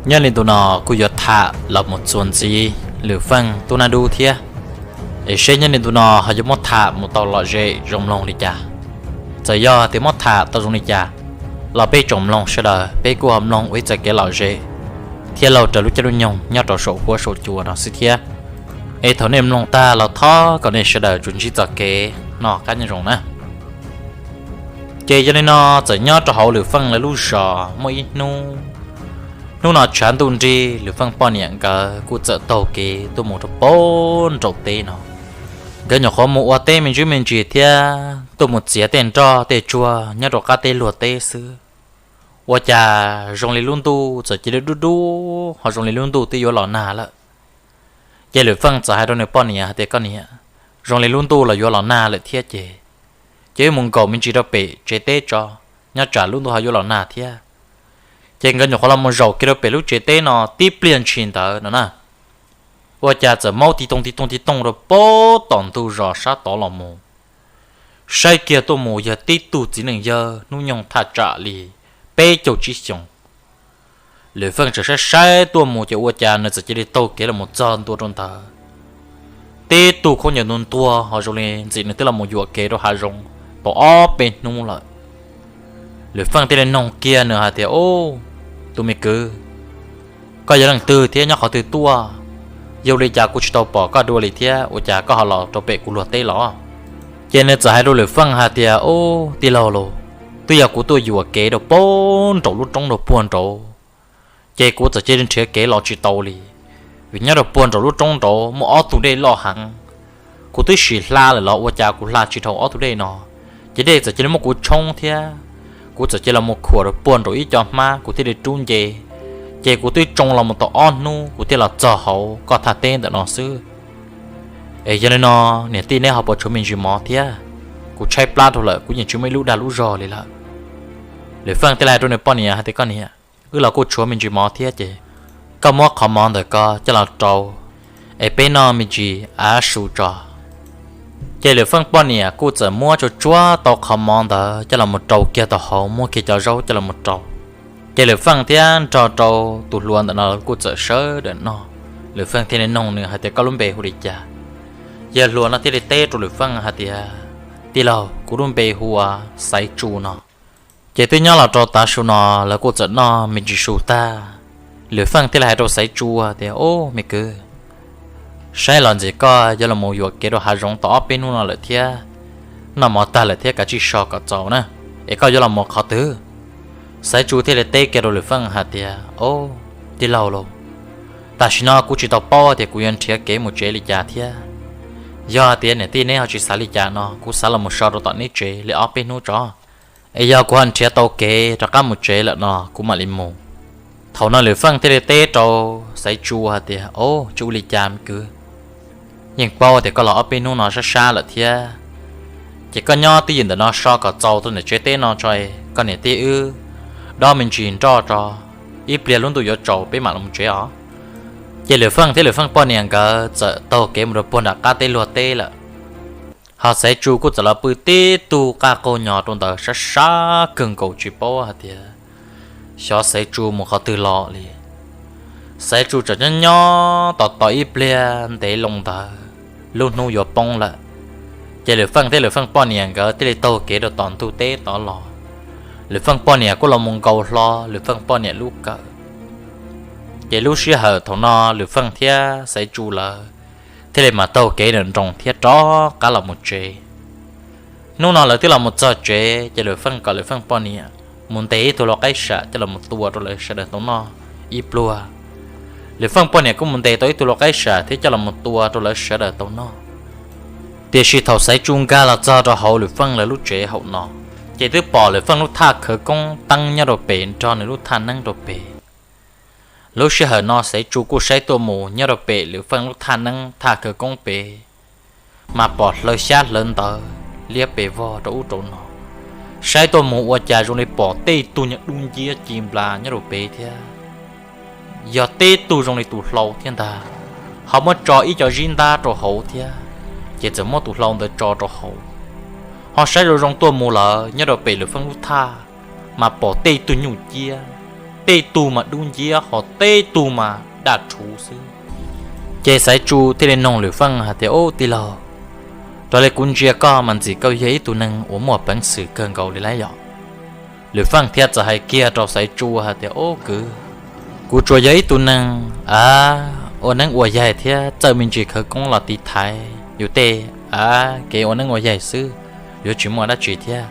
Nyob li ntu no kuj yuav tham los mus txuas ntxiv Lwm Feej tub nab dub thiab, es seb nyob li ntu no ho yuav muab tham mus tau lom zem zoo mloog li cas. Txawm yog tias muab tham tau zoo li cas los peb tsoom mloog sawv daws peb kuj ho mloog ua ib txoj kev lom zem thiab laug raws lub caij lub nyoog nyob rau saum huab saum cua no xwb thiab. Es thaum nej mloog tag los thov kom nej sawv daws tsuas ntsib txoj kev noj qab nyob zoo na. Ces yog li no, txawm nyob rau hauv Lwm Feej lawv lub zos muaj ib hnub, hnub no tshav ntuj nrig, Lwm Feej poj niam nkawd kuj txawm taug kev tuaj mus rau pem nraum teb no. Nkawd nyuam qhuav mus ua teb me ntsis me ntsis thiab tuaj mus txiav tej nroj tej tsuag nyob rau qab teb luag teb xwb, ua cas zoo li lub ntuj txawm cia li dub dub ho zoo li lub ntuj twb yuav los nag lawm. Ces Lwm Feej txawm hais rau nws poj niam hais tias, Koj niam, zoo li lub ntuj los yuav los nag lawm thiab ces, ces wb mus nkaum me ntsis rau pem tsev teb tso, nyob tsam lub ntuj ho yuav los nag thiab. Ces nkawd nyuam qhuav los mus zaum kiag rau pem lub tsev teb no tib pliag ntshis ntawd no na, ua cas txawm maub ti toog ti toog ti toog rau pem tom ntug zos sab tod los mus. Saib kiag tuaj mus yog tib tug txiv neej yawg hnub nyoog thaj tsam li peb caug tsib xyoos. Lwm Feej tseem saib saib tuaj mus ces ua cas nws txawm cia li taug kev los mus txog ntua rau ntawd. Tib tug khaub ncaws ntuag ntuag ho zoo li ntxim nws twb los mus yuam kev rau hav zoov tau ob peb hnub lawm. Lwm Feej thiaj li noog kiag nws hais tias, Ub, tus me kwv, koj yog leej twg thiab nyob qhov twg tuaj? Yog li cas kuv tsis tau pom koj dua li thiab ua cas koj ho los rau pem kuv luag teb los? Ces nws txawm hais rau Lwm Feej hais tias, Ub, tij laug lauj, twb yog kuv tuaj yuam kev rau pem nraum lub roob rau puag nraud, ces kuv txawm cia li nrhiav kev los tsis tau li, vim nyob rau puag nraum lub roob nraud muaj ob tug dej loj heev. Kuv twb sim hla lawm los ua cas kuv hla tsis dhau ob tug dej no, ces dej txawm cia li muab kuv tshoob thiab. Kuv txawm cia li los mus khuam rau puag nraum ib co hmab kuv thiaj li rub nce, ces kuv twb tsoo los mus tau ob hnub kuv thiaj los txog hauv koj thaj teb ntawm no xwb. Es yog li no, niam tij neb ho puas tshuav me ntsis mov thiab? Kuv tshaib plab dhau lawm, kuv yeej tsis muaj ib lub dag lub zog li lawm. Lwm Feej thiaj li hais rau nws poj niam hais tias, Koj niam, wb los kuj tshuav me ntsis mov thiab ces koj muab qhov mov ntawm ko coj los rau es peb noj me ntsis av su tso. Ces Lwm Feej poj niam kuj txawm muab tsuag tsuag tau qhov mov ntawd coj los mus rau kiag tau hauv, muab kiag cov zaub coj los mus rau. Ces Lwm Feej thiab nrog rau tus hluas ntawm no kuj txawm sawv daws noj. Lwm Feej thiaj li noog nws hais tias, Koj lub npe hu li cas? Yawg hluas no thiaj li teb rau Lwm Feej hais tias, Tij laug, kuv lub npe hu ua Xaiv Tsu no. Ces twb nyob los rau tav su no lawv kuj txawm noj me ntsis su tag, Lwm Feej thiaj li hais rau Xaiv Tsu tias, Ub, me kwv, saib los ntxiv koj yuav los mus yuam kev rau hav zoov tau ob peb hnub no lawm thiab, noj mov tag lawm thiab kav tsij so kom txaus na, es koj yuav los mus qhov twg? Xaiv Tsu thiaj li teb kiag rau Lwm Feej hais tias, Ob, tij laug lauj, tam sim no kuv tsis tau paub tias kuv yuav nrhiav kev mus tsev li cas thiab. Yog hais tias niam tij neb ho tsis xav li cas no kuv xav los mus so rau tom neb tsev li ob peb hnub tso, es yog kuv ho nrhiav tau kev rov qab mus tsev lawm no kuv mam li mus. Thaum no Lwm Feej thiaj li teb rau Xaiv Tsu hais tias, Ob, tsis ua li cas me kwv, yeej paub tias koj los ob peb hnub no sab sab lawm thiab, ces koj nyob twj ywm ntawm no so kom txaus rau ntawm tsev teb no tso, koj niam tij wb dob me ntsis nroj tso, ib pliag lub ntuj yuav tsaus peb mam los tsev os. Ces Lwm Feej thiab Lwm Feej poj niam nkawd txawm taug kev mus rau puag nram qab teb luag teb lawm. Ho Xaiv Tsu kuj txawm los pw tib tug qaj qaug nyos rau ntawd sab sab kawg nkaus tsis paub hais tias xyov Xaiv Tsu mus qhov twg los li. Xaiv Tsu tseem nyob nyob tos tos ib pliag ntev loo ntawd, lub hnub yuav poob lawm. Ces Lwm Feej thiab Lwm Feej poj niam nkawd thiaj li taug kev rau tom ntug teb tod los. Lwm Feej poj niam kuj los mus nkaus hlo Lwm Feej poj niam lub kawm. Ces lub sij hawm thaum no Lwm Feej thiab Xaiv Tsu lawv thiaj li mam taug kev nroos thiab rov qab los mus tsev. Hnub no lawv twb los mus txog tsev ces Lwm Feej kom Lwm Feej poj niam mus ntes ib tug lau qaib sam coj los mus tua rau lawv sawv daws tau noj ib pluag. Lwm Feej poj niam kuj mus ntes tau ib tug lau qaib sam thiab coj los mus tua rau lawv sawv daws tau noj. Tiam sis thaum Xaiv Tsu nkag los txog rau hauv Lwm Feej lawv lub tsev hauv no, ces twb pom Lwm Feej lub thaj khawv koob teeb nyob rau pem nrog nws lub thaj neeb rau pem. Lub sij hawm no Xaiv Tsu kuj saib tuaj mus nyob rau pem Lwm Feej lub thaj neeb thaj khawv koob pem, mas pom hlawv xyab hlawv ntawv liab pes vog rau ub rau no. Saib tuaj mus ua cas zoo li pom tej tug nyuag dub nciab ci nplas nyob rau pem thiab. Yog tej tug zoo li tus hlau thiab ntag, ho muab tso ib co zib ntab rau hauv thiab, ces txawm muab tus hlau ntawd tso rau hauv. Ho saib zoo zoo tuaj mus lawm nyob rau pem Lwm Feej lub thaj, mas pom tej tug nyuj ciab tej tug mas dub nciab ho tej tug mas daj rhuv xwb. Ces Xaiv Tsu thiaj li noog Lwm Feej hais tias, Ub tij laug, raws li kuv ntsia koj mas ntxim koj yog ib tug neeg uas muaj peev xwm kawg nkaus li lauj yom? Lwm Feej thiaj txawm hais kiag rau Xaiv Tsu hais tias, Ub kwv, kuv tsuas yog ib tug neeg a, ua neeb ua yaig thiab txawj me ntsis khawv koob los tiv thaiv yus tej a, kev ua neeb ua yaig xwb, yuav tsis muaj dab tsi thiab.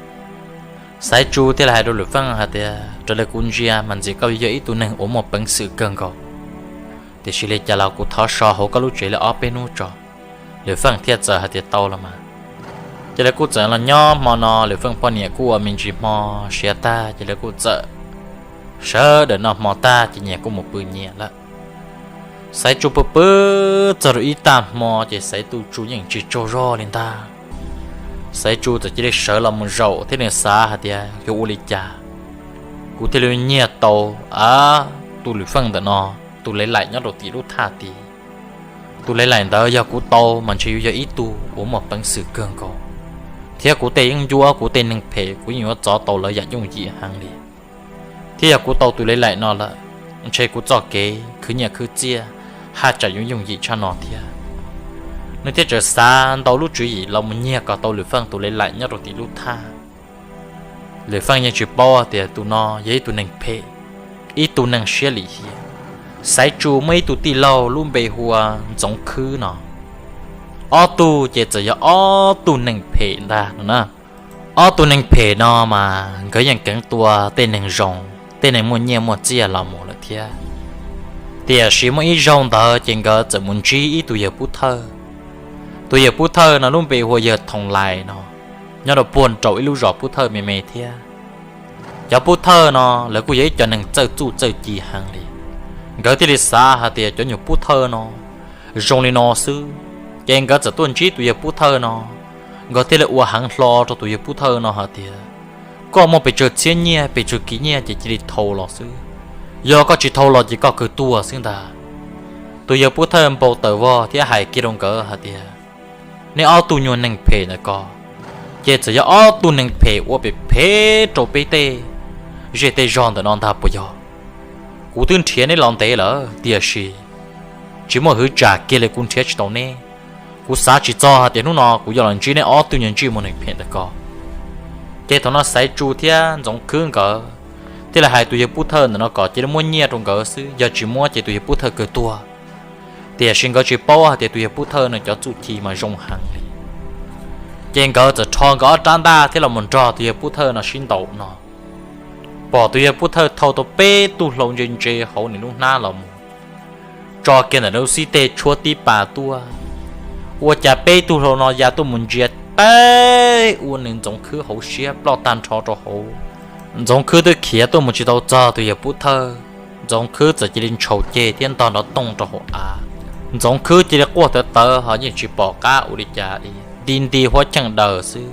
Xaiv Tsu thiaj li hais rau Lwm Feej hais tias, Raws li kuv ntsia mas ntxim koj yog ib tug neeg uas muaj peev xwm kawg nkaus, tiam sis li cas los kuv thov so hauv koj lub tsev li ob peb hnub tso. Lwm Feej thiaj txawm hais tias, Tau los mas. Ces lawv kuj txawm los nyob hmo no, Lwm Feej poj niam kuj ua me ntsis hmo siav tag, ces lawv kuj txawm sawv daws noj hmo tag ces nyias kuj mus pw nyias lawm. Xaiv Tsu pw pw txog rau ib tag hmo ces Xaiv Tsu yeej tsis tsaug zog li ntag. Xaiv Tsu txawm cia li sawv los mus zaum thiab nws xav hais tias, Yuav ua li cas kuv thiaj li nyiag tau a, tus Lwm Feej ntawm no tus leiv laim nyob rau tim lub thaj tid? Tus leiv laim ntawd yog kuv tau mas ntshe yuav yog ib tug uas muaj peev xwm kawg nkaus, thiab kuv tej yeeb ncuab, kuv tej neeg phem kuv yeej yuav txov tau lawv yam yooj yim heev li. Thiab yog kuv tau tus leiv laim no lawm, ntshe kuv txoj kev khwv nyiaj khwv txiaj haj tsam yuav yooj yim tshaj no thiab. Nws thiaj txawm xav ntau lub tswv yim los mus nyiag kom tau Lwm Feej tus leiv laim nyob rau tim lub thaj. Lwm Feej yeej tsis paub tias tus no yog ib tug neeg phem, ib tug neeg siab lim hiam. Xaiv Tsu muaj ib tug tij laug lub npe hu ua Ntxoov Khwb no, ob tug ces txawm yog ob tug neeg phem ntag no na. Ob tug neeg phem no mas nkawd yeej kheev tua tej neeg zoo, tej neeg muaj nyiaj muaj txiaj los mus lawm thiab. Tiam sis muaj ib zaug ntawd ces nkawd txawm mus ntsib ib tug yawg pub thawj. Tus yawg pub thawj no lub npe hu ua yawg Thoom Lais no, nyob rau puag nraum ib lub zos pub thawj me me thiab. Cov pub thawj no lawv kuj yog ib co neeg txawj txuj txawj ci heev li. Nkawd thiaj li xav hais tias cov nyuag pub thawj no zoo li no xwb, ces nkawd txawm tuaj ntsib tus yawg pub thawj no, nkawd thiaj li ua heev hlo rau tus yawg pub thawj no hais tias, Koj muaj pes tsawg txhiab nyiaj pes tsawg kiv nyiaj ces cia li thau los xwb, yog koj tsis thau los ces koj kawg tuag xwb ntag. Tus yawg pub thawj npau taws vog thiab hais kiag rau nkawd hais tias, Nej ob tug nyuag neeg phem ntawm ko ces txawm yog ob tug neeg phem ua phem phem rau peb tej zej tej zog ntawm no ntag puas yog? Kuv twb nrhiav neb los ntev lawm tiam sis tsis muaj hwv tsam kiag li, kuv nrhiav tsis tau neb. Kuv xav tsis txog hais tias hnub no kuv yuav los ntsib neb ob tug nyuag ntsej muag neeg phem ntawm ko. Ces thaum no Xaiv Tsu thiab Ntxoov Khwb nkawd thiaj li hais tus yawg pub thawj ntawm no kom cia li muab nyiaj rau nkawd xwb, yog tsis muab ces tus yawg pub thawj kawg tuag. Tiam sis nkawd tsis paub hais tias tus yawg pub thawj no cov txuj ci mas zoo heev li. Ces nkawd txawm rho nkawd ob rab ntaj thiab los mus nrog tus yawg pub thawj no sib ntaus no. Pom tus yawg pub thawj thau tau peb tug hlau ntse ntse hauv nws lub hnab los mus, tso kiag ntawm lub xib teg tshuab tib pas tuaj. Ua cas peb tug hlau no ya tuaj mus ntsia teb ua nws Ntxoov Khwb hauv siab ploj tag nrho rau hauv. Ntxoov Khwb twb khiav tuaj mus tsis tau txog tus yawg pub thawj, Ntxoov Khwb txawm cia li ntshaus ceg thiab ntog nrov tooj rau hauv av. Ntxoov Khwb cia li quaj tawv tawv ho yeej tsis pom qab ua li cas li, nti nti huab cheej daws xwb.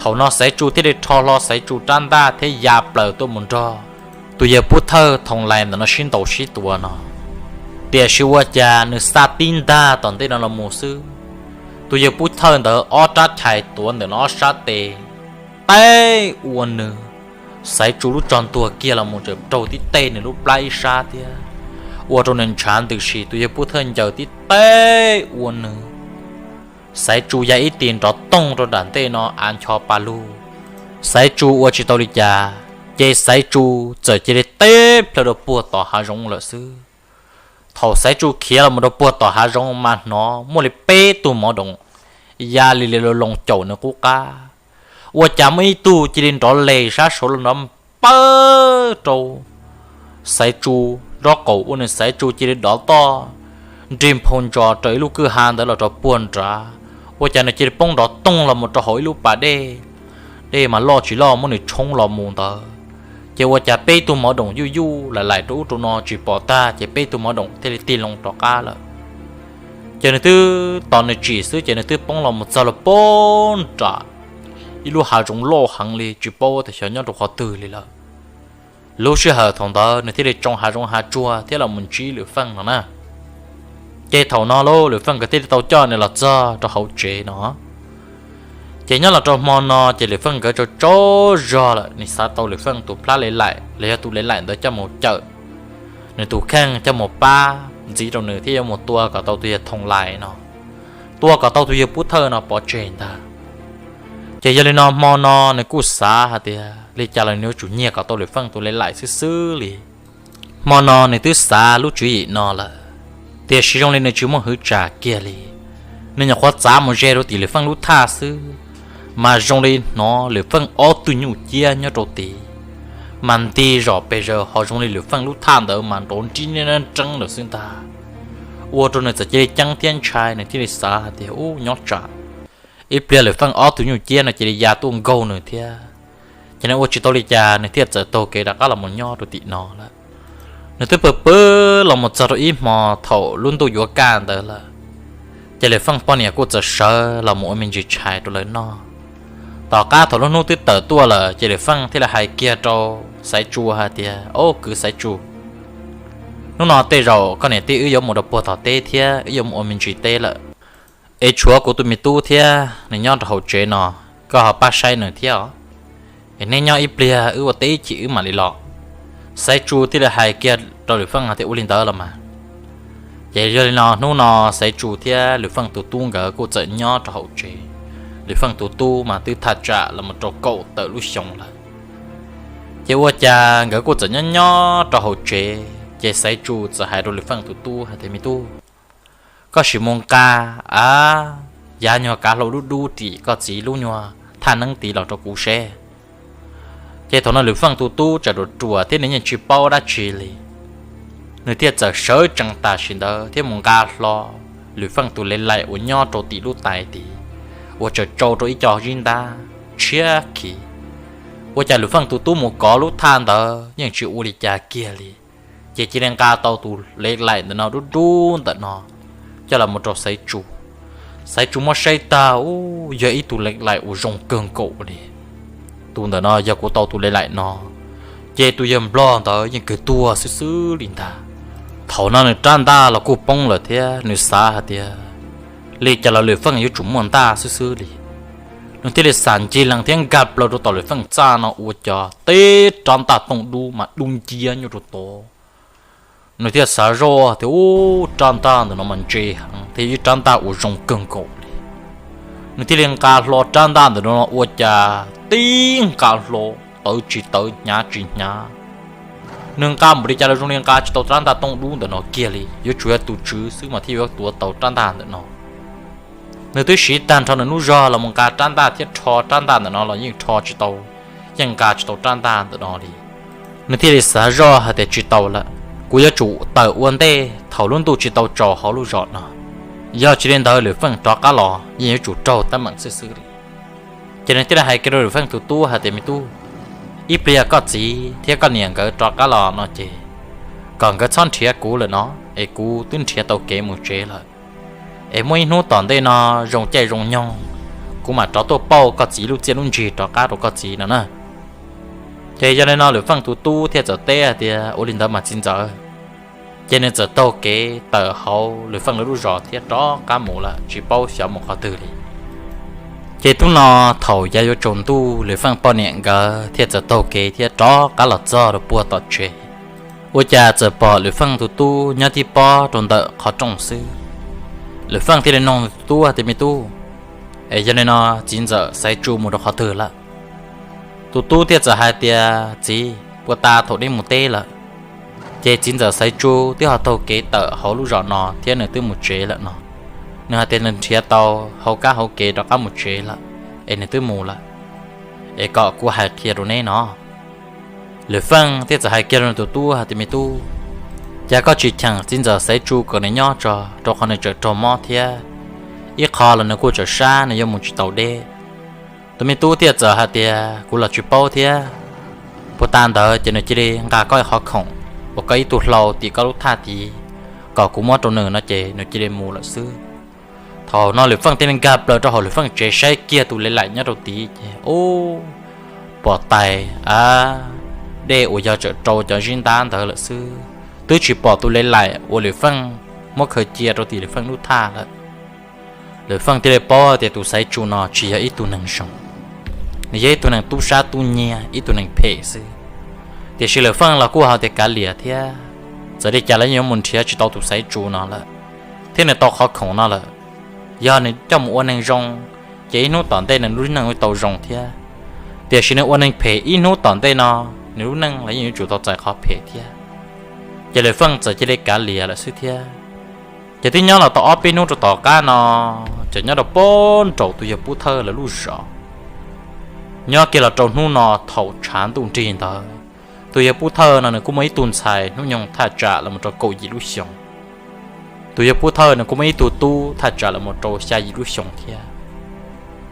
Thaum no Xaiv Tsu thiaj li rho hlo Xaiv Tsu rab ntaj thiab ya plaws tuaj mus nrog tus yawg pub thawj Thoom Lais ntawm no sib ntaus sib tua no. Tiam sis ua cas nws xa tib ntag tom ntej no los mus xwb, tus yawg pub thawj ntawd ob rab chais tuav ntawm no ob sab tes, teb ua nws Xaiv Tsu lub tsho ntuag kiag los mus txawm raug tib teg nws lub plab ib sab thiab, ua rau nws ntshav ntws si. Tus yawg pub thawj ncaws tib teg ua nws Xaiv Tsu ya ib tis nrov tooj rau nram ntej no av ncho pa lug. Xaiv Tsu ua tsis tau li cas, ces Xaiv Tsu txawm cia li teb plhaw rau puag tom hav zoov lawm xwb. Thaum Xaiv Tsu khiav los mus rau puag tom hav zoov mas hnov muaj li peb tug mov doom ya li li loo loo caum nws qub qab. Ua cas muaj ib tug cia li nrov les sab saud los nrov pawg rau Xaiv Tsu zaub qaum, ua nws Xaiv Tsu cia li dov toj nrig nphau ntsos raws ib lub kwj ha ntawd los rau puag nrad. Ua cas nws cia li poob nrov tooj los mus rau hauv ib lub pas dej, dej mas loj tsis loj muab nws tshoob los mus ntawd. Ces ua cas peb tug mov doom yuj yuj laim laim rau ub rau no tsis pom tag, ces peb tug mov doom thiaj li tig loo rov qab lawm. Ces nws twb tos nws tsim xwb ces nws twb poob los mus txog los poob nram ib lub hav zoov loj heev li, tsis paub tias xyov nyob rau qhov twg li lawm. Lub sij hawm thaum ntawd nws thiaj li tsoo hav zoov hav tsuag thiab los mus ntsib Lwm Feej no na. Ces thaum no lauj, Lwm Feej nkawd thiaj li tau coj nws los txog rau hauv tsev no. Ces nyob los rau hmo no ces Lwm Feej nkawd tsaug tsaug zog lawm, nws xav tau Lwm Feej tus plab le laim los yog tus le laim ntawd coj mus cawm nws tus kheej, coj mus pab ntxiv rau nws thiab yuav mus tua kom tau tus yawg Thoo Lais no, tua kom tau tus yawg Pub Thawj no pov tseg ntag. Ces yog li no hmo no nws kuj xav hais tias li cas los nws yuav tsum nyiag kom tau Lwm Feej tus le laim xwb xwb li. Hmo no nws twb xav lub tswv yim no lawm, tiam sis zoo li nws tsis muaj hwv tsam kiag li. Nws nyuam qhuav txav mus ze rau tim Lwm Feej lub thaj xwb, mas zoo li hnov Lwm Feej ob tug nyuj ciab nyob rau tid mas nti zom pes zaws, ho zoo li Lwm Feej lub thaj ntawd mas nrov nrib nreeb lawm xwb ntag. Ua rau nws txawm cia li ceeb thiab ntshai, nws thiaj li xav hais tias ub nyob tsam ib pliag Lwm Feej ob tug nyuj ciab no cia li ya tuaj nkaug nws thiab. Ces nws ua tsis tau li cas, nws thiaj txawm taug kev rov qab los mus nyob rau tim no lawm. Nws twb pw pw los mus txog rau ib hmo thaum lub ntuj yuav kaj ntawd lawm, ces Lwm Feej poj niam kuj txawm sawv los mus ua me ntsis tshais rau lawv noj. Tom qab thaum lub hnub twb tawm tuaj lawm ces Lwm Feej thiaj li hais kiag rau Xaiv Tsu hais tias, Au kwv Xaiv Tsu, hnub no tej zaum koj niam tij wb yuav mus rau puag tom teb thiab wb yuav mus ua me ntsis teb lawm, es tshuav kuv tus me tub thiab nws nyob rau hauv tsev no, koj ho pab saib nws thiab os. Es neb nyob ib pliag wb ua teb ib chim wb mam li los. Xaiv Tsu thiaj li hais kiag rau Lwm Feej hais tias, Ua li ntawd los mas. Ces yog li no hnub no Xaiv Tsu thiab Lwm Feej tus tub nkawd kuj txawm nyob rau hauv tsev. Lwm Feej tus tub mas twb thaj tsam los mus rau kaum tawm lub xyoo lawm. Ces ua cas nkawd kuj txawm nyob nyob rau hauv tsev, ces Xaiv Tsu txawm hais rau Lwm Feej tus tub hais tias, Me tub, koj sim mus nqa, a, yav nyuag kav hlau dub dub tim koj txiv lub nyuag thaj neeb tid los rau kuv seb. Ces thaum no Lwm Feej tus tub tseem ruam ruam thiab nws yeej tsis paub dab tsi li, nws thiaj txawm sawv tsees tam sim ntawd thiab mus nqa hlo Lwm Feej tus le laim uas nyob rau tim lub tais tid, uas tseem tsau rau ib co zib ntab tshiab khiv. Ua cas Lwm Feej tus tub mus kov lub thaj ntawd yeej tsis ua li cas kiag li, ces cia li nqa tau tus le laim ntawm no dub dub ntawm no coj los mus rau Xaiv Tsu. Xaiv Tsu muab saib tag, u, yog ib tug le laim uas zoo kawg nkaus li. Tus ntawm no yog kuv tau tus le laim no, ces tus yawg nplog ntawd yeej kawg tuag xwb xwb li ntag. Thaum no nws rab ntaj los kuj poob lawm thiab nws xav hais tias li cas los Lwm Feej yuav tsum muaj ntaj xwb xwb li. Nws thiaj li xam ncig lees thiab nkag plaws rau tom Lwm Feej txaj no ua cas tib rab ntaj tooj dub mas dub nciab nyob rau tod. Nws thiaj xav zoj tias, Ub, rab ntaj ntawm no mas ntse heev thiab ib rab ntaj uas zoo kawg nkaus li. Nws thiaj li nqa hlo rab ntaj ntawm no ua cas tib nqa hlo tawv tsis tawv hnyav tsis hnyav. Nws nqa npaum li cas los zoo li nqa tsis tau rab ntaj tooj dub ntawm no kiag li, yuav tsum yog tus tswv xwb mas thiaj yuav tuav tau rab ntaj ntawm no. Nws twb siv tag nrho nws lub zog los mus nqa rab ntaj thiab rho rab ntaj ntawm no los yeej rho tsis tau, yeej nqa tsis tau rab ntaj ntawm no li. Nws thiaj li xav zoj hais tias, Tsis tau lawm, kuv yuav tsum tawm ua ntej thaum lub ntuj tsis tau tsaus hauv lub zos no. Yog tsis li ntawd Lwm Feej rov qab los yeej yuav tsum raug teeb meem xwb xwb li. Ces nws thiaj li hais kiag rau Lwm Feej tus tub hais tias, Me tub, ib pliag koj txiv thiab koj niam nkawd rov qab los no ces kom nkawd txhob nrhiav kuv lawm no, es kuv twb nrhiav tau kev mus tsev lawm. Es muaj ib hnub tom ntej no zoo caij zoo nyoog, kuv mam rov tuaj pauj koj txiv lub txiaj lub ntsig rov qab rau koj txiv no na. Ces yog li no Lwm Feej tus tub thiaj txawm teb hais tias, Ua li ntawd mas txiv ntxawm. Ces nws txawm taug kev tawm hauv Lwm Feej lawv lub zos thiab rov qab mus lawm tsis paub xyov mus qhov twg li. Ces hnub no thaum yav yuav tsaus ntuj Lwm Feej poj niam nkawd thiaj txawm taug kev thiab rov qab los txog rau puag tom tsev. Ua cas txawm pom Lwm Feej tus tub nyob tib pob rau ntawm qhov rooj xwb. Lwm Feej thiaj li nug tus tub tias, Me tub, es yog li no txiv ntxawm Xaiv Tsu mus rau qhov twg lawm? Tus tub thiaj txawm hais tias, Txiv, puag ta thaum neb mus teb lawm, ces txiv ntxawm Xaiv Tsu twb ho taug kev tawm hauv lub zos no thiab nws twb mus tsev lawm no. Nws hais tias nws nrhiav tau hauv kab hauv kev rov qab mus tsev lawm, es nws twb mus lawm, es kom kuv hais qhia rau neb no. Lwm Feej thiaj txawm hais kiag rau nws tus tub hais tias, Me tub, cas koj tsis cheem txiv ntxawm Xaiv Tsu kom nws nyob tso, rau qhov nws tseem raug mob thiab, ib qho los nws kuj tseem sab, nws yuav mus tsis tau deb. Tus me tub thiaj txawm hais tias, Kuv los tsis paub thiab. Puag ta ntawd ces nws cia li nqa koj qhov khoom uas koj ib tug hlau tim koj lub thaj tid kom kuv muab rau nws no ces nws cia li mus lawm xwb. Thaum no Lwm Feej thiaj li nkag plaws rau hauv Lwm Feej tsev saib kiag tus le laim nyob rau tid ces, ub, pom tais, a, dej uas yog tseem rau cov zib ntab ntawd lawm xwb, twb tsis pom tus le laim uas Lwm Feej muab khaws cia rau tim Lwm Feej lub thaj lawm. Lawm Feej thiaj li paub tias tus Xaiv Tsu no tsis yog ib tug neeg zoo, nws yog ib tug neeg tub sab tub nyiag, ib tug neeg phem xwb. Tiam sis Lawm Feej los kuj hais tias kav liam thiab, txawm li cas los yeej yuav mus nrhiav tsis tau tus Xaiv Tsu no lawm, thiab nws tau qhov khoom no lawm. Yog nws coj mus ua neeg zoo, ces ib hnub tom ntej nws lub neej yuav tau zoo thiab. Tiam sis nws ua neeg phem ib hnub tom ntej no, nws lub neej los yeej yuav tsum tau txais qhov phem thiab. Ces Lawm Feej txawm cia li kav liam lawm xwb thiab. Ces twb nyob los tau ob peb hnub rau tom qab no, ces nyob rau pem nraum tus yawg Pub Thawj lawv lub zos. Nyob kiag los rau hnub no thaum tshav ntuj nrig ntawd, tus yawg Pub Thawj no nws kuj muaj ib tug ntxhais hnub nyoog thaj tsam los mus rau kaum yim lub xyoos. Tus yawg Pub Thawj nws kuj muaj ib tug tub thaj tsam los mus rau xya yim lub xyoos thiab.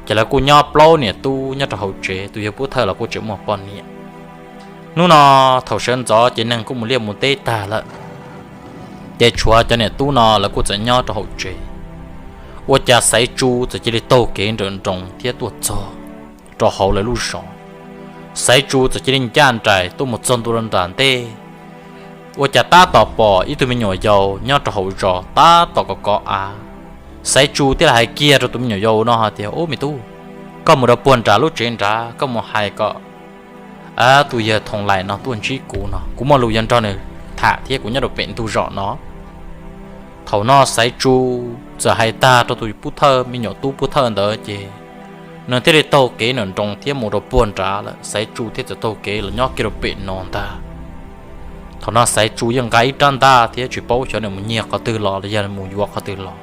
Ces lawv kuj nyob plaub niam tub nyob rau hauv tsev, tus yawg Pub Thawj los kuj tseem muaj poj niam. Hnub no thaum sawv ntxov ces neeg kuj mus liaj mus teb tag lawm, ces tshuav cov niam tub no lawv kuj txawm nyob rau hauv tsev. Ua cas Xaiv Tsu txawm cia li taug kev nrawm nroos thiab tuaj txog rau hauv lawv lub zos. Xaiv Tsu txawm cia li ncaj nraim tuaj mus txog ntua rau nram ntej. Ua cas tab tom pom ib tug me nyuam yaus nyob rau hauv zos tab tom kov kov av. Xaiv Tsu thiaj li hais kiag rau tus me nyuam yaus no hais tias, Ub me tub, koj mus rau puag nram lub tsev nrad, koj mus hais kom tus yawg Thoo Lais no tuaj ntsib kuv no, kuv muaj lus yuav nrog nws tham thiab, kuv nyob rau pem ntug zos no. Thaum no Xaiv Tsu txawm hais tag rau tus Pub Thawj, me nyuam tub Pub Thawj ntawd ces nws thiaj li taug kev nrawm nroos thiab mus rau puag nrad lawm. Xaiv Tsu thiaj txawm taug kev los nyob kiag rau pem no ntag. Thaum no Xaiv Tsu yeej nqa ib rab ntaj thiab tsis paub xyov nws mus nyiag qhov twg los los yog mus yuav qhov twg los.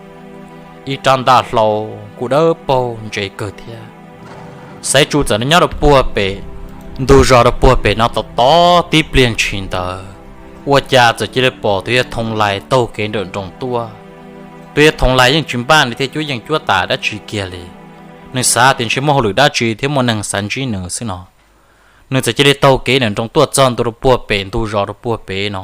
Ib rab ntaj hlau kuj dawb paug ntse kawg thiab. Xaiv Tsu txawm nyob rau puag pem ntug zos rau puag pem no tau tib pliag ntshis ntawd, ua cas txawm cia li pom tus yawg Thoo Lais taug kev nrawm nroos tuaj. Tus yawg Thoo Lais yeej tsis npaj li thiab cuab yeej cuab tam dab tsi kiag li. Nws xav tias ntshe muaj hauj lwm dab tsi thiab muaj neeg xav ntsib nws xwb no. Nws txawm cia li taug kev nrawm nroos tuaj txog ntua rau puag pem ntug zos rau puag pem no.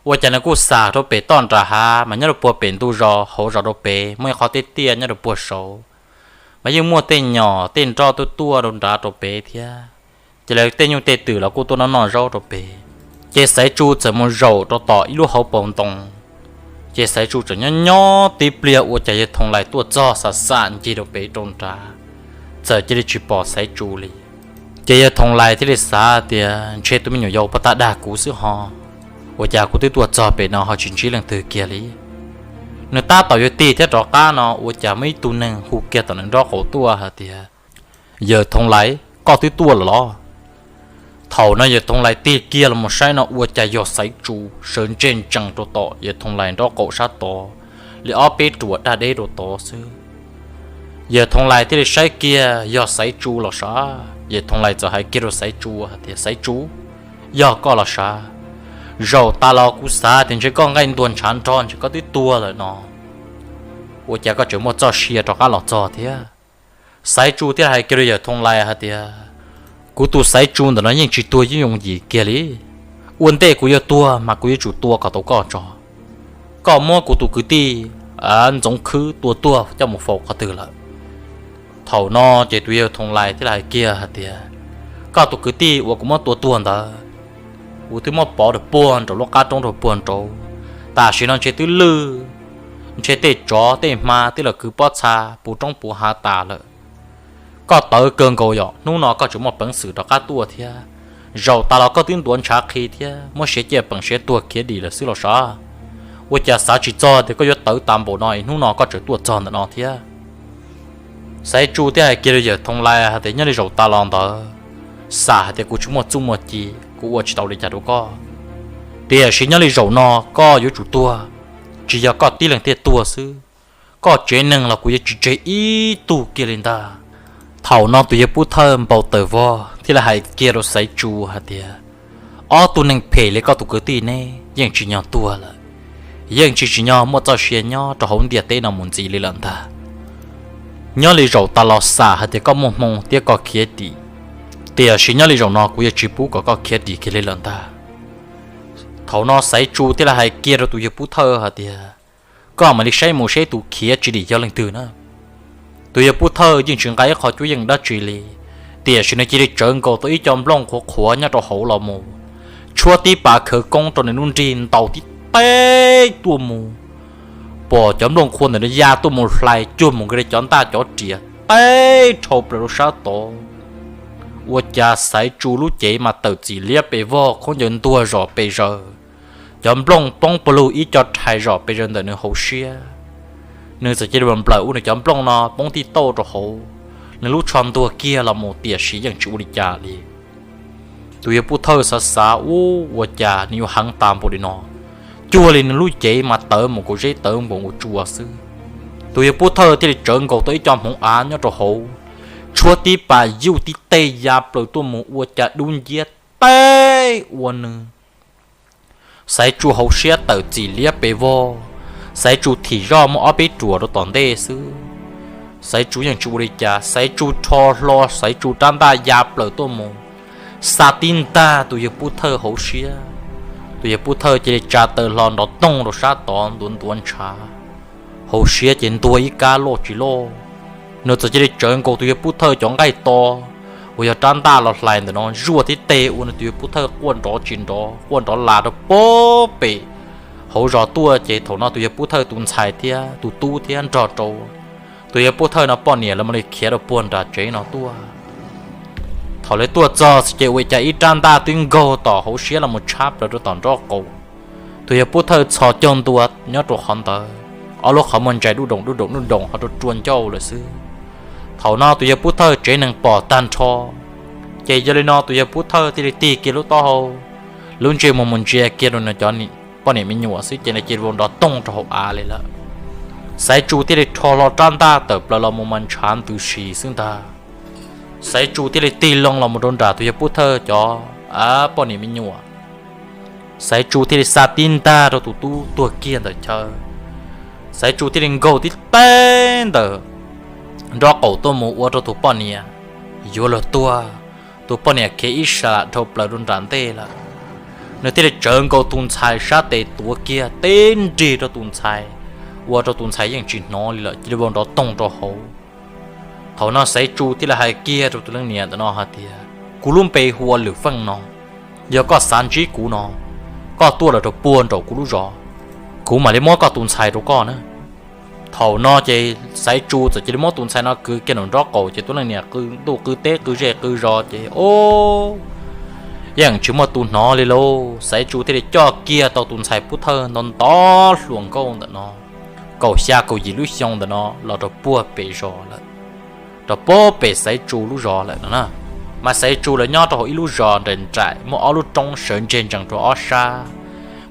Ua cas nws kuj xam rau pem toj nram hav mas nyob rau puag pem ntug zos hauv zos rau pem muaj ib qhov tiaj tiaj nyob rau puag saud, mas yeej muaj tej nyom tej nroj tuaj tuaj rau nrad rau pem thiab. Ces lawv tej nyuj tej twm los kuj tuaj noj noj zaub rau pem. Ces Xaiv Tsu txawm mus zaum rau tom ib lub hauv paus ntoo. Ces Xaiv Tsu txawm nyob nyob tib pliag ua cas yawg Thoo Lais tuaj txog xam xam ncig rau pem rau nrad, txawm cia li tsis pom Xaiv Tsu li. Ces yawg Thoo Lais thiaj li xav tias ntshe tus me nyuam yaus puag ta dag kuv xwb ho, ua cas kuv twb tuaj txog pem no ho tsis ntsib leej twg kiag li. Nws tab tom yuav tig thiab rov qab no ua cas muaj ib tug neeg hu kiag tom nws nraub qaum tuaj hais tias, Yawg Thoo Lais, koj twb tuaj lawm los? Thaum no yawg Thoo Lais tig kiag los mus saib no ua cas yog Xaiv Tsu sawv ntseg ntsees rau tom yawg Thoo Lais nraub qaum sab tod li ob peb ruam daj deb rau tod xwb. Yawg Thoo Lais thiaj li saib kiag yog Xaiv Tsu los sav, yawg Thoo Lais txawm hais kiag rau Xaiv Tsu hais tias, Xaiv Tsu, yog koj los sav? Zaum tas los kuv xav tias ntshe koj nqaij ntuag ntshav nrog ntshe koj twb tuag lawm no, ua cas koj tseem muaj txoj sia rov qab los txog thiab? Xaiv Tsu thiaj hais kiag rau yawg Thoo Lais hais tias, Kuv tus Xaiv Tsu ntawm no yeej tsis tuag yooj yooj yim kiag li. Ua ntej kuv yuav tuag mas kuv yuav tsum tua kom tau koj tso. Koj muab kuv tus kwv tij Ntxoov Khwb tua tuag coj mus faus qhov twg lawm? Thaum no ces tus yawg Thoo Lais thiaj li hais kiag hais tias, Koj tus kwv tij uas kuv muab tua tuag ntawd, kuv twb muab pov rau puag nraum lub qab roob rau puag nraud. Tam sim no ntshe twb lwj, ntshe tej tsov tej hma twb los kwv pob txha puv roob puv hav tas lawm. Koj tawv kawg nkaus yom, hnub no koj tseem muaj peev xwm rov qab tuaj thiab. Zaum tas los koj twb ntuav ntshav qhi thiab muab siav ciaj peem siav tuag khiav dim lawm xwb los sav. Ua cas xav tsis txog tias koj yuav tawv tas npaum no es hnub no koj tseem tuaj txog ntawm no thiab. Xaiv Tsu thiaj hais kiag rau yawg Thoo Lais hais tias, Nyob li zaum tas los ntawd, xam hais tias kuv tsis muaj txuj muaj ci, kuv ua tsis tau li cas rau koj. Tiam sis nyob li zaum no koj yuav tsum tuag, tsis yog koj tib leeg thiaj tuag xwb, koj tsev neeg los kuv yuav tsis tseg ib tug kiag li ntag. Thaum no tus yawg Pub Thawj npau taws vog thiaj li hais kiag rau Xaiv Tsu hais tias, Ob tug neeg phem li koj tus kwv tij neb yeej tsim nyog tuag lawm, yeej tsis tsim nyog muaj txoj sia nyob rau hauv ntiaj teb no mus ntxiv li lawm ntag. Nyob li zaum tas los xam hais tias koj muaj hmoo thiab koj khiav dim, tiam sis nyob li zaum no kuv yuav tsis pub kom koj khiav dim kiag li lawm ntag. Thaum no Xaiv Tsu thiaj li hais kiag rau tus yawg Pub Thawj hais tias, Koj mam li saib mus seb tus khiav tsis dim yog leej twg na. Tus yawg Pub Thawj yeej tsis nqa ib qho cuab yeej dab tsi li, tiam sis nws cia li tsawv nkaus tau ib co nplooj qhuav qhuav nyob rau hauv los mus, tshuab tib pas khawv koob rau nws lub nrig ntaus tib teg tuaj mus. pom cov nplooj qhuav ntawm no ya tuaj mus hlais cuag mus nkaus li cov ntaj cov riam teb dhau plaws rau sab tod. Ua cas Xaiv Tsu lub cev mas tawm txim liab pes vog, khaub ncaws ntuag zom pes zaws, cov nplooj poob pawg lug ib co rhais zom pes zaws ntawm nws hauv siab. Nws txawm cia li nplawm ua nws cov nplooj no poob tij tauj rau hauv, nws lub tsho ntuag kiag los mus tiam sis yeej tsis ua li cas li. Tus yawg Pub Thawj xav xav, ub, ua cas nws yuav heev tas npaum li no, cuag li nws lub cev mas tawv mus kaum zeb tawv npaum nkaus tsua xwb. Tus yawg Pub Thawj thiaj li tsawv nkaus tau ib co hmoov av nyob rau hauv, tshuab tib pas yuj tib teg ya plaws tuaj mus ua cas dub nciab teb ua nws. Xaiv Tsu hauv siab tawm txim liab pes vog, Xaiv Tsu thim zoj muaj ob peb ruam rau tom ntej xwb. Xaiv Tsu yeej tsis ua li cas, Xaiv Tsu rho hlo Xaiv Tsu rab ntaj ya plaws tuaj mus, xa tib ntag tus yawg Pub Thawj hauv siab. Tus yawg Pub Thawj cia li tsa taw hlo nrov toog rau sab tod ntuav ntuav ntshav, hauv siab ces ntuag ib kab loj tsis loj. Nws txawm cia li tsawv nkaus tus yawg Pub Thawj cov nqaij to uas yog rab ntaj los hlais ntawm no zuaj tib teg ua nws tus yawg Pub Thawj quaj nrov tsis nrov, quaj nrov las rau puag pem hauv zos tuaj. Ces thaum no tus yawg Pub Thawj tus ntxhais thiab tus tub thiab nrog rau tus yawg Pub Thawj no poj niam lawv mam li khiav rau puag nram tsev no tuaj. Thaum lawv tuaj txog ces ua cas ib rab ntaj twb nkaug tom hauv siab los mus tshab plaws rau tom nraub qaum. Tus yawg Pub Thawj txhos caug ntua nyob rau qhov ntawd, ob lub qhov muag ntsais duj doom duj doom duj doom ho rau rua ncauj lawm xwb. Thaum no tus yawg Pub Thawj tsev neeg pom tag nrho, ces yog li no tus yawg Pub Thawj thiaj li tig kiag lub taub hau, lub ntsej muag mus ntsia kiag rau nws cov poj niam me nyuam xwb ces nws cia li vau nrov toog rau hauv av li lawm. Xaiv Tsu thiaj li rho hlo rab ntaj tawm plaws los mus mas ntshav ntws si xwb ntag. Xaiv Tsu thiaj li tig loo los mus rau nram tus yawg Pub Thawj cov poj niam me nyuam. Xaiv Tsu thiaj li xa tib ntag rau tus tub tuag kiag ntawm chaw. Xaiv Tsu thiaj li nkaug tib teg ntawm nraub qaum tuaj mus ua rau tus poj niam yuav luag tuag. Tus poj niam khiav ib sab lam dhau plaws rau nram ntej lawm. Nws thiaj li tsawv nkaus tus ntxhais sab tes tuav kiag teb nrig rau tus ntxhais, ua rau tus ntxhais yeej tsis hnov li lawm cia li vau nrov toog rau hauv. Thaum no Xaiv Tsu thiaj li hais kiag rau tus leej niam ntawm no hais tias, kuv lub npe hu ua Lwm Feej no, yog koj xav ntsib kuv no, koj tuaj los rau puag nraum kuv lub zos, kuv mam li muab koj tus ntxhais rau koj na. Thaum no ces Xaiv Tsu txawm cia li muab tus ntxhais no kwv kiag nraum nraub qaum ces tus leej niam qw ntuj qw teb qw zej qw zos ces o, yeej tsis muaj tus hnov li lauj. Xaiv Tsu thiaj li coj kiag tau tus ntxhais Pub Thawj ntau ntau hluas nkauj ntawm no, kaum xya kaum yim lub xyoo ntawm no los rau puag pem zos lawm, rau puag pem Xaiv Tsu lub zos lawm no na. Mas Xaiv Tsu lawv nyob rau hauv ib lub zos nraim nraim muaj ob lub roob sawv ntseg ntsees rau ob sab.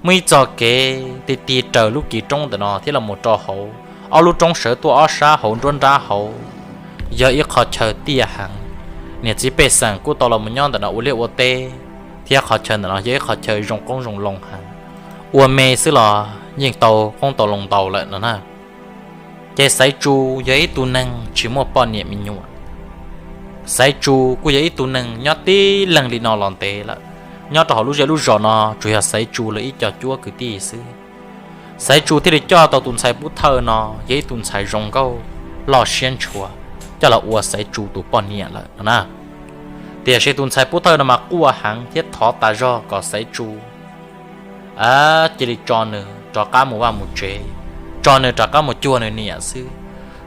Muaj ib txoj kev ti ti raws lub kiv roob ntawm no thiab los mus rau hauv. Ob lub roob sawv tuaj ob sab hauv nruab nrab hauv yog ib qho chaw tiaj heev. Niam txiv pej xeem kuj tau los mus nyob ntawm no ua liaj ua teb, thiab qhov chaw ntawm no yog ib qho chaw zoo qoob zoo loo heev. Ua me xwb los yeej tau qoob tau loo ntau lawm no na. Ces Xaiv Tsu yog ib tug neeg tsis muaj poj niam me nyuam. Xaiv Tsu kuj yog ib tug neeg nyob tib leeg li no los ntev lawm. Nyob rau hauv lub zej lub zos no tsuas yog Xaiv Tsu lawv ib co cuab kwv tij xwb. Xaiv Tsu thiaj li coj tau tus ntxhais Pub Thawj no, yog ib tus ntxhais zoo nkauj, loj siab ntshua, coj los ua Xaiv Tsu tus poj niam lawm no na. Tiam sis tus ntxhais Pub Thawj no mas quaj heev thiab thov tas zog kom Xaiv Tsu cia li tso nws rov qab mus vaj mus tsev, tso nws rov qab mus cuag nws niam xwb.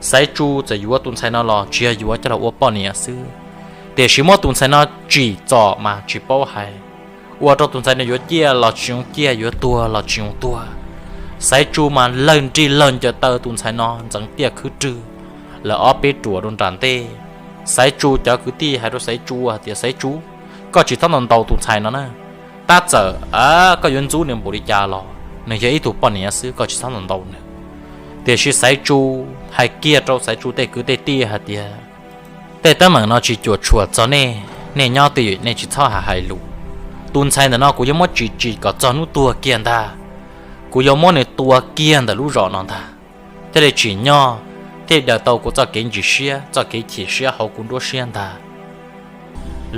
Xaiv Tsu txawm yuav tus ntxhais no los tsis yog yuav coj los ua poj niam xwb, tiam sis muab tus ntxhais no tsim txom mas tsis paub hais, ua rau tus ntxhais no yuav ciaj los tsis zoo ciaj, yuav tuag los tsis zoo tuag. Xaiv Tsu mas lawg nrig lawg ncaws taw tus ntxhais no ntxeev tiaj khwb rwg lawm ob peb ruam rau nram ntej. Xaiv Tsu cov kwv tij hais rau Xaiv Tsu hais tias, Xaiv Tsu, koj tsis txhob ntaus ntaus tus ntxhais no na. Tab txawm koj yuav ntxub nws npaum li cas los nws yog ib tug poj niam xwb, koj tsis txhob ntaus ntaus nws. Tiam sis Xaiv Tsu hais kiag rau Xaiv Tsu tej kwv tej tij hais tias, tej teeb meem no tsis cuam tshuam txog nej, nej nyob twj ywm nej tsis txhob hais hais lus. Tus ntxhais ntawm no kuv yuav muab tsim tsim kom txog hnub tuag kiag ntag. Kuv yuav muab nws tua kiag ntawm lub zos no ntag, thiaj li tsim nyog, thiaj li daws tau kuv txoj kev ntsis siab, txoj kev chim siab hauv kuv nruab siab ntag.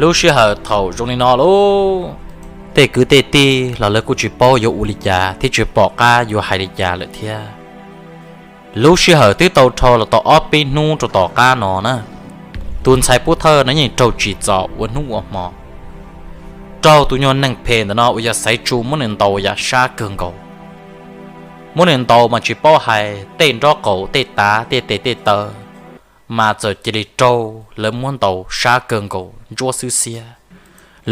Lub sij hawm thaum zoo li no lauj, tej kwv tej tij los lawv kuj tsis paub yuav ua li cas thiab tsis pom qab yuav hais li cas lawm thiab. Lub sij hawm twb tau dhau los tau ob peb hnub rau tom qab no na, tus ntxhais Pub Thawj no yeej raug tsim txom ua hnub ua hmo, raug tus nyuag neeg phem ntawm no uas yog Xaiv Tsu muab nws ntaus yam sab kawg nkaus. Muab nws ntaus mas tsis paub hais tej nrob qaum tej tav tej tes tej taw, mas txawm cia li raug lawv muab ntaus sab kawg nkaus ntsuab xwb xiab.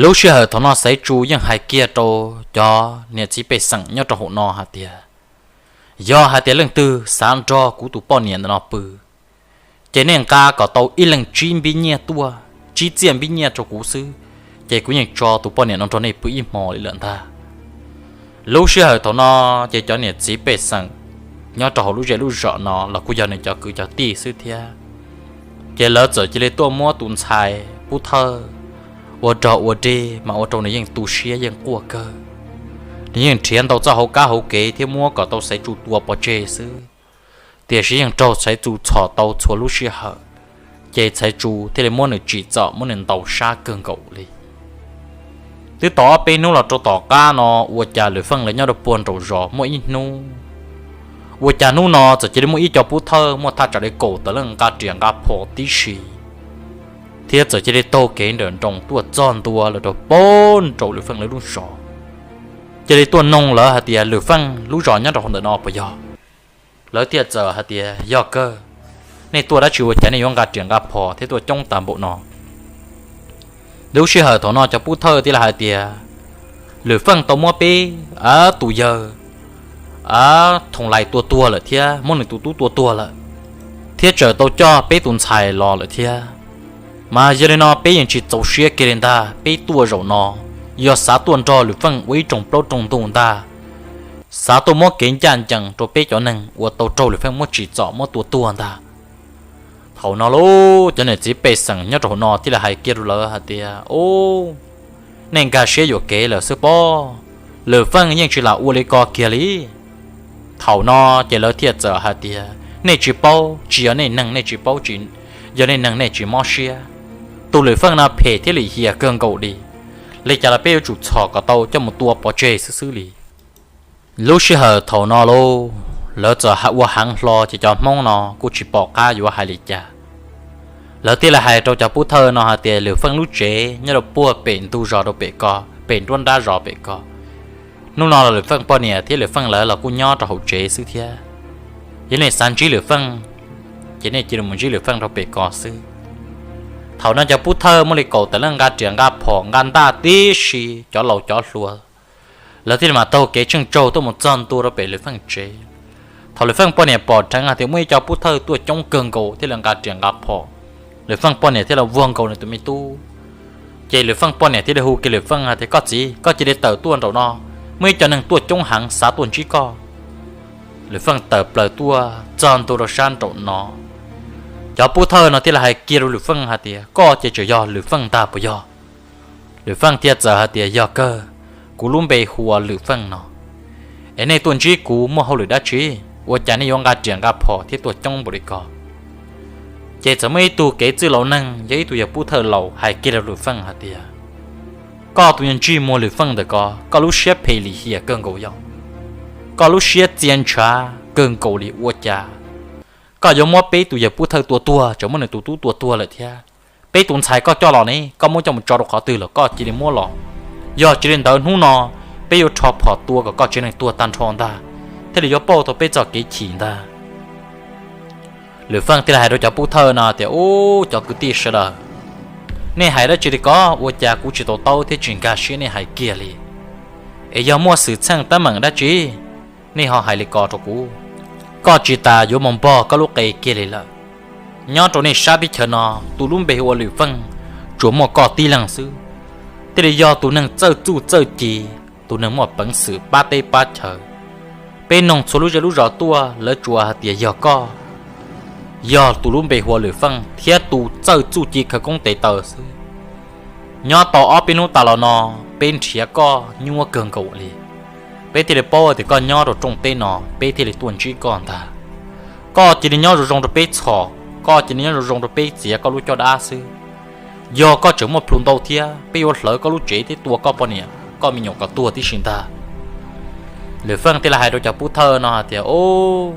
Lub sij hawm thaum no Xaiv Tsu yeej hais kiag rau cov niam txiv pej xeem nyob rau hauv no hais tias, yog hais tias leej twg xav nrog kuv tus poj niam ntawm no pw, ces nej nqa kom tau ib leeg tsib npib nyiaj tuaj, tsib txiaj npib nyiaj rau kuv xwb, ces kuv yeej tso tus poj niam no nrog nej pw ib hmo li lawm ntag. Lub sij hawm thaum no ces cov niam txiv pej xeem nyob rau hauv lub zej lub zos no los kuj yog nws cov kwv cov tij xwb thiab. Ces lawv txawm cia li tuaj muab tus ntxhais Pub Thawj ua rog ua dej mas ua rau nws yeej tu siab yeej quaj kawg. Nws yeej nrhiav ntau txoj hauv kab hauv kev thiab muab kom tau Xaiv Tsu tua pov tseg xwb, tiam sis yeej raug Xaiv Tsu txhom tau txhua lub sij hawm, ces Xaiv Tsu thiaj li muab nws tsim txom muab nws ntaus sab kawg nkaus li. Twb tau ob peb hnub los rau tom qab no, ua cas Lwm Feej lawv nyob rau puag nraum zos muaj ib hnub, ua cas hnub no txawm cia li muaj ib co Pub Thawj muaj thaj tsam li kaum tawm leej nqa riam nqa phom tib si, thiab txawm cia li taug kev nrawm nroos tuaj txog ntua lawm rau puag nraum Lwm Feej lawv lub zos. Cia li tuaj noog lawv hais tias, Lwm Feej lub zos nyob rau hauv ntawm no puas yog? Lawv thiaj txawm hais tias, Yog kawg, nej tuaj dab tsi ua cas nej yuav nqa riam nqa phom thiab tuaj coob tas npaum no? Lub sij hawm thaum no cov Pub Thawj thiaj li hais tias, Lwm Feej tau muab peb tus yawg Thoom Lais tua tuag lawm thiab muab nws tus tub tua tuag lawm, thiab tseem tau coj peb tus ntxhais los lawm thiab. Mas yog li no peb yeej tsis txaus siab kiag li ntag, peb tuaj zaum no yog xav tuaj nrog Lwm Feej ua ib rooj plaub rooj ntug ntag, xav tuaj muab kev ncaj ncees rau peb cov neeg uas tau raug Lwm Feej muab tsim txom muab tua tuag ntag. Thaum no lauj, cov niam txiv pej xeem nyob rau hauv no thiaj li hais kiag rau lawv hais tias, Ub, nej nkag siab yuam kev lawm xwb pob, Lwm Feej yeej tsis lam ua li ko kiag li. Thaum no ces lawv thiaj txawm hais tias, Nej tsis paub, tsis yog nej neeg nej tsis paub, tsis yog nej neeg nej tsis mob siab. Tus Lwm Feej no phem thiab lim hiam kawg nkaus li, li cas los peb yuav tsum txhom kom tau coj mus tua pov tseg xwb xwb li. Lub sij hawm thaum no lauj, lawv txawm ua heev hlo ces cov Hmoob no kuj tsis pom qab yuav hais li cas. Lawv thiaj li hais rau cov Pub Thawj no hais tias, Lwm Feej lub tsev nyob rau puag pem ntug zos rau pem ko, pem nruab nrab zos pem ko. Hnub no los Lwm Feej poj niam thiab Lwm Feej lawv los kuj nyob rau hauv tsev xwb thiab. Yog nej xav ntsib Lwm Feej, ces nej cia li mus ntsib Lwm Feej rau pem ko xwb. Thaum no cov Pub Thawj muaj li kaum tawm leej nqa riam nqa phom nqa ntaj tib si, cov laus cov hluas, lawv thiaj li mam taug kev tsheej tsaug tuaj mus txog ntua rau pem Lwm Feej tsev. Thaum Lwm Feej poj niam pom dheev hais tias muaj ib co Pub Thawj tuaj coob kawg nkaus thiaj li nqa riam nqa phom, Lwm Feej poj niam thiaj li vuag nkaus nws tus me tub. Ces Lwm Feej poj niam thiaj li hu kiag Lwm Feej hais tias, Koj txiv, koj cia li tawm tuaj nraum no, muaj ib co neeg tuaj coob heev xav tuaj ntsib koj. Lwm Feej tawm plaws tuaj txog ntua rau sab nraum no. Cov Pub Thawj no thiaj li hais kiag rau Lwm Feej hais tias, Koj ces tseem yog Lwm Feej ntag puas yog? Lwm Feej thiaj txawm hais tias, Yog kawg, kuv lub npe hu ua Lwm Feej no. Es nej tuaj ntsib kuv muaj hauj lwm dab tsi? Ua cas nej yuav nqa riam nqa phom thiab tuaj coob npaum li ko? Ces txawm muaj ib tug kev txwj laus neeg yog ib tug yawg Pub Thawj laus hais kiag rau Lwm Feej hais tias, Koj tus yawg ntsej muag Lwm Feej ntawm ko, koj lub siab phem lim hiam kawg nkaus yom? Koj lub siab txia ntshav kawg nkaus li ua cas koj yuav muab peb tus yawg Pub Thawj tua tuag, tseem muab nws tus tub tua tuag lawm thiab? Peb tus ntxhais koj coj los ne, koj muab coj mus tso rau qhov twg los koj cia li muab los. Yog tsis li ntawd hnub no peb yuav rho phom tua kom koj tsev neeg tuag tag nrho ntag, thiaj li yuav pauj tau peb txoj kev chim ntag. Lwm Feej thiaj li hais rau cov Pub Thawj no tias, Ub, cov kwv tij sawv daws, nej hais dab tsi li ko? Ua cas kuv tsis to taub thiab tsis nkag siab nej hais kiag li? Es yog muaj xwm txheej teeb meem dab tsi nej ho hais li ko rau kuv? Koj tsis tas yuav mus npog koj lub qe kiag li lawm. Nyob rau nej sab teb chaws no, tus lub npe hu ua Lwm Feej tsuas muaj koj tib leeg xwb, thiaj li yog tus neeg txawj txuj txawj ci, tus neeg muaj peev xwm pab teb pab chaw. Peb noog txhua lub zej lub zos tuaj, lawv tsuas hais tias yog koj, yog tus lub npe hu ua Lwm Feej thiab tus txawj txuj ci khawv koob tes taw xwb. Nyob tau ob peb hnub tas los no, peb nrhiav koj nyuaj kawg nkaus li. Peb thiaj li paub tias koj nyob rau rooj teb no, peb thiaj li tuaj ntsib koj ntag. Koj cia li nyob zoo zoo rau peb txhom, koj cia li nyob zoo zoo rau peb txiav koj lub caj dab xwb. Yog koj tseem muaj plhus ntau thiab, peb yuav hlawv koj lub tsev thiab tua koj poj niam koj me nyuam kom tuag tib si ntag. Lwm Feej thiaj li hais rau cov Pub Thawj no hais tias, Ub,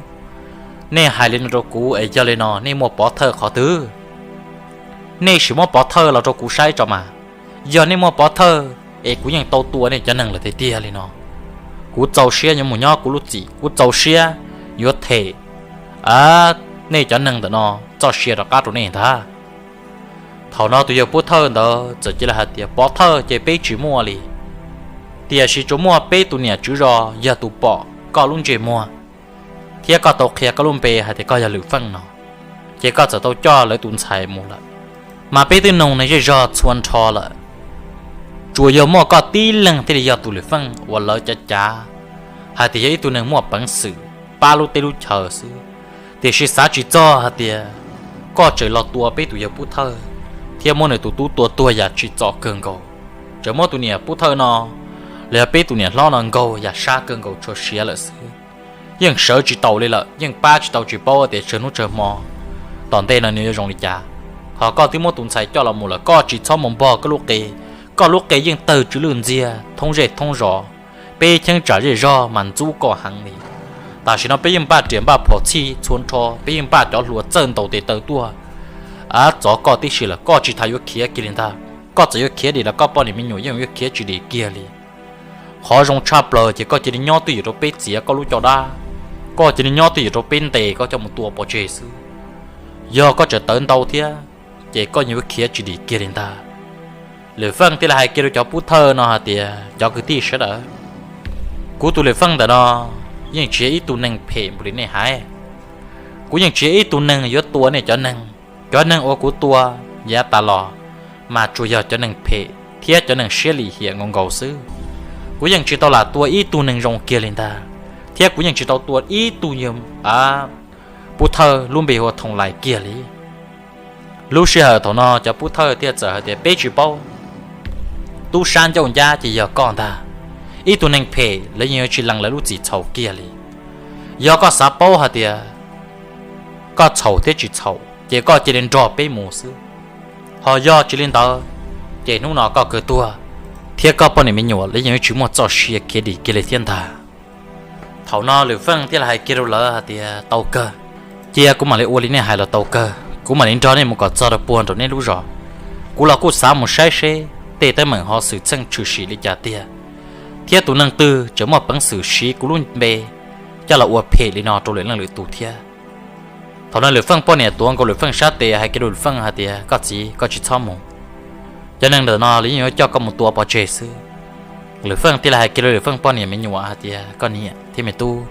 nej hais li no rau kuv es yog li no nej muaj pov thawj qhov twg? Nej sim muab pov thawj los rau kuv saib tso mas. Yog nej muaj pov thawj es kuv yeej tau tua nej cov neeg lawm tiag tiag li no. Kuv txaus siab yuav mus nyob kuv lub txim, kuv txaus siab yuav them nej cov neeg ntawm no txoj sia rov qab rau nej ntag. Thaum no tus yawg Pub Thawj ntawd txawm cia li hais tias, Pov Thawj, ces peb tsis muaj li, tiam sis tsuas muaj peb tus niam tswv zos yog tus pom koj lub ntsej muag thiab koj tau qhia koj lub npe hais tias koj yog Lwm Feej no, ces koj txawm tau coj lawv tus ntxhais mus lawm. Mas peb twb noog neeg zej zog txhua nrho lawm, tsuas yog muaj koj tib leeg thiaj li yog tus Lwm Feej uas lawv cav cav hais tias yog ib tug neeg muaj peev xwm pab lub teb lub chaw xwb. Tiam sis xav tsis txog hais tias koj tseem los tua peb tus yawg Pub Thawj thiab muab nws tus tub tua tuag yam tsim txom kawg nkaus, tseem muab tus niam Pub Thawj no los yog peb tus niam hlob no nkaug yam sab kawg nkaus tshua siav lawm xwb. Yeej sawv tsis taus li lawm, yeej pab tsis tau tsis paub tias tsawg hnub tsawg hmo tom ntej no nws yuav zoo li cas. Ho koj twb muab tus ntxhais coj los mus lawm, koj tsis txhob mus npog koj lub qe. Koj lub qe yeej tawg tsw lwj ntxiag thoob zej thoob zos, peb cheeb tsam zej zog mas ntxub koj heev li. Tam sim no peb yeej npaj riam npaj phom txhij txhua nrho, peb yeej npaj cov hluas txawj ntaus tes taw tuaj txov koj tib si lawm, koj tsis tas yuav khiav kiag li ntag. Koj txawm yuav khiav dim los koj poj niam me nyuam yeej yuav khiav tsis dim kiag li. Qhov zoo tshaj plaws ces koj cia li nyob twj ywm rau peb txiav koj lub caj dab, koj cia li nyob twj ywm rau peb ntes koj coj mus tua pov tseg xwb. Yog koj tseem tawv ntau thiab, ces koj yuav khiav tsis dim kiag li ntag. Lwm Feej thiaj li hais kiag rau cov Pub Thawj no hais tias, Cov kwv tij sawv daws, kuv tus Lwm Feej ntawm no yeej tsis yog ib tug neeg phem npaum li nej hais. Kuv yeej tsis yog ib tug neeg yuav tua nej cov neeg. Cov neeg uas kuv tua yav tas los mas tsuas yog cov neeg phem thiab cov neeg siab lim hiam nkaus nkaus xwb. Kuv yeej tsis tau lam tua ib tug neeg zoo kiag li ntag, thiab kuv yeej tsis tau tua ib tug yawg Pub Thawj lub npe hu ua Thoom Lais kiag li. Lub sij hawm thaum no cov Pub Thawj thiaj txawm hais tias, Peb tsis paub, tub sab ncauj ncab ces yog koj ntag. Ib tug neeg phem lawv yeej yuav tsis lees lawv lub txim txhaum kiag li. Yog koj xav paub hais tias koj txhaum thiab tsis txhaum ces koj cia li nrog peb mus xwb. Ho yog tsis li ntawd, ces hnub no koj kawg tuag, thiab koj poj niam me nyuam lawv yeej yuav tsis muaj txoj sia khiav dim kiag li thiab ntag. Thaum no Lwm Feej thiaj li hais kiag rau lawv hais tias, Tau kawg, cia kuv mam li ua li nej hais los tau kawg, kuv mam li nrog nej mus kom txog rau puag nraum nej lub zos. Kuv los kuj xav mus saib seb tej teeb meem ho xwm txheej tshwm sim li cas tiag, thiab tus neeg twg tseem muaj peev xwm siv kuv lub npe coj los ua phem li no rau lwm leej lwm tus thiab. Thaum no Lwm Feej poj niam tuav nkaus Lwm Feej sab tes hais kiag rau Lwm Feej hais tias, Koj txiv, koj tsis txhob mus. Cov neeg ntawm no lawv yeej yuav coj koj mus tua pov tseg xwb. Lwm Feej thiaj li hais kiag rau Lwm Feej poj niam me nyuam hais tias, Koj niam thiab me tub,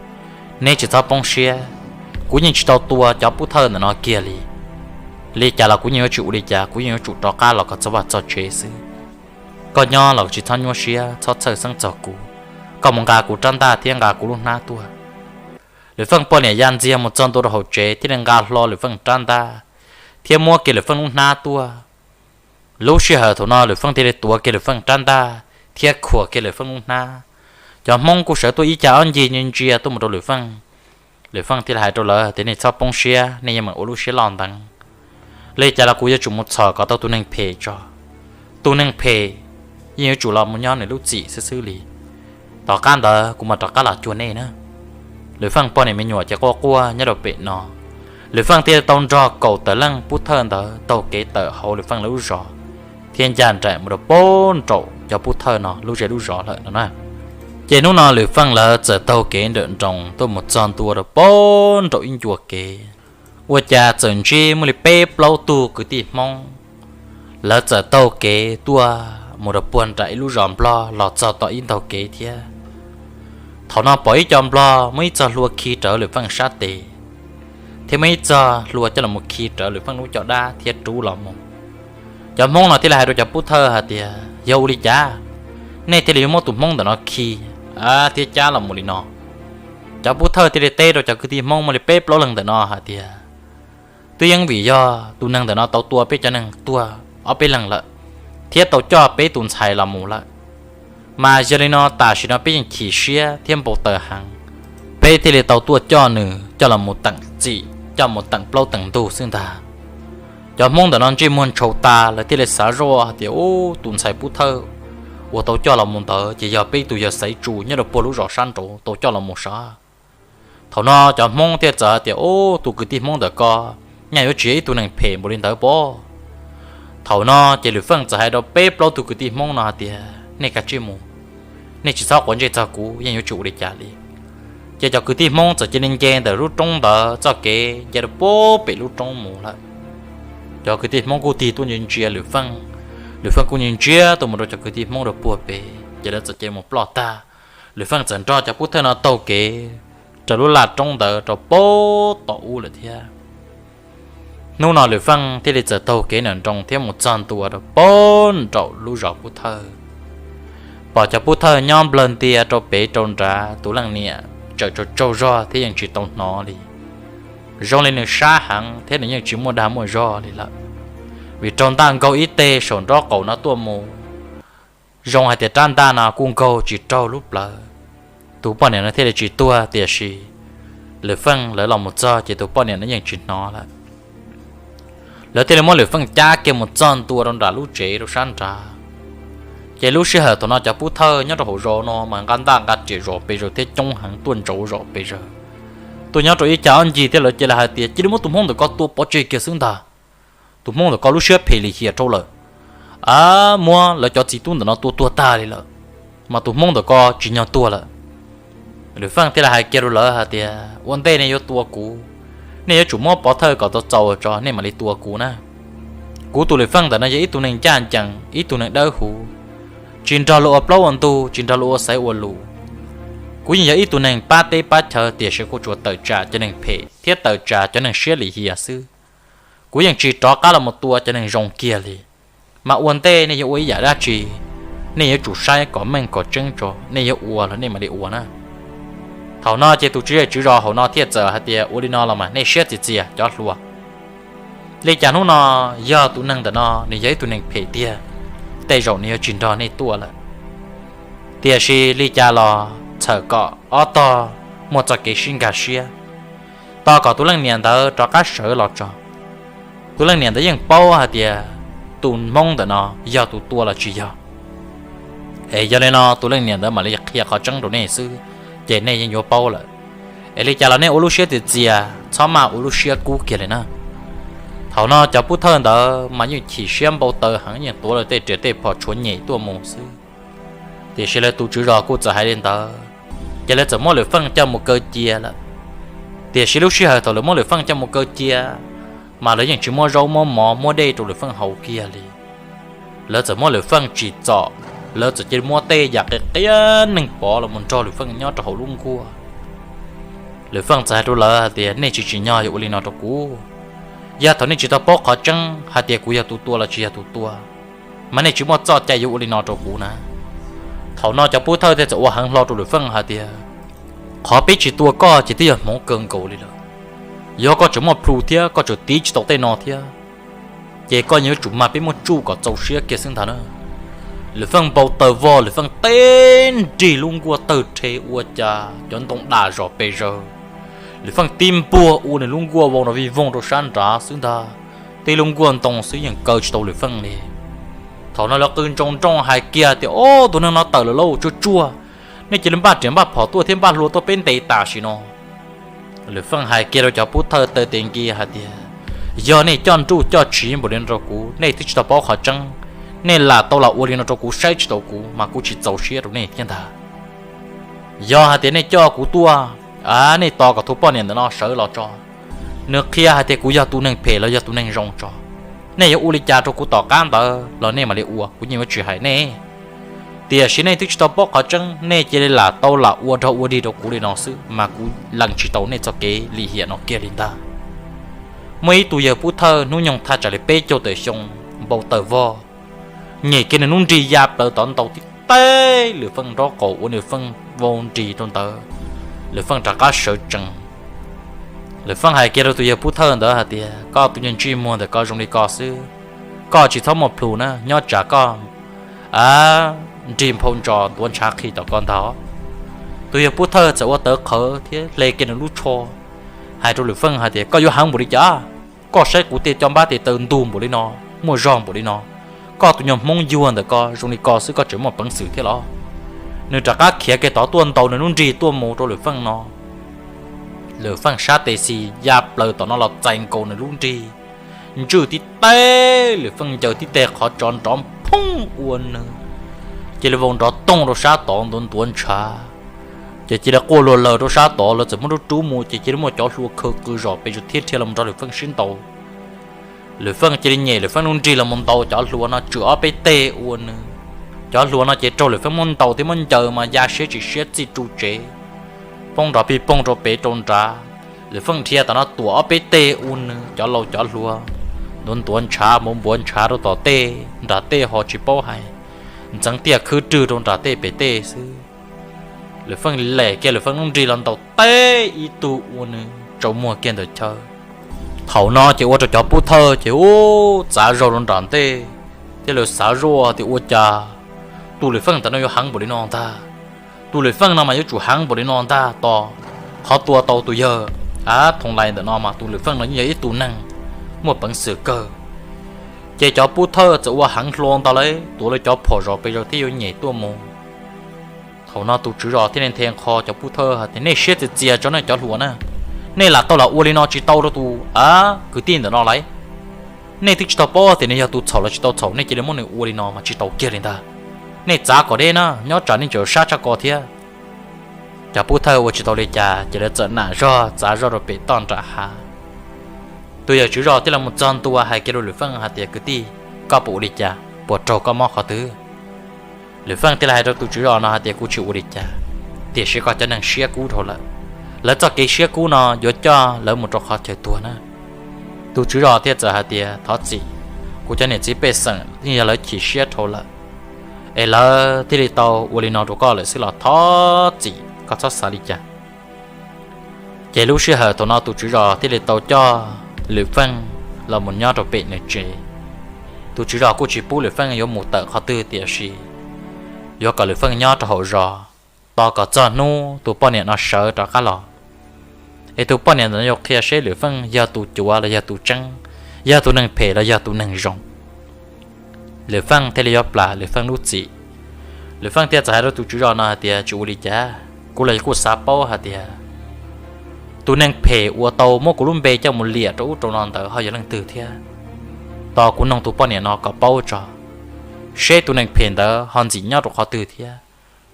neb tsis txhob poob siab. Kuv yeej tsis tau tua cov Pub Thawj ntawm no kiag li. Li cas los kuv yeej yuav tsum ua li cas, kuv yeej yuav tsum rov qab los kom txog vaj txog tsev xwb. Koj nyob los tsis txhob nyuaj siab, txhob txhawj xeeb txog kuv. Koj mus nqa kuv rab ntaj thiab nqa kuv lub hnab tuaj. Lwm Feej poj niam ya ntxiag mus txog ntua rau hauv tsev thiaj li nqa hlo Lwm Feej rab ntaj thiab muab kiag Lwm Feej lub hnab tuaj. Lub sij hawm thaum no Lwm Feej thiaj li tuav kiag Lwm Feej rab ntaj thiab khuam kiag Lwm Feej lub hnab. Cov Hmoob kuj sawv tuaj ib cag ob ncig ntsia ntsia tuaj mus rau Lwm Feej. Lwm Feej thiaj li hais rau lawv tias, Nej txhob poob siab, nej yeej meem ua lub siab loj nteev. Li cas los kuv yuav tsum mus txhom kom tau tus neeg phem tso. Tus neeg phem yeej yuav tsum los mus nyob nws lub txim xwb xwb li. Tom qab ntawd kuv mam rov qab los cuag nej na. Lwm Feej poj niam me nyuam ces quaj quaj nyob rau pem no. Lwm Feej thiaj tau nrog kaum tawm leej Pub Thawj ntawd taug kev tawm hauv Lwm Feej lawv lub zos thiab ncaj nraim mus rau pem nraum cov Pub Thawj no lub zej lub zos lawm no na. Ces hnub no Lwm Feej lawv txawm taug kev nrawm nroos tuaj mus txog ntua rau pem nraum ib ncua kev. Ua cas txawm ntsib muaj li peb plaub tug kwv tij Hmoob, lawv txawm taug kev tuaj mus rau puag nram ib lub zos Nplog los txog tom ib ntaug kev thiab. Thaum no pom ib co Nplog muaj ib txog hlua khi rawv Lwm Feej sab tes, thiab muaj ib txog hlua coj los mus khi rawv Lwm Feej lub caj dab thiab rub los mus. Cov Hmoob no thiaj li hais rau cov Pub Thawj hais tias, Yog ua li cas nej thiaj li yuav muab tus Hmoob ntawm no khi thiab cab los mus li no? Cov Pub Thawj thiaj li teb rau cov kwv tij Hmoob muaj li peb plaub leeg ntawm no hais tias, Twb yeej vim yog tus neeg ntawm no tau tua peb cov neeg tuag ob peb leeg lawm, thiab tau coj peb tus ntxhais los mus lawm. Mas yog li no tam sim no peb yeej chim siab thiab npau taws heev, peb thiaj li tau tuaj coj nws coj los mus teem txim, coj mus teem plaub teem ntug xwb ntag. Cov Hmoob ntawm no ntsej muag ntshau tas, lawv thiaj li xav zoj hais tias, Ub, tus ntxhais Pub Thawj uas tau coj los mus ntawd ces yog peb tus yawg Xaiv Tsu nyob rau puag lub zos sab nraud tau coj los mus sav. Thaum no cov Hmoob thiaj txawm hais tias, Ub, tus kwv tij Hmoob ntawm ko nyaj yuav tsis yog ib tug neeg phem npaum li ntawd pob? Thaum no ces Lwm Feej txawm hais rau peb plaub tug kwv tij Hmoob no hais tias, Nej kav tsij mus, nej tsis txhob quav ntsej txog kuv, yeej yuav tsis ua li cas li. Ces cov kwv tij Hmoob txawm cia li nce ntawm lub roob ntawd txoj kev nce rau pem lub roob mus lawm. Cov kwv tij Hmoob kuj tig tuaj ntsia ntsia Lwm Feej, Lwm Feej kuj ntsia ntsia tuaj mus rau cov kwv tij Hmoob rau puag pem, ces lawv txawm cia li mus ploj tag. Lwm Feej txawm nrog cov pub thawj no taug kev raws lub laj roob ntawd rau pem tom ub lawm thiab. Hnub no Lwm Feej thiaj li txawm taug kev nram nroog thiab mus txog ntua rau pem nraum lub zos pub thawj. Pom cov pub thawj nyob nplawg ntia rau pem rau nrad, tus leej niam tseem tsaug tsaug zog thiab yeej tsis tau hnov li. Zoo li nws sab heev thiab nws yeej tsis muaj dag muaj zog li lawm, vim raug ntaj nkaug ib teg saum nraub qaum no tuaj mus. Zoo hais tias rab ntaj no kuj nkaug tsis raug lub plawv, tus poj niam no thiaj li tsis tuag, tiam sis Lwm Feej lawv los mus txog ces tus poj niam no yeej tsis hnov lawm. Lawv thiaj li muab Lwm Feej cab kiag mus txog ntua rau nram lub tsev rau sab nrad. Ces lub sij hawm thaum no cov pub thawj nyob rau hauv zos no mas nqa ntaj nqa riam zom pes zaws thiab coob heev tuaj ntsauv zom pes zaws. Tuaj nyob rau ib cag ob ncig thiab lawv cia li hais tias cia li muab tus Hmoob ntawm ko tua pov tseg kiag xwb ntag. Tus Hmoob ntawm ko lub siab phem lim hiam rau lawm, a, muab lawv cov txiv tub ntawm no tua tuag tag li lawm, mas tus Hmoob ntawm ko tsis nyog tuag lawm. Lwm Feej thiaj li hais kiag rau lawv hais tias ua ntej nej yuav tua kuv, nej yuav tsum muab pov thawj kom txaus txaus tso nej mam li tua kuv na. Kuv tus Lwm Feej ntawm no yog ib tug neeg ncaj ncees, ib tug neeg dawb huv, tsis nrog luag ua plaub ua ntug, tsis nrog luag ua xaiv ua lus. Kuv yeej yog ib tug neeg pab teb pab chaw, tiam sis kuv tsuas tawm tsam cov neeg phem thiab tawm tsam cov neeg siab lim hiam xwb. Kuv yeej tsis rov qab los mus tua cov neeg zoo kiag li. Mas ua ntej nej yuav ua ib yam dab tsi, nej yuav tsum saib kom meej kom tseeb tso, nej yuav ua los nej mam li ua na. Thaum no ces tus tswv zej tswv zos hauv no thiaj txawm hais tias ua li no los mas nej siab txias txias cov hluas. Li cas hnub no yog tus neeg ntawm no nws yog ib tug neeg phem tiag, tej zaum nws yuav tsis nrog nej tuaj lawm. Tiam sis li cas los txhawm kom ob tog muaj txoj kev sib nkag siab, tos kom tus leej niam ntawd rov qab sawv los tso. Tus leej niam ntawd yeej paub hais tias tus Hmoob ntawm no yog tus tua los tsis yog. Es yog li no tus leej niam ntawd mam li qhia qhov tseeb rau nej xwb, ces nej yeej yuav paub lawm. Es li cas los nej ua lub siab txias txias, txhob maj ua lub siab kub kiag li na. Thaum no cov pub thawj ntawd mas yeej chim siab npau taws heev, yeej tuav lawv tej riam tej phom tshuav nyem tuaj mus xwb. Tiam sis lawv tus tswv zos kuj txawm hais li ntawd, ces lawv txawm muab Lwm Feej coj mus kaw cia lawm. Tiam sis lub sij hawm thaum lawv muab Lwm Feej coj mus kaw cia, mas lawv yeej tsis muab zaub muab mov muab dej rau Lwm Feej haus kiag li. Lawv txawm muab Lwm Feej tsim txom, lawv txawm cia li muab tej yam qias qias neeg pov los mus nrog Lwm Feej nyob rau hauv lub nkuaj. Lwm Feej txawm hais rau lawv hais tias nej tsis tsim nyog yuav ua li no rau kuv. Yog thaum nej tsis tau paub qhov tseeb hais tias kuv yog tus tua los tsis yog tus tua, mas nej tsis muaj txoj cai yuav ua li no rau kuv na. Thaum no cov pub thawj thiaj txawm ua heev hlo rau Lwm Feej hais tias, qhov peb tsis tua koj ces twb yog hmoov kawg nkaus li lawm. Yog koj tseem muaj plhu thiab koj tseem tiv tsis tau tej no thiab, ces koj yuav tsum mag peb muaj tsuj kom txaus siab kiag xwb ntag na. Lwm Feej npau taws vog, Lwm Feej tib nrig lub nkuaj tawg rhe ua cas cov ntoo dam zom pes zaws. Lwm Feej tib npuag ua nws lub nkuaj vau nrov vij voog rau sab nrad xwb ntag. Tib lub nkuaj ntoo xwb yeej kaw tsis tau Lwm Feej li. Thaum no lawv qw ntsoo nrooj hais kiag tias, ob, tus neeg no tawm lawm lauj, tsuag tsuag, nej cia li npaj riam npaj phom tuaj thiab npaj hlua tuaj peb ntes tam sim no. Lwm Feej hais kiag rau cov pub thawj taw tes nki hais tias, yog nej coj nruj coj tsiv npaum li no rau kuv, nej twb tsis tau paub qhov tseeb, nej lam tau lam ua li no rau kuv saib tsis taus kuv mas kuv tsis txaus siab rau nej thiab ntag. Yog hais tias nej coj kuv tuaj, a, nej tos kom tus poj niam ntawm no sawv los tso, nws qhia hais tias kuv yog tus neeg phem los yog tus neeg zoo tso, nej yuav ua li cas rau kuv tom qab ntawd los nej mam li ua, kuv yeej yuav tsis hais nej. Tiam sis nej twb tsis tau paub qhov tseeb, nej cia li lam tau lam ua rog ua dig rau kuv li no xwb mas kuv lees tsis tau nej txoj kev lim hiam no kiag li ntag. Muaj ib tug yawg pub thawj hnub nyoog thaj tsam li peb caug tawm xyoo, npau taws vog, nyem kiag nws lub nrig ya plaws tod ntaus tib teg Lwm Feej nraub qaum ua Lwm Feej vau nris rau ntawd. Lwm Feej rov qab sawv tsees. Lwm Feej hais kiag rau tus yawg pub thawj ntawd hais tias, koj tus nyuag ntsej muag ntawm ko zoo li ko xwb, koj tsis txhob muaj plhus na, nyob tsam koj, a, nrig nphau ntsos ntuav ntshav qhi tom ko ntag. Tus yawg pub thawj txawm ua tawv qhawv thiab hle kiag nws lub tsho, hais rau Lwm Feej hais tias, koj yuav heev npaum li cas? Koj saib kuv tej caj npab tes taw ntug npaum li no, muaj zog npaum li no, koj tus nyuag Hmoob yuag ntawm ko zoo li ko xwb koj tseem muaj peev xwm thiab los? Nws rov qab khiav kiag tod tuaj ntaus nws lub nrig tuaj mus rau Lwm Feej no. Lwm Feej sab tes xis ya plaws tom no los txais nkaus nws lub nrig, ntswj tib teg, Lwm Feej ncaws tib teg qhov tso nrov phooj ua nws cia li vau nrov toog rau sab tod ntuav ntuav ntshav. Ces cia li quaj luag lawg rau sab tod, lawv txawm muab rub rub mus ces cia li muaj cov hlua khawv qw zom pes zom thiab dhia los nrog Lwm Feej sib ntaus. Lwm Feej cia li nyem Lwm Feej lub nrig los mus ntaus cov hlua no tswm ob peb teg ua nws. Cov hlua no ces raug Lwm Feej muab ntaus thiab muab ncaws mas ya siab tsis siab txij ru tsev, poob nrov pij poog rau pem rau nrad. Lwm Feej dhia tam no tuam ob peb teg ua nws, cov laus cov hluas ntuav ntuav ntshav npuav npuav ntshav rau tom tej nram tej ho tsis paub hais, ntxeev tiaj khwb rwg rau nram tej pem tej xwb. Lwm Feej lem kiag Lwm Feej lub nrig los ntaus teb ib tug ua nws tsaus muag kiag ntawm chaw. Thaum no ces ua rau cov pub thawj ces ub txav zog rau nram ntej, thiab lawv xav zoj tias ua cas tus Lwm Feej ntawm no yuav heev npaum li no ntag. Tus Lwm Feej no mas yuav tsum heev npaum li no ntag, tos qhov tua tau tus yawg a thoom lais ntawm no mas tus Lwm Feej no yeej yog ib tug neeg muaj peev xwm kawg. Ces cov pub thawj txawm ua heev hlo ntag lauj, tuav lawv cov phom zom pes zaws thiab yuav nyem tuaj mus. Thaum no tus tswv zos thiaj li nthe nqho cov pub thawj hais tias nej siab txias txias tso nej cov hluas na, nej lam tau los ua li no tsis tau rau tus a kwv tij ntawm no lauj. Nej twb tsis tau paub tias nws yog tus txhaum los tsis tau txhaum, nej cia li muab nws ua li no mas tsis tau kiag li ntag. Nej txav kom deb na, nyob tsam nej tseem sab tshaj ko thiab. Cov pub thawj ua tsis tau li cas ces lawv txawm nam zog txav zog rau pem toj nram hav. Tus yawm tswv zos thiaj li mus txog ntua hais kiag rau Lwm Feej hais tias kwv tij, koj puas ua li cas, puas raug koj mob qhov twg? Lwm Feej thiaj li hais rau tus tswv zos no hais tias kuv tsis ua li cas, tiam sis koj cov neeg siab kub dhau lawm, lawv txoj kev siab kub no yuav coj lawv mus rau qhov chaw tuag na. Tus tswv zos thiaj txawm hais tias thov txim, kuv cov niam txiv pej xeem yeej yog lawv chim siab dhau lawm, es lawv thiaj li tau ua li no rau koj lawm xwb los thov txim, koj txhob xav li cas. Ces lub sij hawm thaum no tus tswv zos thiaj li tau coj Lwm Feej los mus nyob rau pem nws tsev. Tus tswv zos kuj tsis pub Lwm Feej yuav mus tawm qhov twg tiam sis yuav kom Lwm Feej nyob rau hauv zos, tos kom txog hnub tus poj niam no sawv rov qab los, es tus poj niam ntawm no yuav qhia seb Lwm Feej yog tus cuav los yog tus tseeb, yog tus neeg phem los yog tus neeg zoo. Lwm Feej thiaj li yuav plam Lwm Feej lub txim. Lwm Feej thiaj txawm hais rau tus tswv zos no hais tias tsis ua li cas, kuv los kuj xav paub hais tias tus neeg phem uas tau muab kuv lub npe coj mus liam rau ub rau no ntawd ho yog leej twg thiab. Tos kuv noog tus poj niam no kom paub tso, seb tus neeg phem ntawd ho ntxim nyob rau qhov twg thiab,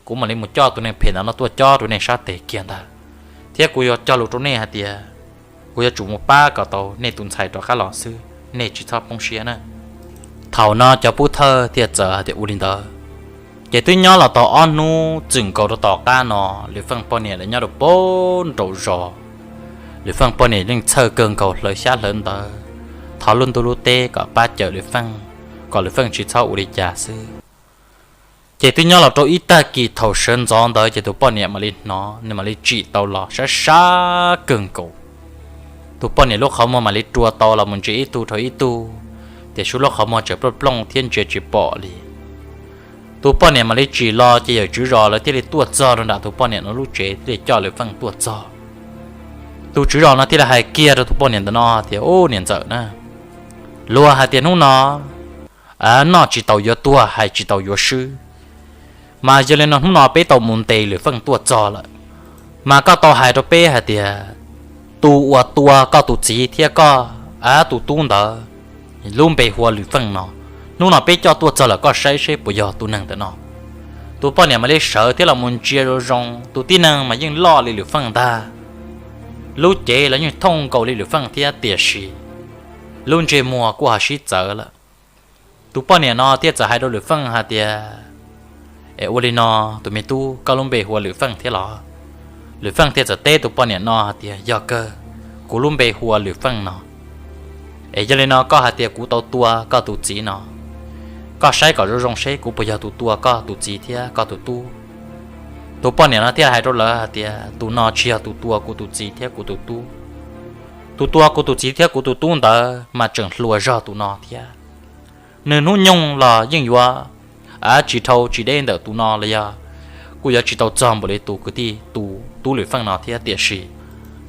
kuv mam li mus coj tus neeg phem ntawd no tuaj cob rau nej sab tes kiag ntag, thiab kuv yuav cog lus rau nej hais tias kuv yuav tsum mus pab kom tau nej tus ntxhais rov qab los xwb, nej tsis txhob poob siab na. Thaum no cov pub thawj thiaj txawm hais tias ua li ntawd. Ces twb nyob los tau ob hnub txwm nkaus rau tom qab no, Lwm Feej poj niam lawv nyob rau pem nraum zos. Lwm Feej poj niam yeej txhawj kawg nkaus hlawv xyab hlawv ntawv, thov lub ntuj lub teb kom pab cawm Lwm Feej, kom Lwm Feej tsis txhob ua li cas xwb. Ces twb nyob los rau ib tag kis thaum sawv ntxov ntawd ces tus poj niam mam li hnov, nws mam li tsim tau los sab sab kawg nkaus. Tus poj niam lub qhov muag mam li rua tau los mus ntsia ib tug dhau ib tug, tiam sis lub qhov muag tseem plooj plooj thiab ntsia tsis pom li. Tus poj niam mam li tsim los ces yawm tswv zos lawv thiaj li tuaj txog rau nram tus poj niam no lub tsev thiaj li coj Lwm Feej tuaj txog. Tus tswv zos no thiaj li hais kiag rau tus poj niam ntawm no tias, ub niam ntxawm na, luag hais tias hnub no noj tsis taus yuav tuag, hais tsis taus yuav swb, mas yog li no hnub no peb tau mus ntes Lwm Feej tuaj txog lawm, mas koj tau hais rau peb hais tias tus uas tua koj tus txiv thiab koj tus tub ntawd lub npe hu ua Lwm Feej no, hnub no peb coj tuaj txog lawm, koj saib seb puas yog tus neeg ntawm no. Tus poj niam mam li sawv thiab los mus ntsia zoo zoo, tus tib neeg mas yeej loj li Lwm Feej ntag, lub cev los yeej thooj nkaus li Lwm Feej thiab tiam sis lub ntsej muag kuj ho sib txawv lawm. Tus poj niam no thiaj txawm hais rau Lwm Feej hais tias, es ua li no, tus me tub, koj lub npe hu ua Lwm Feej thiab los? Lwm Feej thiaj txawm teb tus poj niam no hais tias, yog kawg, kuv lub npe hu ua Lwm Feej no. Es yog li no koj hais tias kuv tau tua koj tus txiv no, koj saib kom zoo zoo seb kuv puas yog tus tua koj tus txiv thiab koj tus tub. Tus poj niam no thiaj hais rau lawv hais tias, tus no tsis yog tus tua kuv tus txiv thiab kuv tus tub. Tus tua kuv tus txiv thiab kuv tus tub ntawd mas tseem hluas zog tus no thiab. Nws hnub nyoog los yeej yuav tsis dhau tsis deb ntawm tus no los yog kuj yuav tsis tau txog npaum li tus kwv tij tus tub Lwm Feej no thiab tiam sis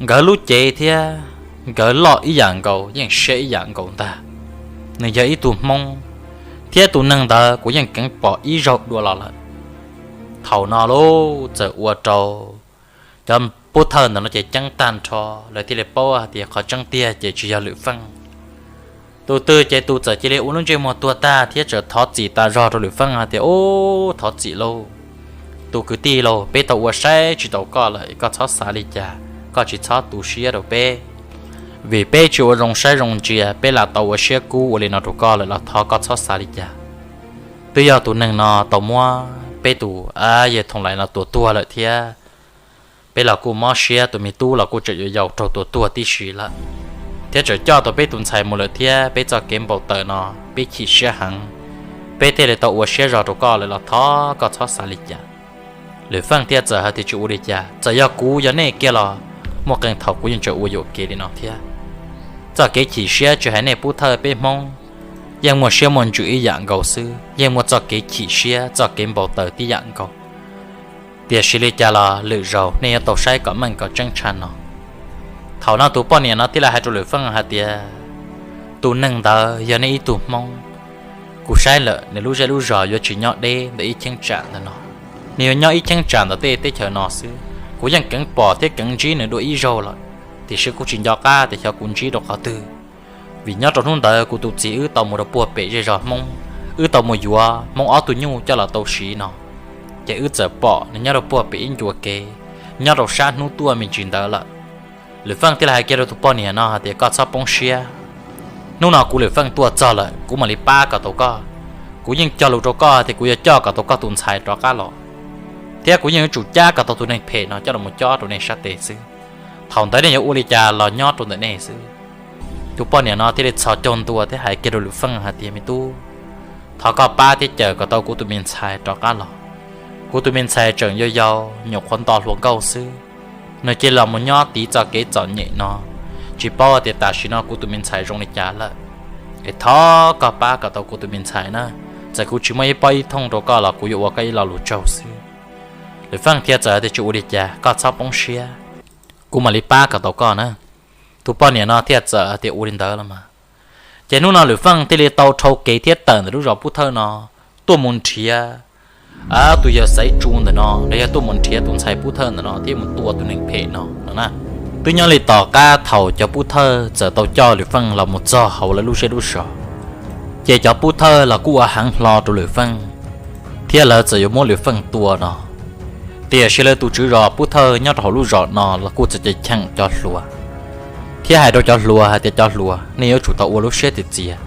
nkawd lub cev thiab nkawd loj ib yam nkaus, yeej siab ib yam nkaus ntag. Nws yog ib tug Hmoob, thiab tus neeg ntawd kuv yeej keev pom ib zaug dua los lawm. Thaum no lauj, txawm ua rau cov pub thawj ntawm no ces ceeb tag nrho, lawv thiaj li paub hais tias qhov tseeb tiag ces tsis yog Lwm Feej. Tus twg ces tus txawm cia li ua lub ntsej muag tuag tag thiab txawm thov txim tas zog rau Lwm Feej hais tias, Ub, thov txim lauj, tus kwv tij lauj, peb tau ua saib tsis taus koj lawm, koj txhob xav li cas, koj tsis txhob tu siab rau peb. Vim peb tsis ua zoo saib zoo ntsia, peb lam tau ua siab kub ua li no rau koj lawm los thov koj txhob xav li cas. Twb yog tus neeg no tau muab peb tus yawg Thoom Lais no tua tuag lawm thiab. Peb los kuj mob siab, tus me tub los kuj tseem yuav yau raug tua tuag tib si lawm, thiab tseem coj tau peb tus ntxhais mus lawm thiab. Peb txoj kev npau taws no peb chim siab heev, peb thiaj li tau ua siab zog rau koj lawm los thov koj txhob xav li cas. Lwm Feej thiaj txawm hais tias, Tsis ua li cas, txawm yog kuv yog nej kiag los muaj qee thaum kuv yeej tseem ua yuam kev li no thiab. Txoj kev chim siab tsis hais nej Pub Thawj, peb Hmoob yeej muaj siab muaj ntsws ib yam nkaus xwb, yeej muaj txoj kev chim siab txoj kev npau taws tib yam nkaus. Tiam sis li cas los lwm zaus nej yuav tau saib kom meej kom tseeb tshaj no. Thaum no tus poj niam no thiaj li hais rau Lwm Feej hais tias, Tus neeg ntawd yog nej ib tug Hmoob, kuv saib lawm nws lub zej lub zos yuav tsis nyob deb ntawm ib cheeb tsam ntawm no, nws yuav nyob ib cheeb tsam ntawm tej teb chaws no xwb. Kuv yeej keev pom thiab keev ntsib nws dua ib zaug lawm, tiam sis kuj tsis nco qab tias xyov kuv ntsib rau qhov twg. Vim nyob rau hnub ntawd kuv tus txiv wb tau mus rau puag pem zej zos Hmoob, wb tau mus yuav Hmoob ob tug nyuj coj los tau siv no, ces wb txawm pom nws nyob rau puag pem ib ncua kev, nyob rau sab hnub tuaj me ntsis ntawd lawm. Lwm Feej thiaj li hais kiag rau tus poj niam no hais tias, Koj txhob poob siab, hnub no kuv Lwm Feej tuaj txog lawm, kuv mam li pab kom tau koj. Kuv yeej cog lus rau koj tias kuv yuav coj kom tau koj tus ntxhais rov qab los, thiab kuv yeej yuav tsum cab kom tau tus neeg phem no coj los cob rau nej sab tes xwb. Thaum ntawd nej yuav ua li cas los nyob rau ntawm nej xwb. Tus poj niam no thiaj li txhos caug ntua thiab hais kiag rau Lwm Feej hais tias, Me tub, thov koj pab thiab cawm kom tau kuv tus me ntxhais rov qab los. Kuv tus me ntxhais tseem yau yau, nyuam qhuav nto hluas nkauj xwb, nws cia li los mus nyob tiv txoj kev txom nyem no, tsis paub tias tam sim no kuv tus me ntxhais zoo li cas lawm. Es thov koj pab kom tau kuv tus me ntxhais na, txawm kuv tsis muaj ib pob ib thooj rau koj los kuv yuav ua koj ib lo lus tsaug xwb. Lwm Feej thiaj txawm tias, Tsis ua li cas, koj txhob poob siab, kuv mam li pab kom tau koj na. Tus poj niam no thiaj txawm tias, Ua li ntawd los mas. Ces hnub no Lwm Feej thiaj li tau dhau kev thiab tawm ntawm lub zos Pub Thawj no tuaj mus nrhiav tus yawg Xaiv Tsu ntawm no, los yog tuaj mus nrhiav tus ntxhais Pub Thawj ntawm no thiab mus tua tus neeg phem no no na. Twb nyob li tom qab thaum cov Pub Thawj txawm tau coj Lwm Feej los mus txog hauv lawv lub zej lub zos, ces cov Pub Thawj los kuj ua heev hlo rau Lwm Feej, thiab lawv txawm yuav muab Lwm Feej tua no. Tiam sis lawv tus tswv zos Pub Thawj nyob rau hauv lub zos no los kuj txawm cheem cov hluas, thiab hais rau cov hluas hais tias, Cov hluas, nej yuav tsum tau ua lub siab txias txias,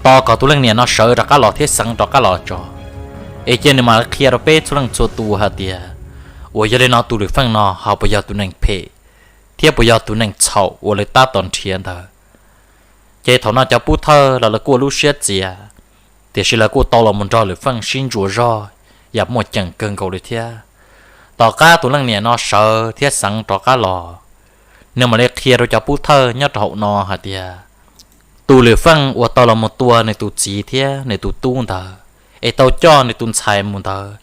tos kom tus leej niam no sawv rov qab los thiab xeev rov qab los tso, es cia nws mam li qhia rau peb txhua leej txhua tus hais tias, uas yog li no tus Lwm Feej no ho puas yog tus neeg phem thiab puas yog tus neeg txhaum uas lawv tab tom nrhiav ntawd. Ces thaum no cov Pub Thawj los lawv kuj ua lub siab txias, tiam sis lawv kuj tau los mus nrog Lwm Feej sib ntsuas zog yam muaj ceem kawg nkaus li thiab. Tom qab tus leej niam no sawv thiab xeev rov qab los, nws mam li qhia rau cov Pub Thawj nyob rau hauv no hais tias, tus Lwm Feej uas tau los mus tua nws tus txiv thiab nws tus tub ntawd, es tau coj nws tus ntxhais mus ntawd,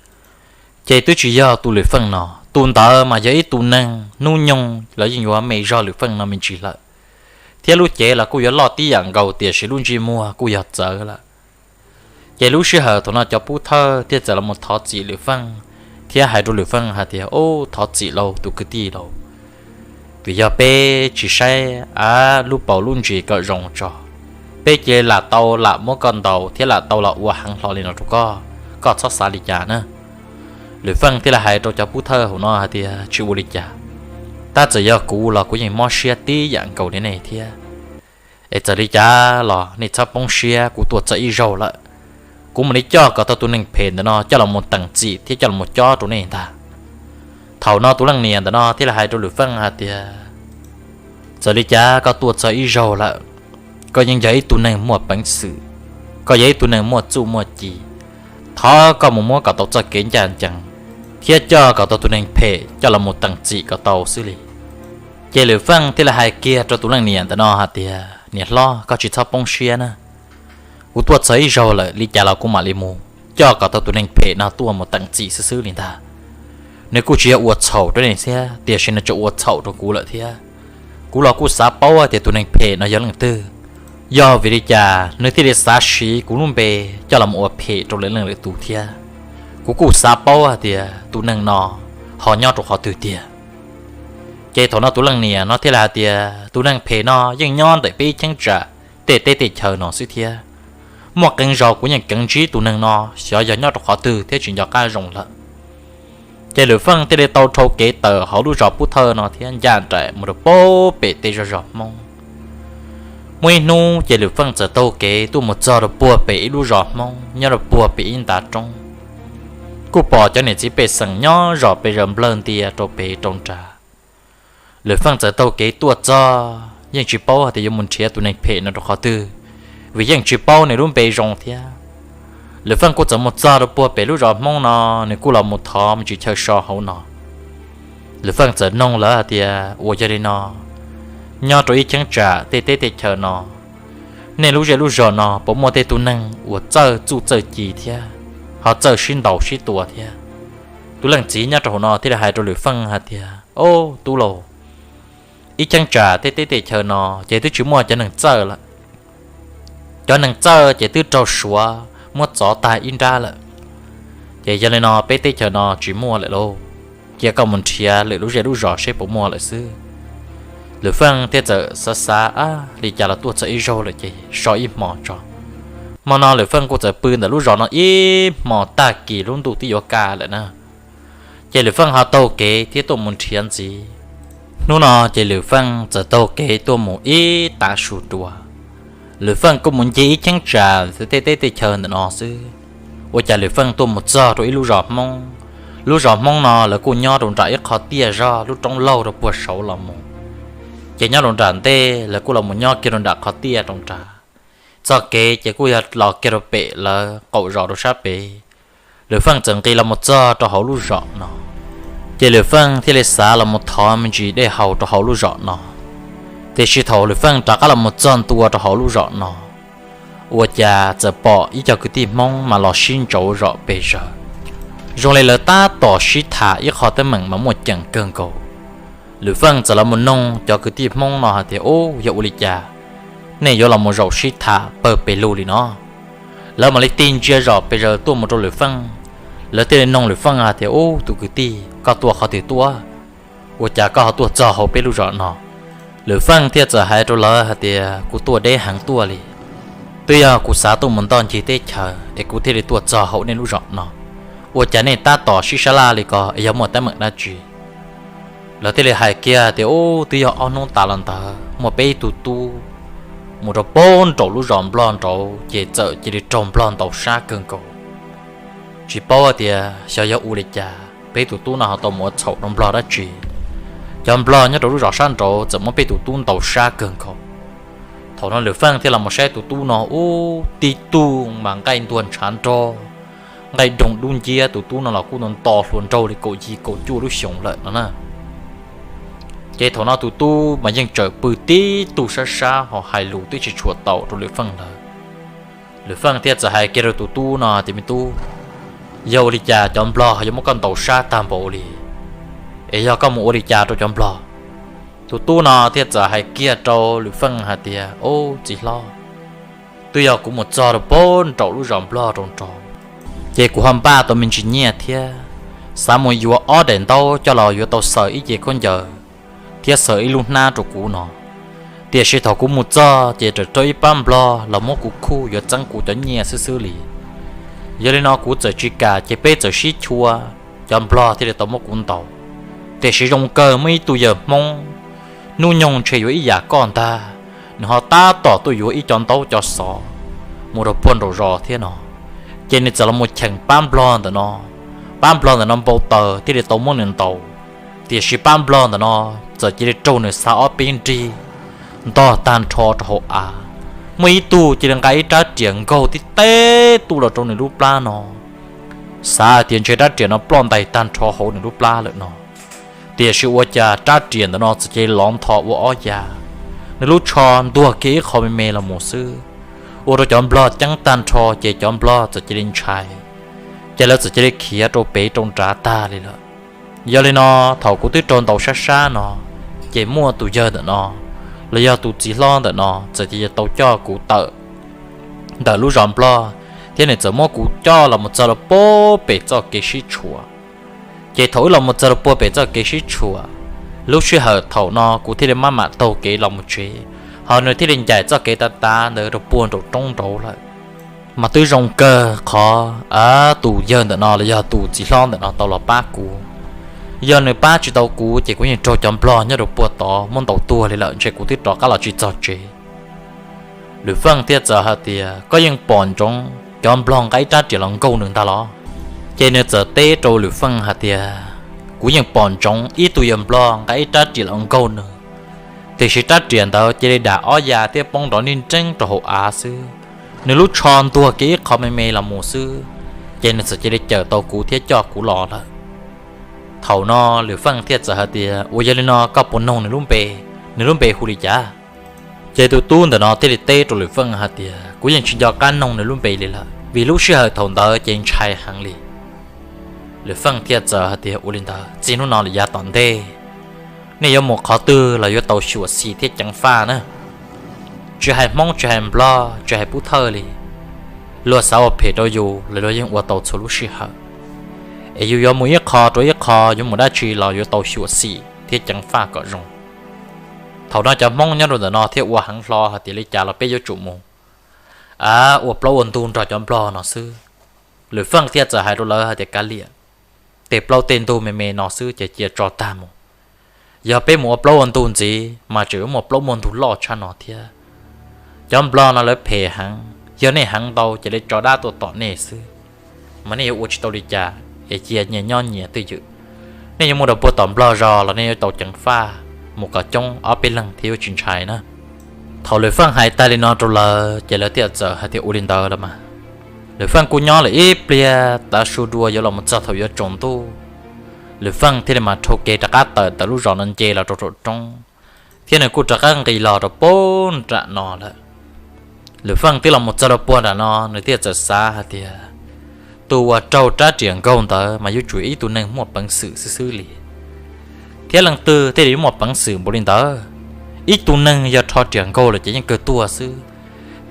ces twb tsis yog tus Lwm Feej no. Tus ntawd mas yog ib tug neeg hnub nyoog los yeej yuav me zog Lwm Feej no me ntsis lawm, thiab lub cev los kuj yuav loj tib yam nkaus tiam sis lub ntsej muag kuj yog txawv lawm. Ces lub sij hawm thaum no cov Pub Thawj thiaj txawm los mus thov txim Lwm Feej, thiab hais rau Lwm Feej hais tias, Ub, thov txim lauj tus kwv tij lauj, vim yog peb tsis saib lub paus lub ntsis kom zoo tso, peb cia li lam tau lam muab koj ntaus thiab lam tau los ua heev hlo li no rau koj, koj txhob xav li cas na. Lwm Feej thiaj li hais rau cov Pub Thawj hauv no hais tias, Tsis ua li cas, tab txawm yog kuv los kuv yeej mob siab tib yam nkaus li nej thiab. Es txawm li cas los nej txhob poob siab, kuv tuaj txog ib zaug lawm, kuv mam li coj kom tau tus neeg phem ntawm no coj los mus teem txim thiab coj los mus cob rau nej ntag. Thaum no tus leej niam ntawm no thiaj li hais rau Lwm Feej hais tias, Txawm li cas koj tuaj txog ib zaug lawm, koj yeej yog ib tug neeg muaj peev xwm, koj yog ib tug neeg muaj txuj muaj ci, thov koj mus muab kom tau txoj kev ncaj ncees, thiab coj kom tau tus neeg phem coj los mus teem txim kom tau xwb li. Ces Lwm Feej thiaj li hais kiag rau tus leej niam ntawm no hais tias, Niam hlob, koj tsis txhob poob siab na, kuv tuaj txog ib zaug lawm, li cas los kuv mam li mus coj kom tau tus neeg phem no tuaj mus teem txim xwb xwb li ntag. Nws kuj tsis yog ua txhaum rau nej thiab, tiam sis nws tseem ua txhaum rau kuv lawm thiab. Kuv los kuj xav paub tias tus neeg phem no yog leej twg, yog vim li cas nws thiaj li xav siv kuv lub npe coj los ua phem rau lwm leej lwm tus thiab. Kuv kuj xav paub hais tias tus neeg no ho nyob rau qhov twg tiag. Ces thaum no tus leej niam no thiaj li hais tias, Tus neeg phem no yeej nyob ntawm peb ib cheeb tsam tej teb tej chaw no xwb thiab. Muaj qee zaus kuv yeej keev ntsib tus neeg no, xyov yog nyob rau qhov twg thiab tsis nco qab zoo lawm. Ces Lwm Feej thiaj li tau rhau kev tawm hauv lub zos Pub Thawj no thiab ncaj nraim mus rau puag pem tej zos zos Hmoob. Muaj ib hnub ces Lwm Feej txawm taug kev tuaj mus txog rau puag pem ib lub zos Hmoob nyob rau puag pem ib ntav roob. Kuj pom cov niam txiv pej xeem nyob zom pes zaws nplawg ntia rau pem rau nrad. Lwm Feej txawm taug kev tuaj txog yeej tsis paub hais tias yuav mus nrhiav tus neeg phem no rau qhov twg, vim yeej tsis paub nws lub npe zoo thiab. Lwm Feej kuj txawm mus txog rau puag pem lub zos Hmoob no, nws kuj los mus thov me ntsis chaw so hauv no. Lwm Feej txawm noog lawv hais tias, ua yog li no, nyob rau ib cheeb tsam tej teb tej chaw no, nej lub zej lub zos no puas muaj tej tug neeg uas txawj txuj txawj ci thiab ho txawj sib ntaus sib tua thiab? Tus leej txiv nyob rau hauv no thiaj li hais rau Lwm Feej hais tias, o, tub laus, ib cheeb tsam tej teb tej chaw no ces twb tsis muaj cov neeg txawj lawm. Cov neeg txawj ces twb raug Suav muab txov tag ib nrab lawm. Ces yog li no peb teb chaws no tsis muaj lawm lauj. Cia koj mus nrhiav lwm lub zej lub zos seb puas muaj lawm xwb. Lwm Feej thiaj txawm xav xav, a, li cas los tuaj txog ib zaug lawm ces so ib hmo tso. Hmo no Lwm Feej kuj txawm pw ntawm lub zos no ib hmo tag kis lub ntuj twb yuav kaj lawm na. Ces Lwm Feej ho taug kev thiab tuaj mus nrhiav ntxiv. Hnub no ces Lwm Feej txawm taug kev tuaj mus ib tav su dua. Lwm Feej kuj mus ncig ib cheeb tsam tej teb tej chaw ntawm no xwb. Ua cas Lwm Feej tuaj mus txog rau ib lub zos Hmoob. Lub zos Hmoob no lawv kuj nyob rau nram ib qho tiaj zog lub roob laug rau puag saud los mus. Ces nyob rau nram ntej lawv kuj los mus nyob kiag rau nram qhov tiaj rau nrad. Txoj kev ces kuj yog los kiag rau pem lawv qaum zos rau sab pem. Lwm Feej txawm nqis los mus txog rau hauv lub zos no. Ces Lwm Feej thiaj li xav los mus thov me ntsis dej haus rau hauv lub zos no. Tiam sis thaum Lwm Feej rov qab los mus txog ntua rau hauv lub zos no, ua cas txawm pom ib co kwv tij Hmoob mas los sib ntsauv zom pes zaws. Zoo li lawv tab tom sib tham ib qho teeb meem mas muaj ceem kawg nkaus. Lwm Feej txawm los mus noog cov kwv tij Hmoob no hais tias, ub, yog ua li cas nej yuav los mus zaum sib tham pawg pes lug li no? Lawv mam li tig ntsia zom pes zaws tuaj mus rau Lwm Feej. Lawv thiaj li noog Lwm Feej hais tias, ub, tus kwv tij, koj tuaj qhov twg tuaj? Ua cas koj ho tuaj txog hauv peb lub zos no? Lwm Feej thiaj txawm hais rau lawv hais tias, kuv tuaj deb heev tuaj li. Twb yog kuv xav tuaj mus ntoj ncig teb chaws es kuv thiaj li tuaj txog hauv nej lub zos no. Ua cas nej tab tom sib sab laj li ko es yog muaj teeb meem dab tsi? Lawv thiaj li hais kiag tias, ub, twb yog ob hnub tas los ntawd muaj peb ib tug tub mus rau puag nraum lub zos Nplog nraud ces txawm cia li raug Nplog ntaus sab kawg nkaus. Tsis paub tias xyov yog ua li cas peb tus tub no ho tau mus ua txhaum rau Nplog dab tsi, cov Nplog nyob rau lub zos sab nraud txawm muab peb tus tub ntaus sab kawg nkaus. Thaum no Lwm Feej thiaj los mus saib tus tub no, ub, tib tug mas nqaij ntuag ntshav nrog, nqaij doog dub nciab, tus tub no los kuj nto hluas nraug li kaum yim kaum cuaj lub xyoos lawm no na. Ces thaum no tus tub mas yeej tseem pw tib tug sab sab ho hais lus twb tsis tshua tau rau Lwm Feej lawm. Lwm Feej thiaj txawm hais kiag rau tus tub no tias, me tub, yog ua li cas cov Nplog yuav muab koj ntaus sab tag npaum li? Es yog koj mus ua li cas rau cov Nplog? Tus tub no thiaj txawm hais kiag rau Lwm Feej hais tias, ub, txiv hlob, twb yog kuv mus txog rau puag nraum lub zos Nplog rau nraud, ces kuv ho npaj tau me ntsis nyiaj thiab, xav mus yuav ob daim ntaub coj los yuav tau xaws ib ce khaub ncaws thiab xaws ib lub hnab rau kuv no. Tiam sis thaum kuv mus txog ces raws raug ib pab Nplog los muab kuv khuj yuav txeeb kuv cov nyiaj xwb xwb li. Yog li no kuv txawm tsis kam ces peb txawm sib chua, cov Nplog thiaj li tau muab kuv ntaus. Tiam sis zoo kawg muaj ib tug yawg Hmoob hnub nyoog ntshe yuav ib yam koj ntag, nws ho tab tom tuaj yuav ib co ntaub co xov mus rau puag nraum zos thiab no, ces nws txawm los mus cheem pab Nplog ntawm no. Pab Nplog ntawm no npau taws thiaj li tau muab nws ntaus. Tiam sis pab Nplog ntawm no txawm cia li raug nws xa ob peb nrig ntog tag nrho rau hauv av. Muaj ib tug cia li nqa ib rab riam nkaug tib teb tuaj los rau nws lub plab no. Xav hais tias ntshe rab riam no ploj ntais tag nrho hauv nws lub plab lawm no. Tiam sis ua cas rab riam ntawm no txawm cia li lov ntho ua ob ya, nws lub tsho ntuag kiag ib qho me me los mus xwb, ua rau cov Nplog ceeb tag nrho ces cov Nplog txawm cia li ntshai, ces lawv txawm cia li khiav rau pem rau nrad tag li lawm. Yog li no, thaum kuv twb raug ntaus sab sab no, ces muaj tus yawg ntawm no los yog tus txiv hlob ntawm no txawm cia li tau coj kuv tawm ntawm lub zos Nplog, thiab nws txawm muab kuv coj los mus txog rau puag pem txoj kev sib tshuam. Ces thaum wb los mus txog rau puag pem txoj kev sib tshuam, lub sij hawm thaum no kuv thiaj li maj mam taug kev los mus tsev, Ho nws thiaj li ncaim txoj kev tav tav ntawd rau puag nraum roob nraud lawm. Mas twb zoo kawg qhov tus yawg ntawm no los yog tus txiv hlob ntawm no tau los pab kuv. Yog nws pab tsis tau kuv ces kuv yeej raug cov nplog nyob rau puag tod muab ntaus tuag li lawm ntshe kuv twb rov qab los tsis txog tsev. Lwm Feej thiaj txawm hais tias, koj yeej pom ntsoov cov nplog nqa ib rab riam los nkaug nws ntag los? Ces nws txawm teb rau Lwm Feej hais tias, kuv yeej pom ntsoov ib tug yawg nplog nqa ib rab riam los nkaug nws, tiam sis rab riam ntawd cia li dam ob ya thiab poob nrov nij nreeb rau hauv av xwb. Nws lub tsho ntuag kiag ib qho me me los mus xwb, ces nws txawm cia li cawm tau kuv thiab coj kuv los lawm. Thaum no Lwm Feej thiaj txawm hais tias, ua yog li no koj puas noog nws lub npe, nws lub npe hu li cas? Ces tus tub ntawm no thiaj li teb rau Lwm Feej hais tias, kuv yeej tsis nco qab noog nws lub npe li lawm vim lub sij hawm thaum ntawd ces ntshai heev li. Lwm Feej thiaj txawm hais tias, ua li ntawd txij hnub no lawm yav tom ntej, nej yuav mus qhov twg los yuav tau xyuam xim thiab ceev faj na. Tsis hais Hmoob tsis hais Nplog tsis hais Pub Thawj li, luag xav ua phem rau yus los luag yeej ua tau txhua lub sij hawm. Es yus yuav mus ib qho rau ib qho, yuav mus dab tsi los yuav tau xyuam xim thiab ceev faj kom zoo. Thaum no cov Hmoob nyob rau ntawm no thiaj ua heev hlo hais tias, li cas los peb yuav tsum mus ua plaub ua ntug nrog cov nplog no xwb. Lwm Feej thiaj txawm hais rau lawv hais tias, kav liam, tej plaub tej ntug me me no xwb ces cia tso tag mus. Yog peb mus ua plaub ua ntug ntxiv mas tseem yuav muaj plaub muaj ntug loj tshaj no thiab. Cov nplog no lawv phem heev, yog nej heev ntau ces lawv tso dab tuaj tom nej xwb, mas nej yuav ua tsis tau li cas es cia nyias nyob nyias twj ywm. Nej yuav mus rau puag tom nplog zos los nej yuav tau ceev faj mus kom coob ob peb leeg thiab yuav tsis ntshai na. Thaum Lwm Feej hais tag li no rau lawv ces lawv thiaj txawm hais tias, ua li ntawd los mas. Lwm Feej kuj nyob lawm ib pliag tav su dua yuav los mus txog thaum yuav tsaus ntuj, Lwm Feej thiaj li mas rhau kev rov qab tawm ntawm lub zos no nce los rau saum roob, thiab nws kuj rov qab nqis los rau puag nram no lawm. Lwm Feej twb los mus txog rau puag nram no, nws thiaj txawm xav hais tias, tus uas raug rab riam nkaug ntawd mas yuav tsum yog ib tug neeg muaj peev xwm xwb xwb li, thiab leej twg thiaj li yuav muaj peev xwm npaum li ntawd. Ib tug neeg yog rho riam nkaug lawm ces yeej kawg tuag xwb,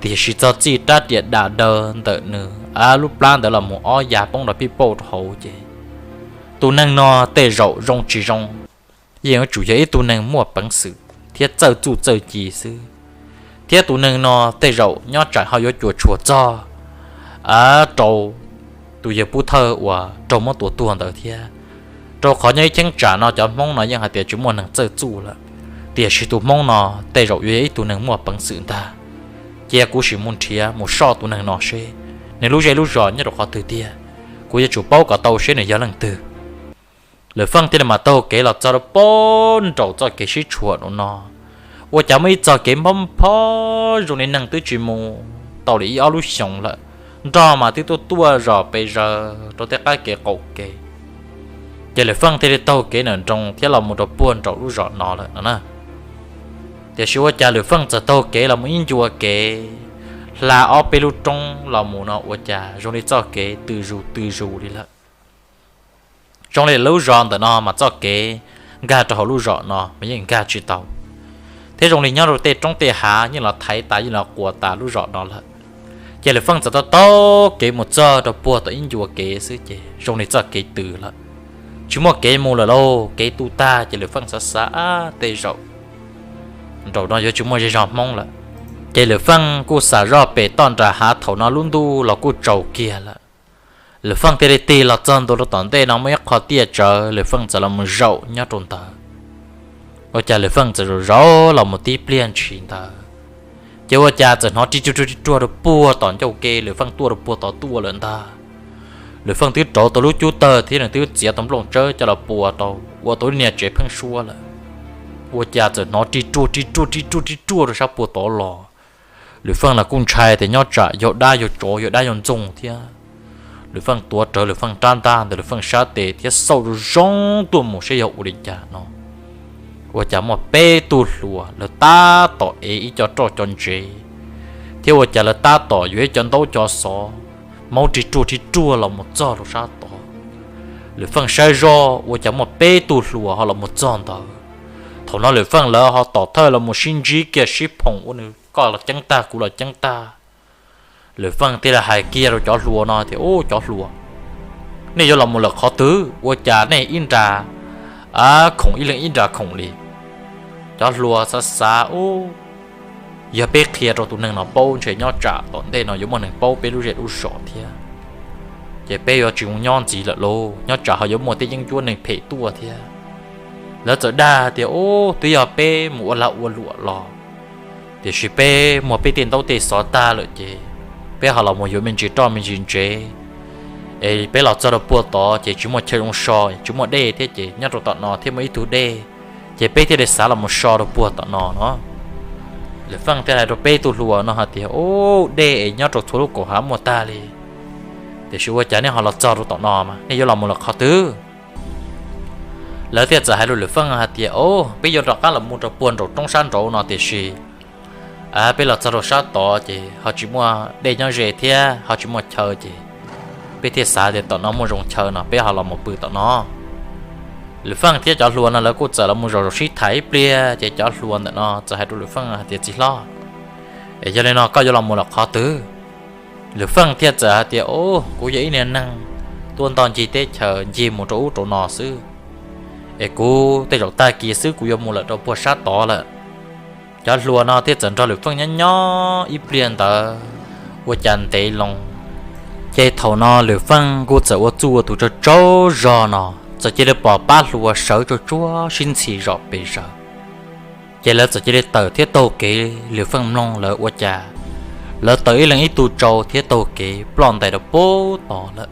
tiam sis txog txij rab riam dam daws ntawm nws lub plab ntawd los mus ob ya poob nrov pij pauj rau hauv ces, tus neeg no tej zaum zoo tsis zoo yeej yuav tsum yog ib tug neeg muaj peev xwm thiab txawj txuj txawj ci xwb, thiab tus neeg no tej zaum nyob tsam ho yuav cuam tshuam txog rau tus yawg Pub Thawj uas raug muab tua tuag ntawd thiab, rau qhov nyob ib cheeb tsam no cov Hmoob no yeej hais tias tsis muaj neeg txawj txuj lawm, tiam sis tus Hmoob no tej zaum yuav yog ib tug neeg muaj peev xwm ntag. Cia kuv sim mus nrhiav mus soj tus neeg no seb nws lub zej lub zos nyob rau qhov twg tiag, kuv yuav tsum paub kom tau seb nws yog leej twg. Lwm Feej thiaj li mas taug kev los txog rau puag nraum txoj kev sib tshuam no, ua cas muaj ib txoj kev nphob nphob zoo li neeg twb tsis mus tau li ib ob lub xyoos lawm, nroj mas twb tuaj tuaj zom pes zaws rau tej qab kev qaum kev. Ces Lwm Feej thiaj li taug kev nram nroos thiab los mus rau puag nraum lub zos no lawm no na. Tiam sis ua cas Lwm Feej txawm taug kev los mus ib ncua kev, hla ob peb lub roob los mus no ua cas zoo li txoj kev tws zus tws zus li lawm. Zoo li lub zos ntawm no mas txoj kev nkag rau hauv lub zos no mas yeej nkag tsis tau, thiab zoo li nyob rau tej roob tej hav yeej los thaiv tas yeej los quas tas lub zos no lawm. Ces Lwm Feej txawm taug taug kev mus txog rau puag tom ib ncua kev xwb ces zoo li txoj kev tws lawm, tsis muaj kev mus lawm lauj, kev tu tag. Ces Lwm Feej xav xav, ab, tej zaum nraum no yuav tsis muaj zej zog Hmoob lawm. Ces Lwm Feej kuj xam zoj pem toj nram hav, thaum no lub ntuj los kuj tsaus kiag lawm. Lwm Feej thiaj li tig los txog ntua rau tom ntej no muaj ib qho tiaj tsawv, Lwm Feej txawm los mus zaum nyob rau ntawd. Ua cas Lwm Feej txawm zaum zaum los mus tib pliag ntshis ntawd, ces ua cas txawm hnov ri ruag ri ruag rau puag tom ncauj ke, Lwm Feej tuaj rau puag tod tuaj lawm ntag. Lwm Feej twb rauv tau lub cub tawg thiab nws twb txiav tau nplooj tsawb coj los pua rau ua tau lub niag tsev pheeb suab lawm. Ua cas txawm hnov ri ruag ri ruag ri ruag ri ruag rau sab puag tod los. Lwm Feej los kuj ntshai tias nyob tsam yog dab yog tsov yog dab yog ntxoog thiab. Lwm Feej tuav rawv Lwm Feej rab ntaj ntawm Lwm Feej sab tes thiab xauj zoo zoo tuaj mus saib yog ua li cas no. Ua cas muaj peb tug hluas lawv tab tom ev ib co roj co ntsev, thiab ua cas lawv tab tom yuav ib co ntaub co xov, maub ri ruag ri ruag los mus txog rau sab tod. Lwm Feej saib zoj ua cas muaj peb tug hluas ho los mus txog ntawd. Thaum no Lwm Feej lawv ho tom thawj los mus sib ntsib kiag sib phoom ua nws koj los ceeb tag kuv los ceeb tag. Lwm Feej thiaj li hais kiag rau cov hluas no tias, ub, cov hluas, nej yuav los mus lawm qhov twg ua cas nej ib nra khoom ib leeg ib nra khoom li? Cov hluas xav xav, ub, Yog peb qhia rau tus neeg no paub ntshe nyob tsam tom ntej no yuav muaj neeg paub peb lub zej lub zos thiab, ces peb yuav tsis mus nyob ntxiv lawm lauj, nyob tsam ho yuav muaj tej yeeb ncuab neeg phem tuaj thiab. Lawv txawm dag tias, Ub, twb yog peb mus ua lag ua luam los, tiam sis peb muag peb tej ntaub tej xov tag lawm ces peb ho los mus yuav me ntsis roj me ntsis ntsev, es peb los txog rau puag tod ces tsis muaj chaw zoo so, tsis muaj dej thiab ces nyob rau tom no thiaj muaj ib tug dej, ces peb thiaj li xav los mus so rau puag tom no no. Lwm Feej thiaj hais rau peb tug hluas no hais tias, Ub, dej es nyob rau txhua lub kaum hav muaj tag li, tiam sis ua cas nej ho los txog rau tom no mas nej yuav los mus lawm qhov twg? Lawv thiaj txawm hais rau Lwm Feej hais tias, Ub, peb yuav rov qab los mus rau puag nraum roob sab nraud no tiam sis peb los txog rau sab tod ces ho tsis muaj dej nyob ze thiab ho tsis muaj chaw ces peb thiaj xav tias tom no muaj zoo chaw no peb ho los mus pw tom no. Lwm Feej thiab cov hluas no lawv kuj txawm los mus zaum zaum sib tham ib pliag ces cov hluas ntawm no txawm hais rau Lwm Feej hais tias, Txiv hlob, es yog li no koj yuav los mus lawm qhov twg? Lwm Feej thiaj txawm hais tias, Ub, kuv yog ib niag neeg tuaj ntog ncig teb chaws ncig mus rau ub rau no xwb, es kuv tej zaum tag kis xwb kuv yuav mus lawm rau puag sab tod lawm. Cov hluas no thiaj txawm nrog Lwm Feej nyob nyob ib pliag ntawd ua cas ntev loo, ces thaum no Lwm Feej kuj txawm ua txuj ua tus tsaug tsaug zog no txawm cia li pom pab hluas sawv tsuag tsuag sib ntxhi zom pes zaws. Ces lawv txawm cia li tawm thiab taug kev Lwm Feej mloog lawv ua cas lawv tawm ib leeg ib tug tsau thiab taug kev ploj ntais rau puag tod lawm.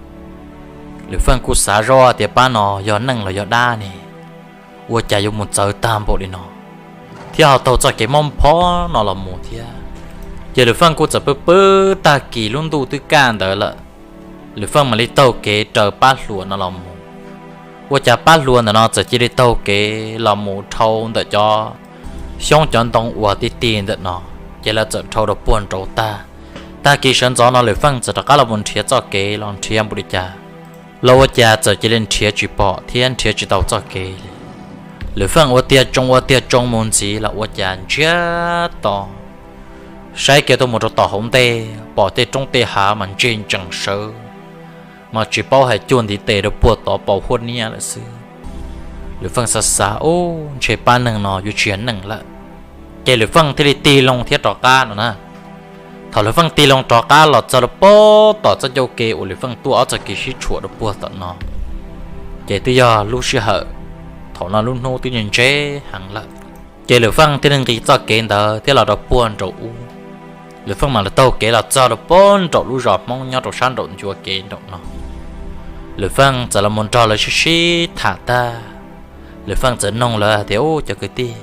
Lwm Feej kuj xav zoj tias pab no yog neeg los yog dab ne, ua cas yuav mus txawv tag npaum li no, thiab ho taug txoj kev mob phob no los mus thiab. Ces Lwm Feej kuj txawm pw pw tag kis lub ntuj twb kaj ntawd lawm, Lwm Feej mam li taug kev raws pab hluas no los mus. Ua cas pab hluas ntawm no txawm cia li taug kev los mus dhau ntawm cov xyoob cov ntoo uas ti ti ntawm no, ces lawv txawm dhau rau puag nraud tag. Tag kis sawv ntxov no Lwm Feej txawm rov qab los mus nrhiav txoj kev los nrhiav npaum li cas los ua cas txawm cia li nrhiav tsis pom thiab nrhiav tsis tau txoj kev li. Lwm Feej ua tiag tsoo ua tiag tsoo mus ntxiv los ua cas ntsiag to saib kiag tuaj mus rau tom hauv ntej pom tej roob tej hav mas ntse ntsees sawv, mas tsis paub hais cuag ntiv tes rau puag tod paus huab niab lawm xwb. Lwm Feej xav xav, Ub, ntshe pab neeg no yuav tsis yog neeg lawm. Ces Lwm Feej thiaj li tig loo thiab rov qab no na. Thaum Lwm Feej tig loo rov qab los txog rau puag tom txoj ncauj ke uas Lwm Feej tuaj ob txoj kev sib tshuam rau puag tom no, ces twb yog lub sij hawm thaum no lub hnub twb ntse ntse heev lawm. Ces Lwm Feej thiaj li nqis txoj kev ntawd thiab los rau puag nraum ub. Lwm Feej mam li taug kev los txog rau puag nraum lub zos Hmoob nyob rau sab nraum ncua kev nraum no. Lwm Feej txawm los mus nrog lawv sib sib tham tag, Lwm Feej txawm noog lawv hais tias, Ub, cov kwv tij,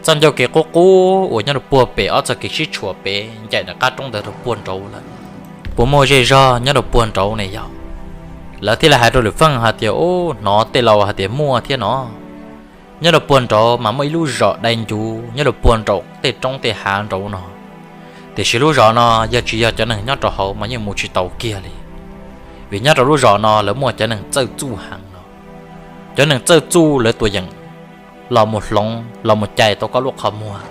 txoj ncauj kev qub qub uas nyob rau puag pem ob txoj kev sib tshuam pem ncaim nram qab roob ntawd rau puag nraud lawm, puas muaj zej zog nyob rau puag nraud ne yog? Lawv thiaj li hais rau Lwm Feej hais tias, Ub, hnov tej laus hais tias muaj thiab no. Nyob rau puag nraud mas muaj ib lub zos dai ncuv nyob rau puag nraum tej roob tej hav nraud no, tiam sis lub zos no yog tsis yog cov neeg nyob rau hauv mas yeej mus tsis tau kiag li, vim nyob rau lub zos no lawv muaj cov neeg txawj txuj heev no. Cov neeg txawj txuj lawv tus yeem los mus hloov los mus cais tau koj lub qhov muag.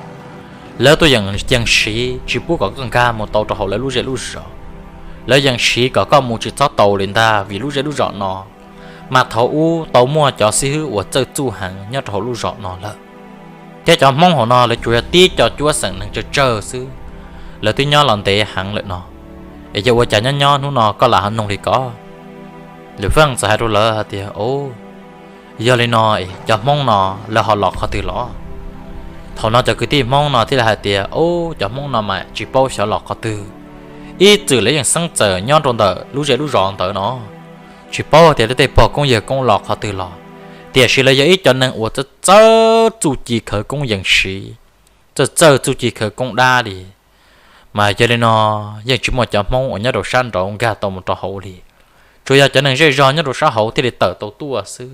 Lawv tus yeem yees siv tsis pub kom koj nkag mus tau rau hauv lawv lub zej lub zos. Lawv yees siv kom koj mus tsis txhob tau li ntag, vim lub zej lub zos no mas thaum ub tau muaj cov xib hwb uas txawj txuj heev nyob rau hauv lub zos no lawm. Thiab cov Hmoob hauv no lawv tsuas yog tib co cuab xeem neeg tsawg tsawg xwb, lawv twb nyob los ntev heev lawm no. Es yog ua cas nyob nyob hnub no koj lam ho noog li ko? Lwm Feej txawm hais rau lawv hais tias, Ub, yog li no es cov Hmoob no lawv ho los qhov twg los? Thaum no cov kwv tij Hmoob no thiaj li hais tias, Ub, cov Hmoob no mas tsis paub xyov los qhov twg, ib txwm lawv yeej xeeb txawm nyob rau ntawm lub zej lub zos ntawd no. Tsis paub tias lawv tej pog koob yawg koob los qhov twg los, tiam sis lawv yog ib co neeg uas txawj txawj txuj ci khawv koob yees siv, txawj txawj txuj ci khawv koob dab li. Mas yog li no yeej tsis muaj cov Hmoob uas nyob rau sab nraud nkag tau mus rau hauv li, tsuas yog cov neeg zej zog nyob rau sab hauv thiaj li tawm tau tuaj xwb.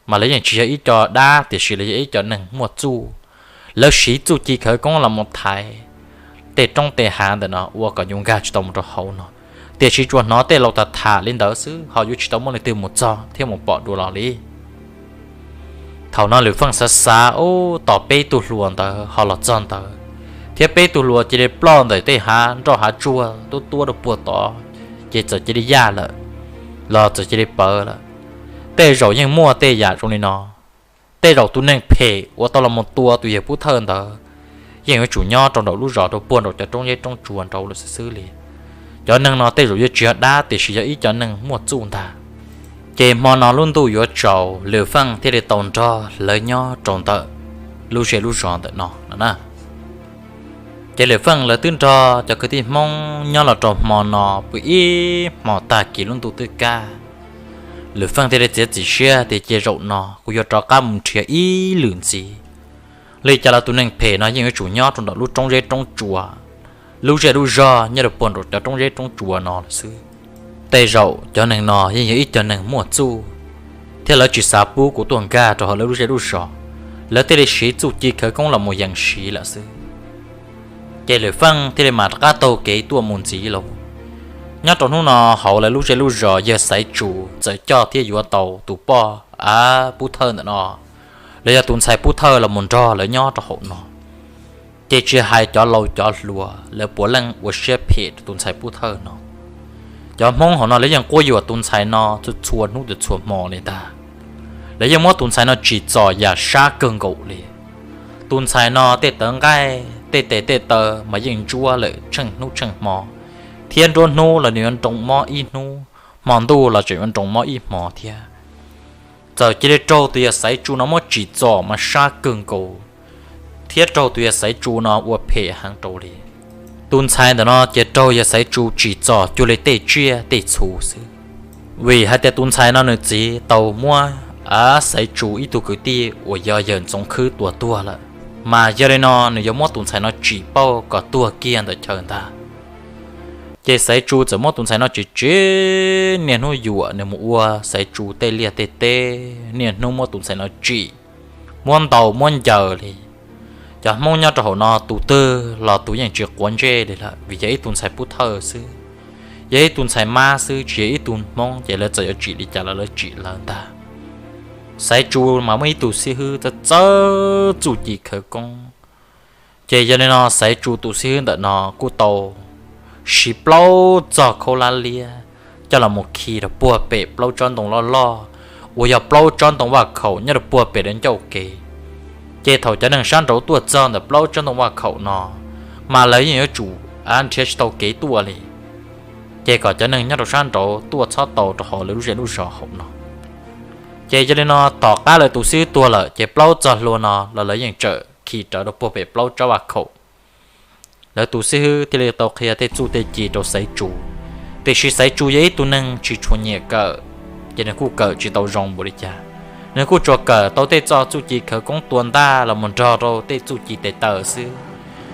Mas lawv yeej tsis yog ib co dab, tiam sis lawv yog ib co neeg muaj txuj. Lawv siv txuj ci khawv koob los mus thaiv tej roob tej hav ntawm no ua kom yus nkag tsis tau mus rau hauv no, tiam sis tsuas hnov tej laus tham tham li ntawd xwb, ho yuav tsis tau muaj leej twg mus txog thiab mus pom dua los li. Thaum no Lwm Feej xav xav, ub, tos peb tug hluas ntawd ho los txog ntawd, thiab peb tug hluas cia li ploj ntawm tej hav nroj hav tsuag tuab tuab rau puag tod, ces txawm cia li yaj lawm, los txawm cia li pawv lawm. Tej zaum yeej muaj tej yam zoo li no. Tej zaum tus neeg phem uas tau los mus tua tus yawg Pub Thawj ntawd, yeej yuav tsum nyob rau nraum lub zos rau puag nraum cov roob zeb roob tsua nraud lawm xwb xwb li. Cov neeg no tej zaum yuav tsis yog dab tiam sis yog ib cov neeg muaj txuj ntag. Ces hmo no lub ntuj yuav tsaus, Lwm Feej thiaj li tau nrog lawv nyob rau ntawm lub zej lub zos ntawm no no na. Ces Lwm Feej lawv twb nrog cov kwv tij Hmoob nyob los rau hmo no pw ib hmo tag kis lub ntuj twb kaj. Lwm Feej thiaj li txiav txim siab tias cia zaum no kuv yuav rov qab mus nrhiav ib lwm ntxiv. Li cas los tus neeg phem no yeej yuav tsum nyob rau nraum lub roob zeb roob tsua, lub zej lub zog nyob rau puag nraum cov roob zeb roob tsua no lawm xwb. Tej zaum cov neeg no yeej yog ib cov neeg muaj txuj, thiab lawv tsis xav pub kuv tuaj nkag rau hauv lawv lub zej lub zos, lawv thiaj li siv txuj ci khawv koob los mus yees siv lawm xwb. Ces Lwm Feej thiaj li mam rov qab taug kev tuaj mus ntxiv lauj. Nyob rau hnub no hauv lawv lub zej lub zos yawg Xaiv Tsu txawm coj thiab yuav tau tus poj av Pub Thawj ntawm no, los yog tus ntxhais Pub Thawj los mus nrog lawv nyob rau hauv no. Ces tsis hais cov laus cov hluas lawv puav leej ua siab phem rau tus ntxhais Pub Thawj no. Cov Hmoob hauv no lawv yeej quab yuam tus ntxhais no txhua txhua hnub txhua hmo li ntag. Lawv yeej muab tus ntxhais no tsim txom yam sab kawg nkaus li. Tus ntxhais no tej tawv nqaij tej tes tej taw mas yeej ntsuab lawm tsheej hnub tsheej hmo, thiab nruab hnub los nws yuav nroo mob ib hnub, hmo ntuj los tseem yuav nroo mob ib hmo thiab. Txawm cia li raug tus yawg Xaiv Tsu no muab tsim txom mas sab kawg nkaus, thiab raug tus yawg Xaiv Tsu no ua phem heev rau li. Tus ntxhais ntawm no ces raug yawg Xaiv Tsu tsim txom cuag li tej tsiaj tej txhu xwb, vim hais tias tus ntxhais no nws txiv tau muab av Xaiv Tsu ib tug kwv tij uas yog yawg Ntxoov Khwb tua tuag lawm, mas yog li no nws yuav muab tus ntxhais no tsim pauj kom tuag kiag ntawm chaw ntag. Ces Xaiv Tsu txawm muab tus ntxhais no tsim tsim, niaj hnub yuam nws mus ua Xaiv Tsu tej liaj tej teb, niaj hnub muab tus ntxhais no tsim, muab ntaus muab ncaws li. Cov Hmoob nyob rau hauv no tus twg los tus yeej tsis quav ntsej li lawm, vim yog ib tug ntxhais Pub Thawj xwb, yog ib tug ntxhais Mab xwb, tsis yog ib tug Hmoob, ces lawv txawm yuav tsim li cas los lawv tsim lawv ntag. Xaiv Tsu mas muaj ib tug xib hwb txawj txawj txuj ci khawv koob, ces yog li no Xaiv Tsu tus xib hwb ntawm no kuj tau siv plaub txog khaub hlab liab coj los mus khi rau puag pem plaub tsob ntoo loj loj uas yog plaub tsob ntoo vaj khaum nyob rau puag pem lawv ncauj kev. Ces thaum cov neeg sab nraud tuaj txog ntawm plaub tsob ntoo vaj khaum no, mas lawv yeej yuav tsum av nrhiav tsis tau kev tuaj li. Ces kom cov neeg nyob rau sab nraud tuaj txhob tau rau hauv lawv lub zej lub zos hauv no. Ces yog li no tom qab lawv tus xib hwb tuag lawm ces plaub txog hlua no los lawv yeej txawm khi rawv rau puag pem plaub tsob vaj khaum. Lawv tus xib hwb thiaj li tau qhia tej txuj tej ci rau Xaiv Tsu, tiam sis Xaiv Tsu yog ib tug neeg tsis tshua nyiam kawm, ces nws kuj kawm tsis tau zoo npaum li cas. Nws kuj tsuas kawm tau tej txoj txuj ci khawv koob tua ntaj los mus nrog rau tej txuj ci tes taw xwb,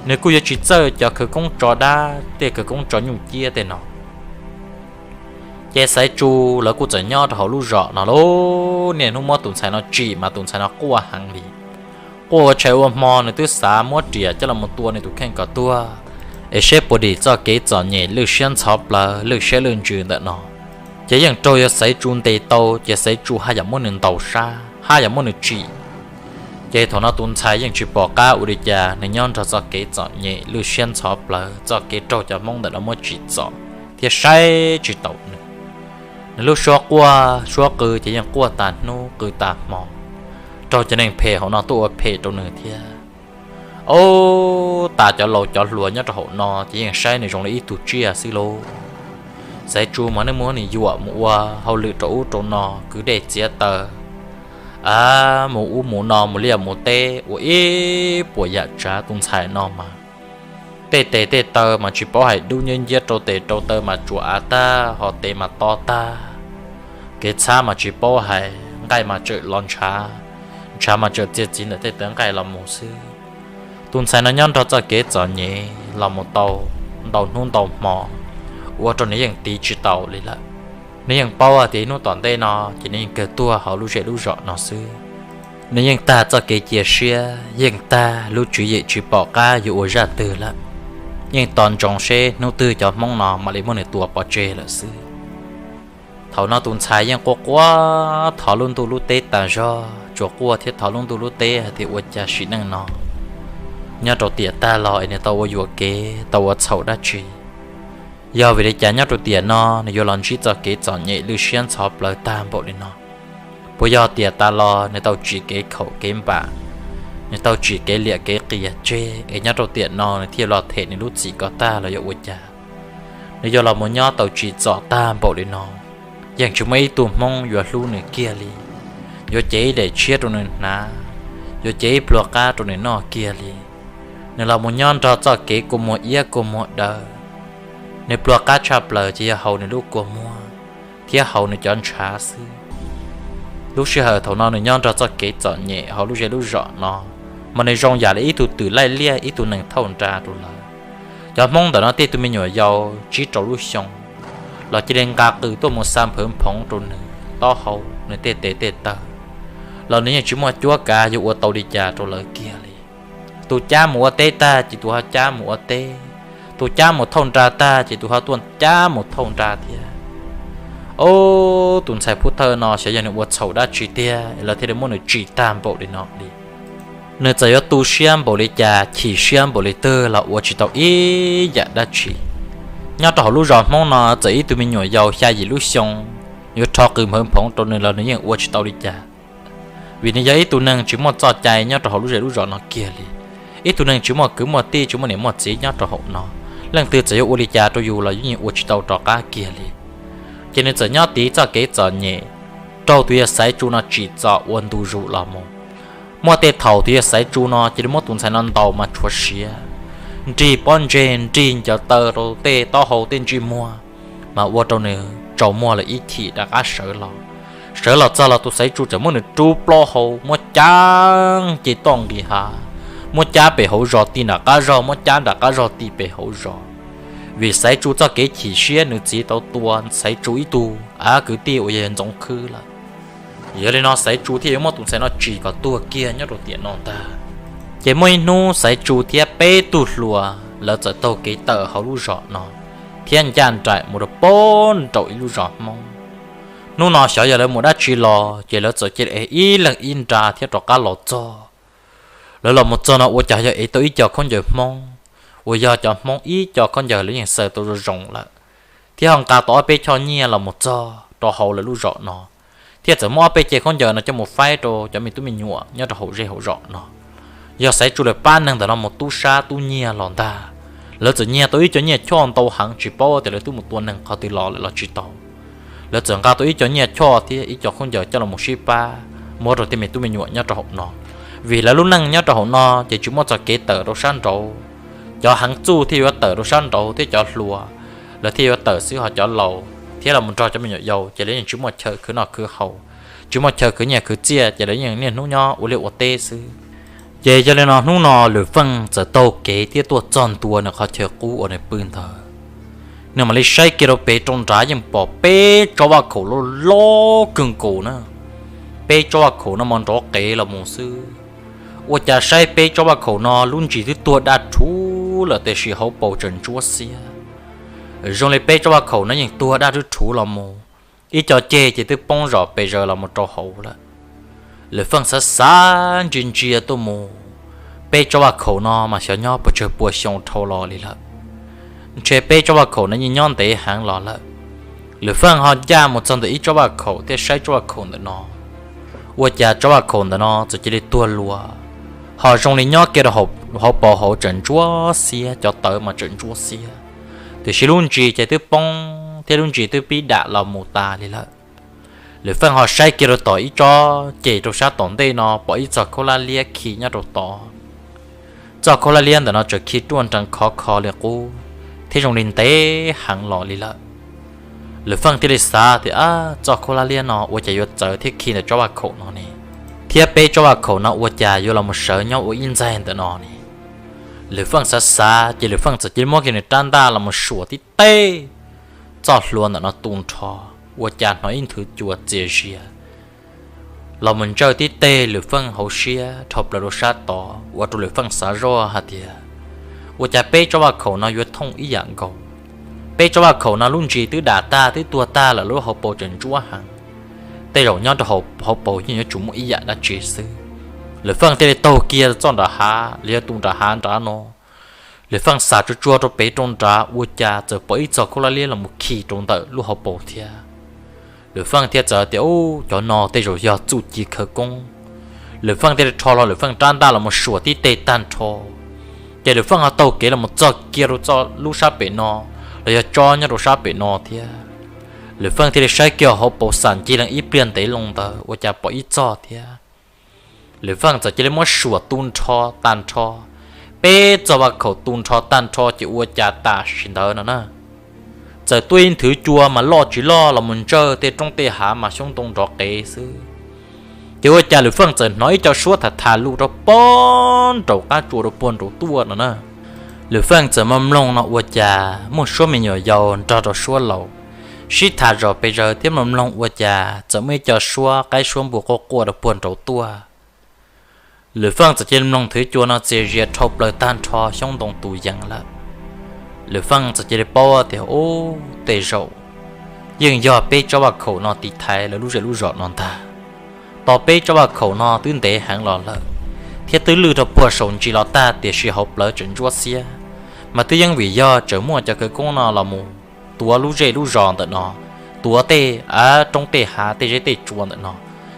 nws kuj yuav tsis txawj cov khawv koob tso dab tej khawv koob tso nyuj ciab tej no. Ces Xaiv Tsu lawv kuj txawm nyob rau hauv lub zos no lauj, niaj hnub muab tus ntxhais no tsim mas tus ntxhais no quaj heev li. Quaj ua tshais ua hmo nws twb xav muab riam coj los mus tua nws tus kheej kom tuag, es seb puas dim txoj kev txom nyem lwj siab ntxhov plawv lwj siab lwj ntsws ntawm no. Ces yeej raug yog Xaiv Tsu ntes tau, ces Xaiv Tsu haj yam muab nws ntaus sab, haj yam muab nws tsim. Ces thaum no tus ntxhais yeej tsis pom qab ua li cas, nws nyob nrog txoj kev txom nyem lwj siab ntxhov plawv, txoj kev raug cov Hmoob ntawm no muab tsim txom thiab saib tsis taus nws. Nws lub suab quaj suab qw ces yeej quaj tas hnub qw tas hmo, raug cov neeg phem hauv no tuaj ua phem rau nws thiab. Ob, tas cov laus cov hluas nyob rau hauv no ces yeej saib nws zoo li ib tug tsiaj xwb lauj. Xaiv Tsu mas nej muab nws yuam mus ua hauj lwm rau ub rau no, kwv dej txiav taws, a, mus ub mus no, mus liaj mus teb, ua ib puas yam tsav tus ntxhais no mas. Tej tes tej taw mas tsis paub hais, dub nciab nciab rau tes rau taw mas tsuas av tag, ho tes mas to tag. Kev txhab mas tsis paub hais, nqaij mas tseem los ntshav, ntshav mas tseem txiav txim ntawm tej tawv nqaij los mus xwb. Tus ntxhais no nyob nrog txoj kev txom nyem los mus tau ntau hnub ntau hmo, ua rau nws yeej tiv tsis tau li lawm. Nws yeej paub hais tias ib hnub tom ntej no ces nws yeej kawg tuag hauv lub zej lub zos no xwb. Nws yeej tag txoj kev cia siab, yeej tag lub tswv yim tsis pom qab yuav ua zaj twg lawm. Yeej tos ntsoov seb hnub twg cov Hmoob no mam li muab nws tua pov tseg lawm xwb. Thaum no tus ntxhais yeej quaj quaj thov lub ntuj lub teb tas zog, tsuas quaj thiab thov lub ntuj lub teb hais tias ua cas sim neej no nyob rau tiam tag los es nws tau ua yuam kev tau ua txhaum dab tsi. Yog vim li cas nyob rau tiam no nws yuav los ntsib txoj kev txom nyem lwj siab ntxhov plawv tag npaum li no? Puas yog tiam tas los nws tau tsim kev khaum kev npam, Nws tau tsim kev liam kev qias tseg es nyob rau tiam no nws thiaj los them nws lub txim ko tag los yuav ua cas. Nws yuav los mus nyob tau tsim txom tag npaum li no, yeej tsis muaj ib tug Hmoob yuav hlub nws kiag li, yuav cev ib daim tshiab rau nws hnav, yuav cev ib pluag qab rau nws noj kiag li. Nws los mus nyob nrog txoj kev kua muag iab kua muag daw. Nws pluag qab tshaj plaws ces yog haus nws lub kua muag thiab haus nws cov ntshav xwb. Lub sij hawm thaum no nws nyob nrog txoj kev txom nyem hauv lub zej lub zos no, mas nws zoo yam li ib tug twm laij liaj, ib tug neeg thauj nra rau lawv. Cov Hmoob ntawm no tej tug me nyuam yaus tsib rau lub xyoo los cia li nqa qws tuaj mus xa nphawv nphoov rau nws taub hau, nws tej tes tej taw, los nws yeej tsis muaj cuab kav yuav ua tau li cas rau lawv kiag li. Tus cab mus ua teb tag ces tus ho cab mus ua teb, tus cab mus thauj nra tag ces tus ho tuaj cab mus thauj nra thiab. Ob tus ntxhais pub thawj no xyov yog nws ua txhaum dab tsi tiag es lawv thiaj li muab nws tsim tag npaum li no li. Nws txawm yuav tu siab npaum li cas, chim siab npaum li twg los ua tsis tau ib yam dab tsi. Nyob rau hauv lub zos Hmoob no txawm ib tug me nyuam yaus xya yim lub xyoo yuav rho qws nphawv nphoov rau nws los nws yeej ua tsis tau li cas, vim nws yog ib tug neeg tsis muaj txoj cai nyob rau hauv lub zej lub zos no kiag li. Ib tug neeg tsis muaj kwv muaj tij, tsis muaj niam muaj txiv nyob rau hauv no, leej twg txawm yuav ua li cas rau yus los yus yeej ua tsis tau rov qab kiag li. Ces nws txawm nyob tiv txoj kev txom nyem raug tus yawg Xaiv Tsu no tsim txom ua ntu zus los mus. Muaj tej thaum tus yawg Xaiv Tsu no cia li muab tus ntxhais no ntaus mas tshuav siav, nrig pob ntseg nrig ncaws taw rau tej taub hau tej ntsej muag, mas ua rau nws tsaus muag lawm ib chim rov qab sawv los. Sawv los txog los tus Xaiv Tsu txawm muab nws rub plaub hau, muab cab ces toj nqis hav, muab cab pem hauv zos ti nram qab zog, muab cab nram qab zog ti pem hauv zos. Vim Xaiv Tsu txoj kev chim siab nws txiv tau tua Xaiv Tsu ib tug av kwv tij uas yog Ntxoov Khwb lawm. Yog li no Xaiv Tsu thiaj yuav muab tus ntxhais no tsim kom tuag kiag nyob rau tiam no ntag. Ces muaj ib hnub Xaiv Tsu thiab peb tug hluas lawv txawm taug kev tawm hauv lub zos no thiab ncaj nraim mus rau pem nraum ib lub zos Hmoob. Hnub no xyov yog lawv mus dab tsi los ces lawv txawm cia li ev ib leeg ib nra thiab rov qab los txog. Lawv los mus txog no ua cas yog ev tau ib co khaub ncaws Hmoob, uas yog cov Hmoob ib co khaub ncaws lawv yeej xaws tau zoo zoo lawm, thiab ho nqa tau ob peb choj nyiaj los mus txog rau hauv lawv lub zos no, thiab txawm muab ob peb ce khaub ncaws no coj mus faib rau cov me tub me nyuam nyob rau hauv zej hauv zos no. Yog Xaiv Tsu lawv pab neeg ntawm no mus tub sab tub nyiag los ntag, lawv txawm nyiag tau ib co nyiaj choj ntau heev tsis paub tias lawv twb mus tua neeg qhov twg los lawm los tsis tau. Lawv txawm nqa tau ib co nyiaj choj thiab ib co khaub ncaws coj los mus sib pab muab rau tej me tub me nyuam nyob rau hauv no. Vim lawv lub neej nyob rau hauv no ces tsis muaj txoj kev tawm rau sab nraud, cov heev txuj thiaj yuav tawm rau sab nraud thiab cov hluas lawv thiaj yuav tawm xwb, ho cov laus thiab los mus nrog cov me nyuam yaus ces lawv yeej tsis muaj chaw khwv noj khwv haus, tsis muaj chaw khwv nyiaj khwv txiaj ces lawv yeej niaj hnub nyob ua liaj ua teb xwb. Ces yog li no hnub no Lwm Feej txawm taug kev thiab tuaj txog ntua nws qhov chaw qub uas nws pw ntawd. Nws mam li saib kiag rau pem rau nrad yeej pom peb tsob vaj khaum loj loj kawg nkaus na. Peb tsob vaj khaum no mas nrov qev los mus xwb. Ua cas saib peb tsob vaj khaum no lub ntsis twb tuag daj rhuv lawm tiam sis hauv paus tseem ntsuab xiab. Zoo li peb tsob vaj khaum no yeej tuag daj rhuv rhuv los mus, ib co ceg ces twb poob zom pes zaws los mus rau hauv lawm. Lwm Feej xav xav ntsia ntsia tuaj mus, peb tsob vaj khaum no mas xyov nyob puas tsawg pua xyoo dhau los li lawm. Ntshe peb tsob vaj khaum no yeej nyob ntev heev los lawm. Lwm Feej ho ncaj mus txog ntawm ib tsob vaj khaum thiab saib tsob vaj khaum ntawm no, ua cas tsob vaj khaum ntawm no txawm cia li tuag luas, ho zoo li nyob kiag rau hauv paus hauv tseem ntsuab xiab, cov tawv mas tseem ntsuab xiab, tiam sis lub ntsis ces twb poob thiab lub ntsis twb pib dam los mus tas li lawm. Lwm Feej ho saib kiag rau tom ib tsob ceg rau sab tom ntej no pom ib txog khaub hlab liab khi nyob rau tod. Txoj khaub hlab liab ntawm no tseem khi ruaj nrees khov kho li qub, thiab zoo li ntev heev los li lawm. Lwm Feej thiaj li xav tias, Ab, txoj khaub hlab liab no ua cas yuav txawv thiab khi ntawm tsob vaj khaum no ne? Thiab peb tsob vaj khaum no ua cas yuav los mus sawv nyob ua ib ntxaig ntawm no ne? Lwm Feej xav xav ces Lwm Feej txawm cia li muab kiag nws rab ntaj los mus suam tib teg, txoj hlua ntawm no tu nrho, ua cas hnov ib nthwv cua txias zias los mus ntsawj tib teg Lwm Feej hauv siab dhau plaws rau sab tod, ua rau Lwm Feej xav zoj hais tias, Ua cas peb tsob vaj khaum no yuav thooj ib yam nkaus? Peb tsob vaj khaum no lub ntsis twb dam tag twb tuag tag lawm, lub hauv paus tseem ntsuab heev, tej zaum nyob rau hauv paus yeej yuav tsum muaj ib yam dab tsi xwb. Lwm Feej thiaj li taug kiag txoj nram hav los yog tus nram hav nrad no. Lwm Feej xam tsuag tsuag rau pem rau nrad ua cas txawm pom ib txog khaub hlab liab los mus khi rau ntawm lub hauv paus thiab. Lwm Feej thiaj txawm tias, Ub, cov no tej zaum yog txuj ci khawv koob. Lwm Feej thiaj li rho hlo Lwm Feej rab ntaj los mus suam tib teg tag nrho, ces Lwm Feej ho taug kev los mus txog kiag rau txoj lub sab pem no, los yog tsob nyob rau sab pem no thiab. Lwm Feej thiaj li saib kiag hauv paus xam ncig leej ib pliag ntev loo ntawd ua cas pom ib txoj thiab. Lwm Feej txawm cia li muab suam tu nrho tag nrho, peb txoj vaj khaum tu nrho tag nrho ces ua cas tam sim ntawd no na, txawm tuaj ib nthwv cua mas loj tsis loj los mus ntsawj tej roob tej hav mas xyoob ntoo nrov qev xwb. Ces ua cas Lwm Feej txawm hnov ib co suab tham tham lus rau pog nraum qab tsua rau puag nraud tuaj no na. Lwm Feej txawm mloog mloog no ua cas muaj suab me nyuam yaus nrog rau suab laus sib tham zom pes zaws thiab mloog mloog ua cas txawm muaj ib co suab qaib suab npua quaj quaj rau puag nraud tuaj. Lwm Feej txawm cia li mloog nthwv cua no txias zias dhau plaws tag nrho xyoob ntoo tus yees lawm. Lwm Feej txawm cia li paub tias, Ub, tej zaum yeej yog peb tsob vaj khaum no tiv thaiv lawv lub zej lub zos no ntag. Tos peb tsob vaj khaum no twb ntev heev los lawm, thiab twb lwj rau puag saum ntsis los tag tiam sis hauv plawv tseem ntsuab xiab, mas twb yeej vim yog tseem muaj cov khawv koob no los mus tuav lub zej lub zos ntawm no, tuav tej roob tej hav tej zeb tej tsua ntawm no,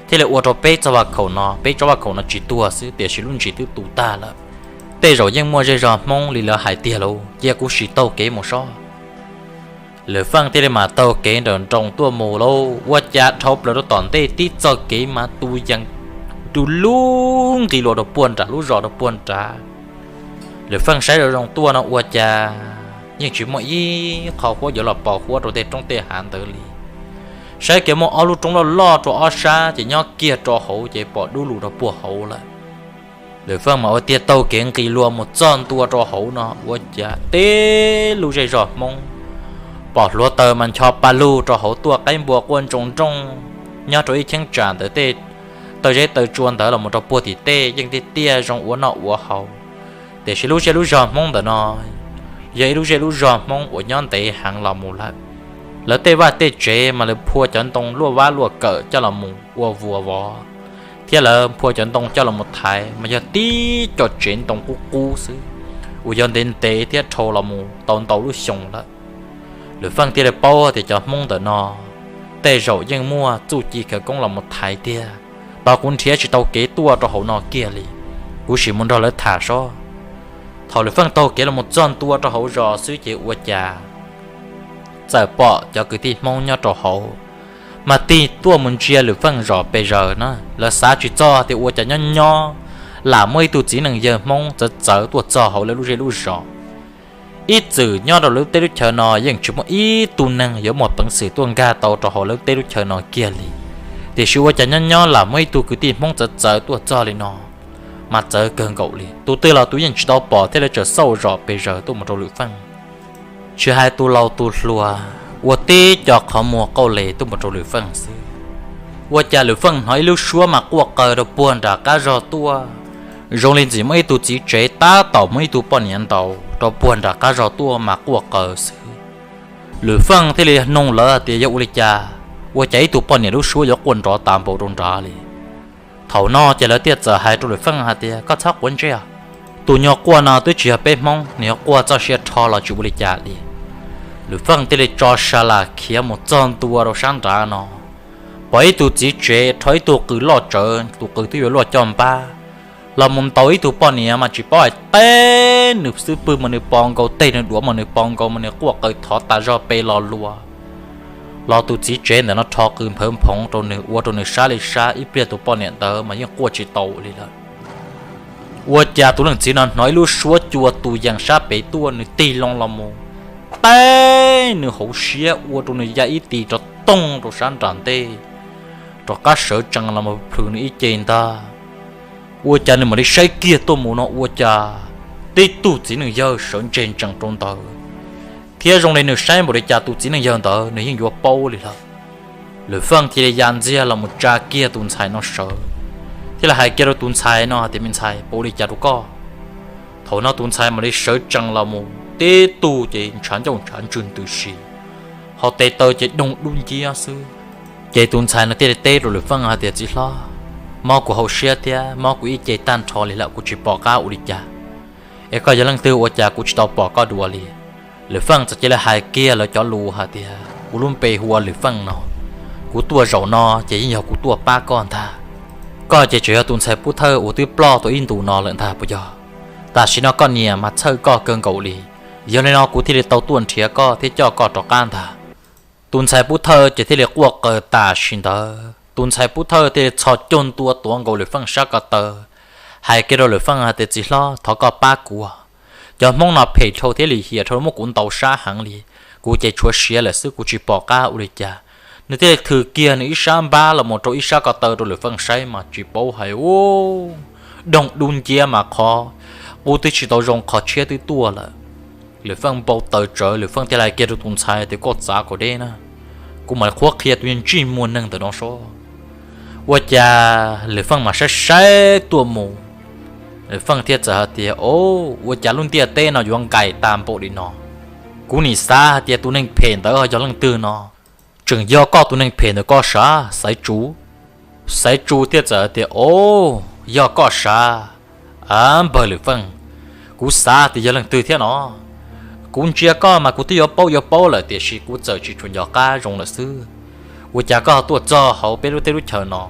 thiaj li ua rau peb txoj vaj khaum no, peb tsob vaj khaum no tsis tuag xwb tiam sis lub ntsis twb tu tag lawm. Tej zaum yeej muaj zej zog Hmoob li lawv hais tiag lauj, cia kuv sim taug kev mus sob. Lwm Feej thiaj li mam taug kev nrawm nroos tuaj mus lauj, ua cas dhau plaws rau tom ntej tib txoj kev mas tus yees du lug nqis luas rau puag nram lub zos rau puag nrad. Lwm Feej saib zoo zoo tuaj no ua cas yeej tsis muaj ib qho huab yuav los pos huab rau tej roob tej hav ntawd li. Saib kiag muaj ob lub roob loj loj rau ob sab ces nyob kiag rau hauv ces pom dub lug rau puag hauv lawm. Lwm Feej mas ua tiag taug kev nqis luas mus txog ntua rau hauv no ua cas teb lub zej zog Hmoob, pom hluav taws mas ncho pa lug rau hauv tuaj, qaib npua quaj ntsoog nrooj nyob rau ib cheeb tsam ntawd tej taw zeb taw tsua ntawd los mus rau puag tim tej yeej tiaj tiaj zoo ua noj ua haus. Tiam sis lub zej lub zog Hmoob ntawm no yog ib lub zej lub zog Hmoob uas nyob ntev heev los mus lawm. Lawv tej vaj tej tsev mas lawv phua cov ntoo luaj vab luaj kawm coj los mus ua vuas vov, thiab lawv phua cov ntoo coj los mus thaiv mas yog tib co tsev ntoo qub qub xwb, uas yog ntev ntev thiab dhau los mus tau ntau lub xyoo lawm. Lwm Feej thiaj li paub tias cov Hmoob ntawm no tej zaum yeej muaj txuj ci khawv koob los mus thaiv tiag. Tos kuv nrhiav tsis tau kev tuaj rau hauv no kiag li, kuv sim mus nrog lawv tham sob. Thaum Lwm Feej taug kev los mus txog ntua rau hauv zos xwb ces ua cas txawm pom cov kwv tij Hmoob nyob rau hauv mas tig tuaj mus ntsia Lwm Feej zom pes zaws na. Lawv xav tsis txog tias ua cas nyob nyob lam muaj ib tug txiv neej yawg Hmoob txawv txawv tuaj txog hauv lawv lub zej lub zos. Ib txwm nyob rau lub teb lub chaw no yeej tsis muaj ib tug neeg yuav muaj peev xwm tuaj nkag tau rau hauv lub teb lub chaw no kiag li, tiam sis ua cas nyob nyob lam muaj ib tug kwv tij Hmoob txawv txawv tuaj txog li no mas txawv kawg nkaus li. Tus twg los tus yeej tsis tau pom thiab lawv tseem xauj zom pes zaws tuaj mus rau Lwm Feej. Tsis hais tus laus tus hluas, ua tib co qhov muag qauj les tuaj mus rau Lwm Feej xwb. Ua cas Lwm Feej hnov ib lub suab mas quaj qw rau puag nram qab zog tuaj, zoo li ntxim muaj ib tug txiv tsev tab tom muab ib tug poj niam ntaus rau puag nram qab zog tuaj mas quaj qw xwb. Lwm Feej thiaj li nug lawv tias yog ua li cas, ua cas ib tug poj niam lub suab yuav quaj nrov tas npaum rau nrad li. Thaum no ces lawv thiaj txawm hais rau Lwm Feej hais tias koj txhob quav ntsej, tus nyuag quaj no twb tsis yog peb Hmoob, nws yog quaj txoj sia rho los tsis ua li cas li. Lwm Feej thiaj li tso sa las khiav mus txog ntua rau sab nrad no, pom ib tug txiv tsev rho ib tug qws loj tsawv, tus qws twb yuav luaj coj npab, los mus ntaus ib tug poj niam mas tsis paub hais teb nws xub pwg mas nws pos nkaus, teg nws duav mas nws pos nkaus, mas nws quaj qw thov tas zog pes los luas. Los tus txiv tsev ntawm no rho qws nphawv nphoov rau nws, ua rau nws sab li sab, ib pliag tus poj niam ntawd mas yeej quaj tsis tau li lawm. Ua cas tus leej txiv no hnov ib lub suab cua tus yees sab pem tuaj, nws tig loo los mus teb nws hauv siab ua rau nws ya ib tis rov toog rau sab nram ntej, rov qab sawv tsees los mus plhws nws ib ce ntag. Ua cas nws mam li saib kiag tuaj mus no ua cas tib tug txiv neej yawg sawv ntseg ntsees rau ntawd, thiab zoo li nws saib npaum li cas tus txiv neej yawg ntawd nws yeej yuav paub li lawm. Lwm Feej thiaj li ya ntxiag los mus tsa kiag tus ntxhais no sawv, thiab li hais kiag rau tus ntxhais no hais tias me ntxhais, puas ua li cas rau koj? Thaum no tus ntxhais mam li sawv tsees los mus tib tug ces ntshav ncauj ntshav ntswg ntws si, ho tes taw ces doog dub nciab xwb. Ces tus ntxhais no thiaj li teb rau Lwm Feej hais tias txiv hlob, mob kuv hauv siab thiab mob kuv ib ce tag nrho li lawm, kuv tsis pom qab ua li cas, es koj yog leej twg ua cas kuv tsis tau pom koj dua li. Lwm Feej txawm cia li hais kiag lawv cov lus hais tias kuv lub npe hu ua Lwm Feej no, kuv tuaj zaum no ces yeej yog kuv tuaj pab koj ntag. Koj ces tseem yog tus ntxhais pub thawj uas twb ploj tau ib ntus no lawm ntag puas yog? Tam sim no koj niam mas txhawj koj kawg nkaus li, yog li no kuv thiaj li tau tuaj nrhiav koj thiab coj koj rov qab ntag. Tus ntxhais pub thawj ces thiaj li quaj qw tam sim ntawd, tus ntxhais pub thawj thiaj li txhos caug ntua tuav nkaus Lwm Feej sab ko taw, hais kiag rau Lwm Feej hais tias, Txiv hlob, thov koj pab kuv. Cov Hmoob no phem dhau thiab lim hiam dhau, muab kuv ntaus sab heev li. Kuv ces tshuav siav lawm xwb, kuv tsis pom qab ua li cas. Nws thiaj li thws kiag nws ib sab npab los mus rau ib sab ko taw rau Lwm Feej saib mas tsis paub hais, ub, doog dub nciab mas qhov qub twb tsis tau zoo, qhov tshiab twb tuaj lawm. Lwm Feej npau taws tsawv, Lwm Feej thiaj li hais kiag rau tus ntxhais tias, Koj txav kom deb na, kuv mam li qhuab qhia tus ntsej muag neeg ntawm no seb. Ua cas Lwm Feej mas saib saib tuaj mus, Lwm Feej thiaj txawm hais tias, O, ua cas lub ntiaj teb no yuav nqaim tag npaum li no? Kuv nim xav hais tias tus neeg phem ntawd ho yog leej twg no? Tseem yog koj tus neeg phem ntawd koj sav, Xaiv Tsu. Xaiv Tsu thiaj txawm hais tias, O, yog koj sav, a, npawg Lwm Feej, kuv xav tias yog leej twg thiab no. Kuv ntsia koj mas kuv twb yuav paub yuav paub lawm, tiam sis kuv txawm tsis tshua nco qab zoo lawm xwb. Ua cas koj tuaj txog hauv peb lub teb lub chaw no?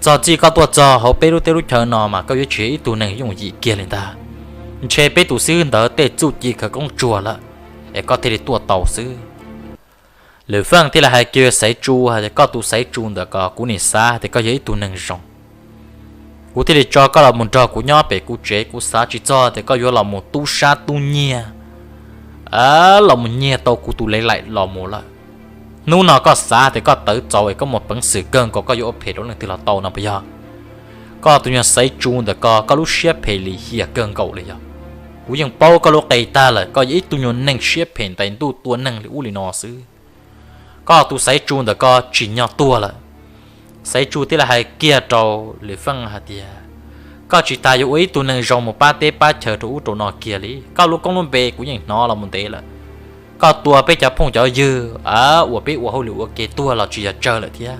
Txog txij koj tuaj txog hauv peb lub teb lub chaw no mas koj yuav tsis yog ib tug neeg yooj yim kiag li ntag. Ntshe peb tus xib hwb ntawd tej txuj ci khawv koob tsuag lawm es koj thiaj li tuaj tau xwb. Lwm Feej thiaj li hais kiag Xaiv Tsu hais tias, Koj tus Xaiv Tsu ntawm ko, kuv nim xav tias koj yog ib tug neeg zoo. Kuv thiaj li tso koj los mus nrog kuv nyob pem kuv tsev, kuv xav tsis txog tias koj yuav los mus tub sab tub nyiag, los mus nyiag tau kuv tus lev laim los mus lawm. Hnub no koj xav tias koj tawv txaus es koj muaj peev xwm kawg nkaus koj yuav ua phem rau leej twg los tau no puas yog? Koj tus nyuag Xaiv Tsu ntawm ko, koj lub siab phem lim hiam kawg nkaus li yog. Kuv yeej paub koj lub qe tag lawm, koj yog ib tug nyuag neeg siab phem ntais ntuj tua neeg li ub li no xwb. Koj tus Xaiv Tsu ntawm ko tsim nyog tuag lawm. Xaiv Tsu thiaj li hais kiag rau Lwm Feej hais tias, Koj tsis tas yuav ua ib tug neeg zoo mus pab teb pab chaw rau ub rau no kiag li. Koj lub koob lub npe kuv yeej hnov los mus ntev lawm. Koj tua peb cov phooj cov ywg uas peb ua hauj lwm ua ke tuag los tsis yog tsawg lawm thiab.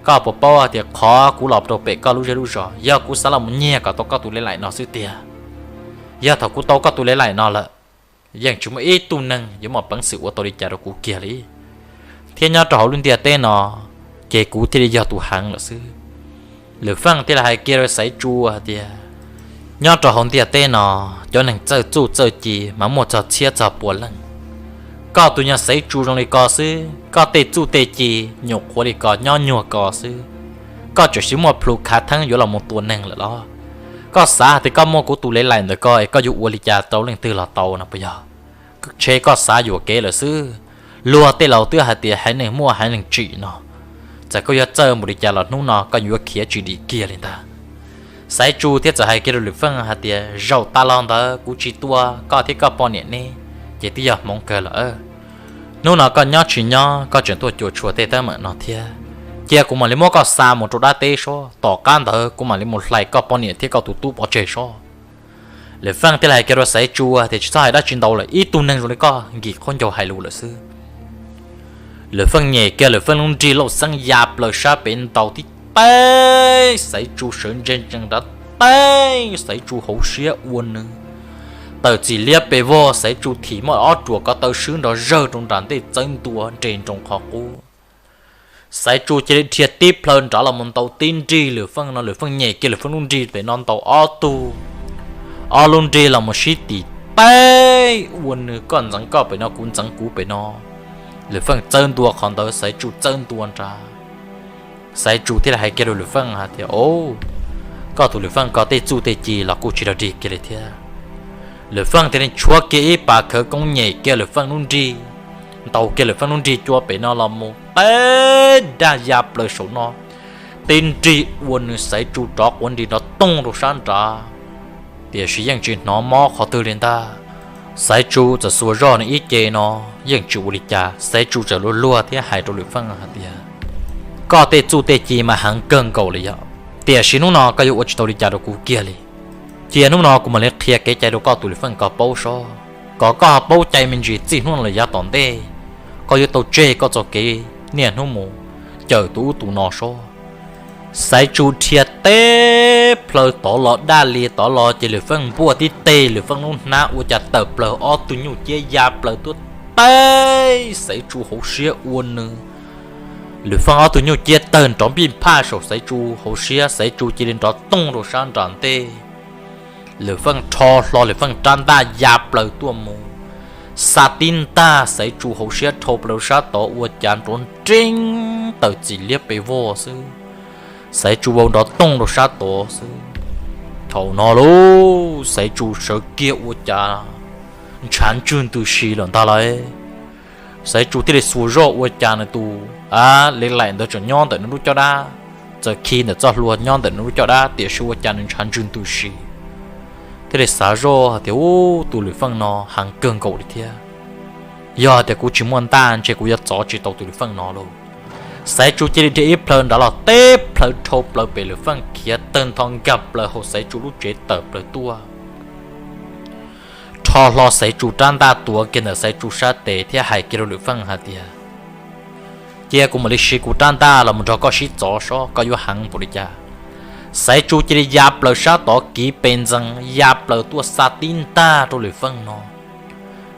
Koj puas paub tias qhov kuv los rau pem koj lub zej lub zos, yog kuv xav los mus nyiag kom tau koj tus lev laim no xwb tiag. Yog thaum kuv tau koj tus lev laim no lawm, yeej tsis muaj ib tug neeg yuav muaj peev xwm ua tau li cas rau kuv kiag li. Thiab nyob rau hauv lub ntiaj teb no, ces kuv thiaj li yog tus heev lawm xwb. Lwm Feej thiaj li hais kiag rau Xaiv Tsu hais tias, Nyob rau hauv ntiaj teb no, cov neeg txawj txuj txawj ci mas muaj txog txhiab txog pua leej. Koj tus nyuag Xaiv Tsu zoo li ko xwb, koj tej txuj tej ci nyuam qhuav li ko nyob nyuag ko xwb, koj tseem siv muaj plhus khav theeb yuav los mus tua neeg lawm los? Koj xav tias koj muaj kuv tus lev laim ntawm ko es koj yuav ua li cas rau leej twg los tau no puas yog? Ntshe koj xav yuam kev lawm xwb. Luag tej laus twb hais tias haiv neeg muaj haiv neeg tsim no, txawm koj yuav txawj npaum li cas los hnub no koj yuav khiav tsis dim kiag li ntag. Xaiv Tsu thiaj txawm hais kiag rau Lwm Feej hais tias, Zaum tas los ntawd kuv tsis tua koj thiab koj poj niam neb, ces twb yog hmoov kawg lawm. Hnub no koj nyob tsis nyob koj tseem tuaj cuam tshuam tej teeb meem no thiab. Cia kuv mam li muab koj xa mus rau dab teb seb, tom qab ntawd kuv mam li mus hlais koj poj niam thiab koj tus tub pov tseg seb. Lwm Feej thiaj li hais kiag rau Xaiv Tsu tias, Tsis txhob hais dab tsi ntau lawm, ib tug neeg zoo li koj nkim qhuab ncaug hais lus lawm xwb. Lwm Feej nyem kiag Lwm Feej lub nrig lauj xeeb ya plaws sab pem ntaus tib teb, Xaiv Tsu sawv ntseg ntsees nrad teb, Xaiv Tsu hauv siab ua nws tawm txim liab pes vog, Xaiv Tsu thim muaj ob ruam ko taw swb nrov zawg rau nram ntej txawb ntua nres nroos qhov qub. Xaiv Tsu cia li dhia tib plhaw nrad los mus ntaus tib nrig Lwm Feej no, Lwm Feej nyem kiag Lwm Feej lub nrig pem no ntaus ob tug, ob lub nrig los mus sib tim teb ua nws koj ntxeev koj pem no kuv ntxeev kuv pem no. Lwm Feej txawb ntua qhov ntawd, Xaiv Tsu txawb ntua nrad. Xaiv Tsu thiaj li hais kiag rau Lwm Feej hais tias, O, koj tus Lwm Feej ko tej txuj tej ci los kuj tsis rog dig kiag li thiab. Lwm Feej thiaj li tshuab kiag ib pas khawv koob nyem kiag Lwm Feej lub nrig, ntaus kiag Lwm Feej lub nrig cua pem no los mus teb dag ya plaws saum no, tib nrig ua nws Xaiv Tsu rov quav nrig nrov toog rau sab nrad. Tiam sis yeej tsis hnov mob qhov twg li ntag. Xaiv Tsu txawm xuas zoj nws ib ce no yeej tsis ua li cas, Xaiv Tsu txawm luag luag thiab hais rau Lwm Feej hais tias, Koj tej txuj tej ci mas heev kawg nkaus li yom, tiam sis hnub no koj yuav ua tsis tau li cas rau kuv kiag li. Cia hnub no kuv mam li qhia kev cai rau koj tus Lwm Feej ko paub seb, kom koj ho paub cai me ntsis txij hnub no lawm yav tom ntej, koj yuav tau tseg koj txoj kev niaj hnub mus cawm tus ub tus no seb. Xaiv Tsu dhia teb plhaw tod los daj li tod los ces Lwm Feej npuaj tib teg Lwm Feej lub hnab ua cas tawm plaws ob tug nyuj ciab ya plaws tuaj teb Xaiv Tsu hauv siab ua nws Lwm Feej ob tug nyuj ciab tawg nrov npij nphaj saum Xaiv Tsu hauv siab, Xaiv Tsu cia li nrov tooj rau sab nram ntej. Lwm Feej rho hlo Lwm Feej rab ntaj ya plaws tuaj mus, xa tib ntaj Xaiv Tsu hauv siab dhau plaws rau sab tod ua cas nrov nreeb tawm txim liab pes vog xwb. Xaiv Tsu vau nrov tooj rau sab tod xwb. Thaum no lauj, Xaiv Tsu sawv kiag ua cas ntshav ntswg ntws si lawm ntag lauj. Xaiv Tsu thiaj li xuas zoj ua cas nws tus a le laim ntawd tseem nyob ntawm nws lub caj dab, txawm khi ntawm txoj hlua nyob ntawm nws lub caj dab tiam sis ua cas nws ntshav ntswg ntws si. Thiaj li xav zoj hais tias, Ub, tus Lwm Feej no heev kawg nkaus li thiab. Yog hais tias kuv tsis muaj ntaj ntshe kuv yuav txov tsis tau tus Lwm Feej no lauj. Xaiv Tsu cia li dhia ib plhaw nrad los teb plhaw dhau plaws pem Lwm Feej khiav tawg ntho nkag plaws hauv Xaiv Tsu lub tsev tawm plaws tuaj. Rho hlo Xaiv Tsu rab ntaj tuav kiag ntawm Xaiv Tsu sab tes thiab hais kiag rau Lwm Feej hais tias, Cia kuv mam li siv kuv rab ntaj los mus nrog koj sib txov sob koj yuav heev npaum li cas. Xaiv Tsu cia li ya plaws sab tod kiv pes ntxees ya plaws tuaj xa tib ntaj rau Lwm Feej no.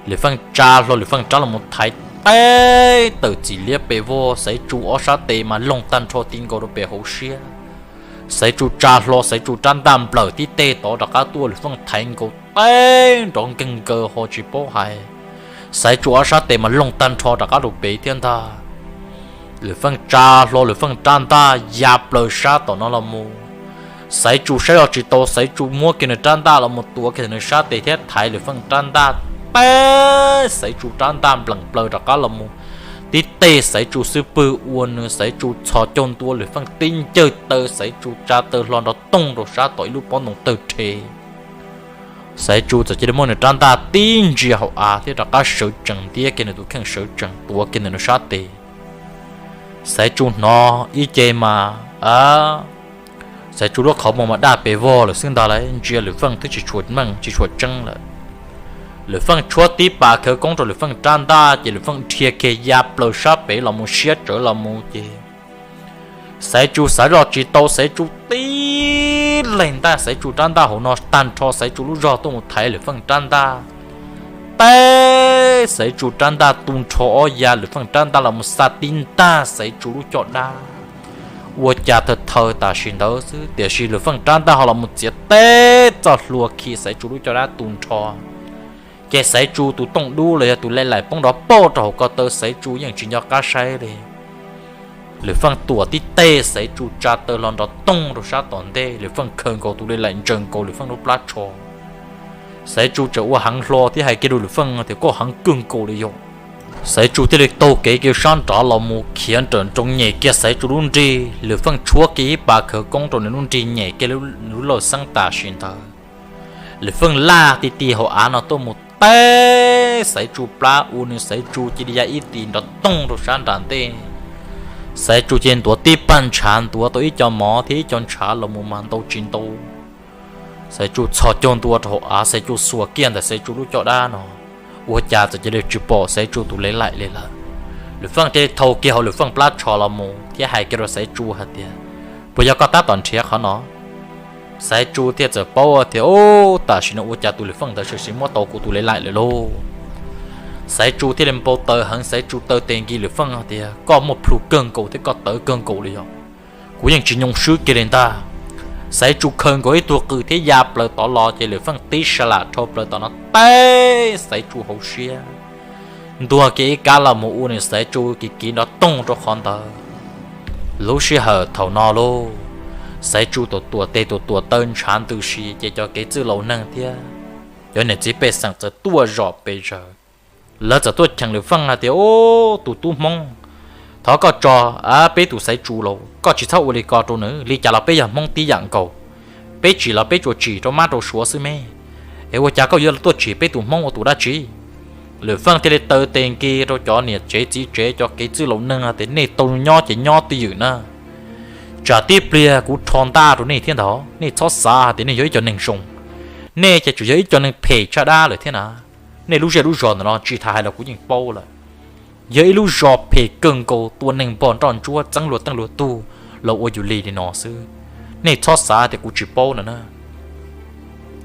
Lwm Feej tsa hlo Lwm Feej rab los mus thaiv teb tawm txim liab pes vog, Xaiv Tsu ob sab tes mas loog tag nrho ti nkaus rau pem hauv siab. Xaiv Tsu tsa hlo Xaiv Tsu rab ntaj nplawm tib teg tod rov qab tuaj, Lwm Feej thaiv nkaus teb nrov nkeeg nkaws ho tsis paub hais. Xaiv Tsu ob sab tes mas loog tag nrho rov qab rau pem thiab ntag. Lwm Feej tsa hlo Lwm Feej rab ntaj ya plaws sab tom no los mus. Xaiv Tsu saib zoj tsis tau, Xaiv Tsu muab kiag nws rab ntaj los mus tuav kiag nws sab tes thiab thaiv Lwm Feej rab ntaj teb, Xaiv Tsu rab ntaj npleem plaws rov qab los mus. Tib teg Xaiv Tsu xub pwg ua nws Xaiv Tsu txhos caug ntua Lwm Feej tib ncawg taw, Xaiv Tsu tsa taw hlo nrov toog rau sab tom ib lub pob ntoo tawg rhe. Xaiv Tsu txawm cia li muab nws rab ntaj tib ntsia hauv av thiab rov qab sawv tsees ntiab kiag nws tus kheej sawv tsees tuav kiag ntawm nws sab tes. Xaiv Tsu hnov ib ce mas, Xaiv Tsu lub qhov muag mas daj pes vog lawm xwb ntag lauj, ntsia Lwm Feej twb tsis tshua meej tsis tshua tseeb lawm. Lwm Feej tshuab tib pas khawv koob rau Lwm Feej rab ntaj ces Lwm Feej dhia kiag ya plaws sab pem los mus siab tsawv los mus ces Xaiv Tsu xav zoj tsis tau, Xaiv Tsu tib leeg ntaj Xaiv Tsu rab ntaj hauv no tag nrho Xaiv Tsu lub zog tuaj mus thaiv Lwm Feej rab ntaj teb, Xaiv Tsu rab ntaj tu nrho ob ya, Lwm Feej rab ntaj los mus xa tib ntaj Xaiv Tsu lub caj dab. Ua cas thaw thaw tam sim ntawd xwb tiam sis Lwm Feej rab ntaj ho los mus txiav teb txoj hlua khi Xaiv Tsu lub caj dab tu nrho. Ces Xaiv Tsu tus tooj dub los yog tus le laim poob nrov pauj rau hauv ko taw, Xaiv Tsu yeej tsis nco qab saib li. Lwm Feej tuam tib teg, Xaiv Tsu tsa taw hlo nrov toog rau sab tom ntej, Lwm Feej khaws nkaus tus le laim ntsaws nkaus Lwm Feej lub plab tsho. Xaiv Tsu tseem ua heev hlo thiab hais kiag rau Lwm Feej tias, Koj heev kawg nkaus li yom. Xaiv Tsu thiaj li taug kev kiag sab nrad los mus khiav nrawm nroos nyem kiag Xaiv Tsu lub nrig, Lwm Feej tshuab kiag ib pas khawv koob rau nws lub nrig nyem kiag nws lub lawj xeeb tam sim ntawd. Lwm Feej laj ti ti hauv av no tuaj mus teb Xaiv Tsu plab ua nws Xaiv Tsu cia li ya ib tis nrov toog rau sab nram ntej. Xaiv Tsu cia li ntuav tib paj ntshav ntuav tau ib co mov thiab ib co ntshav los mus mas ntau tsis ntau. Xaiv Tsu txhos caug ntua rau hauv av, Xaiv Tsu xuas kiag ntawm Xaiv Tsu lub caj dab no, ua cas txawm cia li tsis pom Xaiv Tsu tus le laim li lawm. Lwm Feej thiaj li thau kiag hauv Lwm Feej plab tsho los mus thiab hais kiag rau Xaiv Tsu hais tias, Puas yog koj tab tom nrhiav qhov no? Xaiv Tsu thiaj txawm paub tias, Ub, tam sim no ua cas tus Lwm Feej ntawd sawv tsees muab tau kuv tus le laim lawm lauj. Xaiv Tsu thiaj li npau taws heev, Xaiv Tsu taw tes nki Lwm Feej tias, Koj muaj plhu kawg nkaus thiab koj tawv kawg nkaus li yom. Kuv yeej tsis nyoo swb kiag li ntag. Xaiv Tsu khaws nkaus ib tug qws thiab ya plaws tod los ces Lwm Feej tib sa lam rho plaws tom no teb Xaiv Tsu hauv siab, ntuag kiag ib kab los mus ua nws Xaiv Tsu kiv kiv nrov toog rau qhov ntawd. Lub sij hawm thaum no lauj, Xaiv Tsu tuam tuam tes tuam tuam taw ntshav ntws si ces cov kev txwj laus neeg thiab cov niam txiv pej xeem txawm tuaj zom pes zaws. Lawv txawm tuaj cheem Lwm Feej hais tias, Ub, tus tub Hmoob, thov koj tso peb tus Xaiv Tsu lauj, koj tsis txhob ua li ko rau nws, li cas los peb yog Hmoob tib yam nkaus. Peb tsim los peb tsuas tsim rau mab rau suav xwb me, es ua cas koj yuav tuaj tsim peb tus Hmoob ua tus dab tsi? Lwm Feej thiaj li taw tes nki rau cov niam tsev txiv tsev cov kev txwj laus neeg tias, Nej tau nyob ces nyob twj ywm na. Tsam tib pliag kuv rho ntaj rau nej thiab ntag, nej txhob xav hais tias nej yog ib co neeg zoo. Nej ces tsuas yog ib co neeg phem tsaj dab lawm thiab na. Nej lub zej lub zos ntawm no tsis tas hais los kuv yeej paub lawm. Yog ib lub zos phem kawg nkaus, tua neeg npog nroj ntsuab, txeeb luag teej luag tug los ua yus li li no xwb. Nej txhob xav tias kuv tsis paub no na.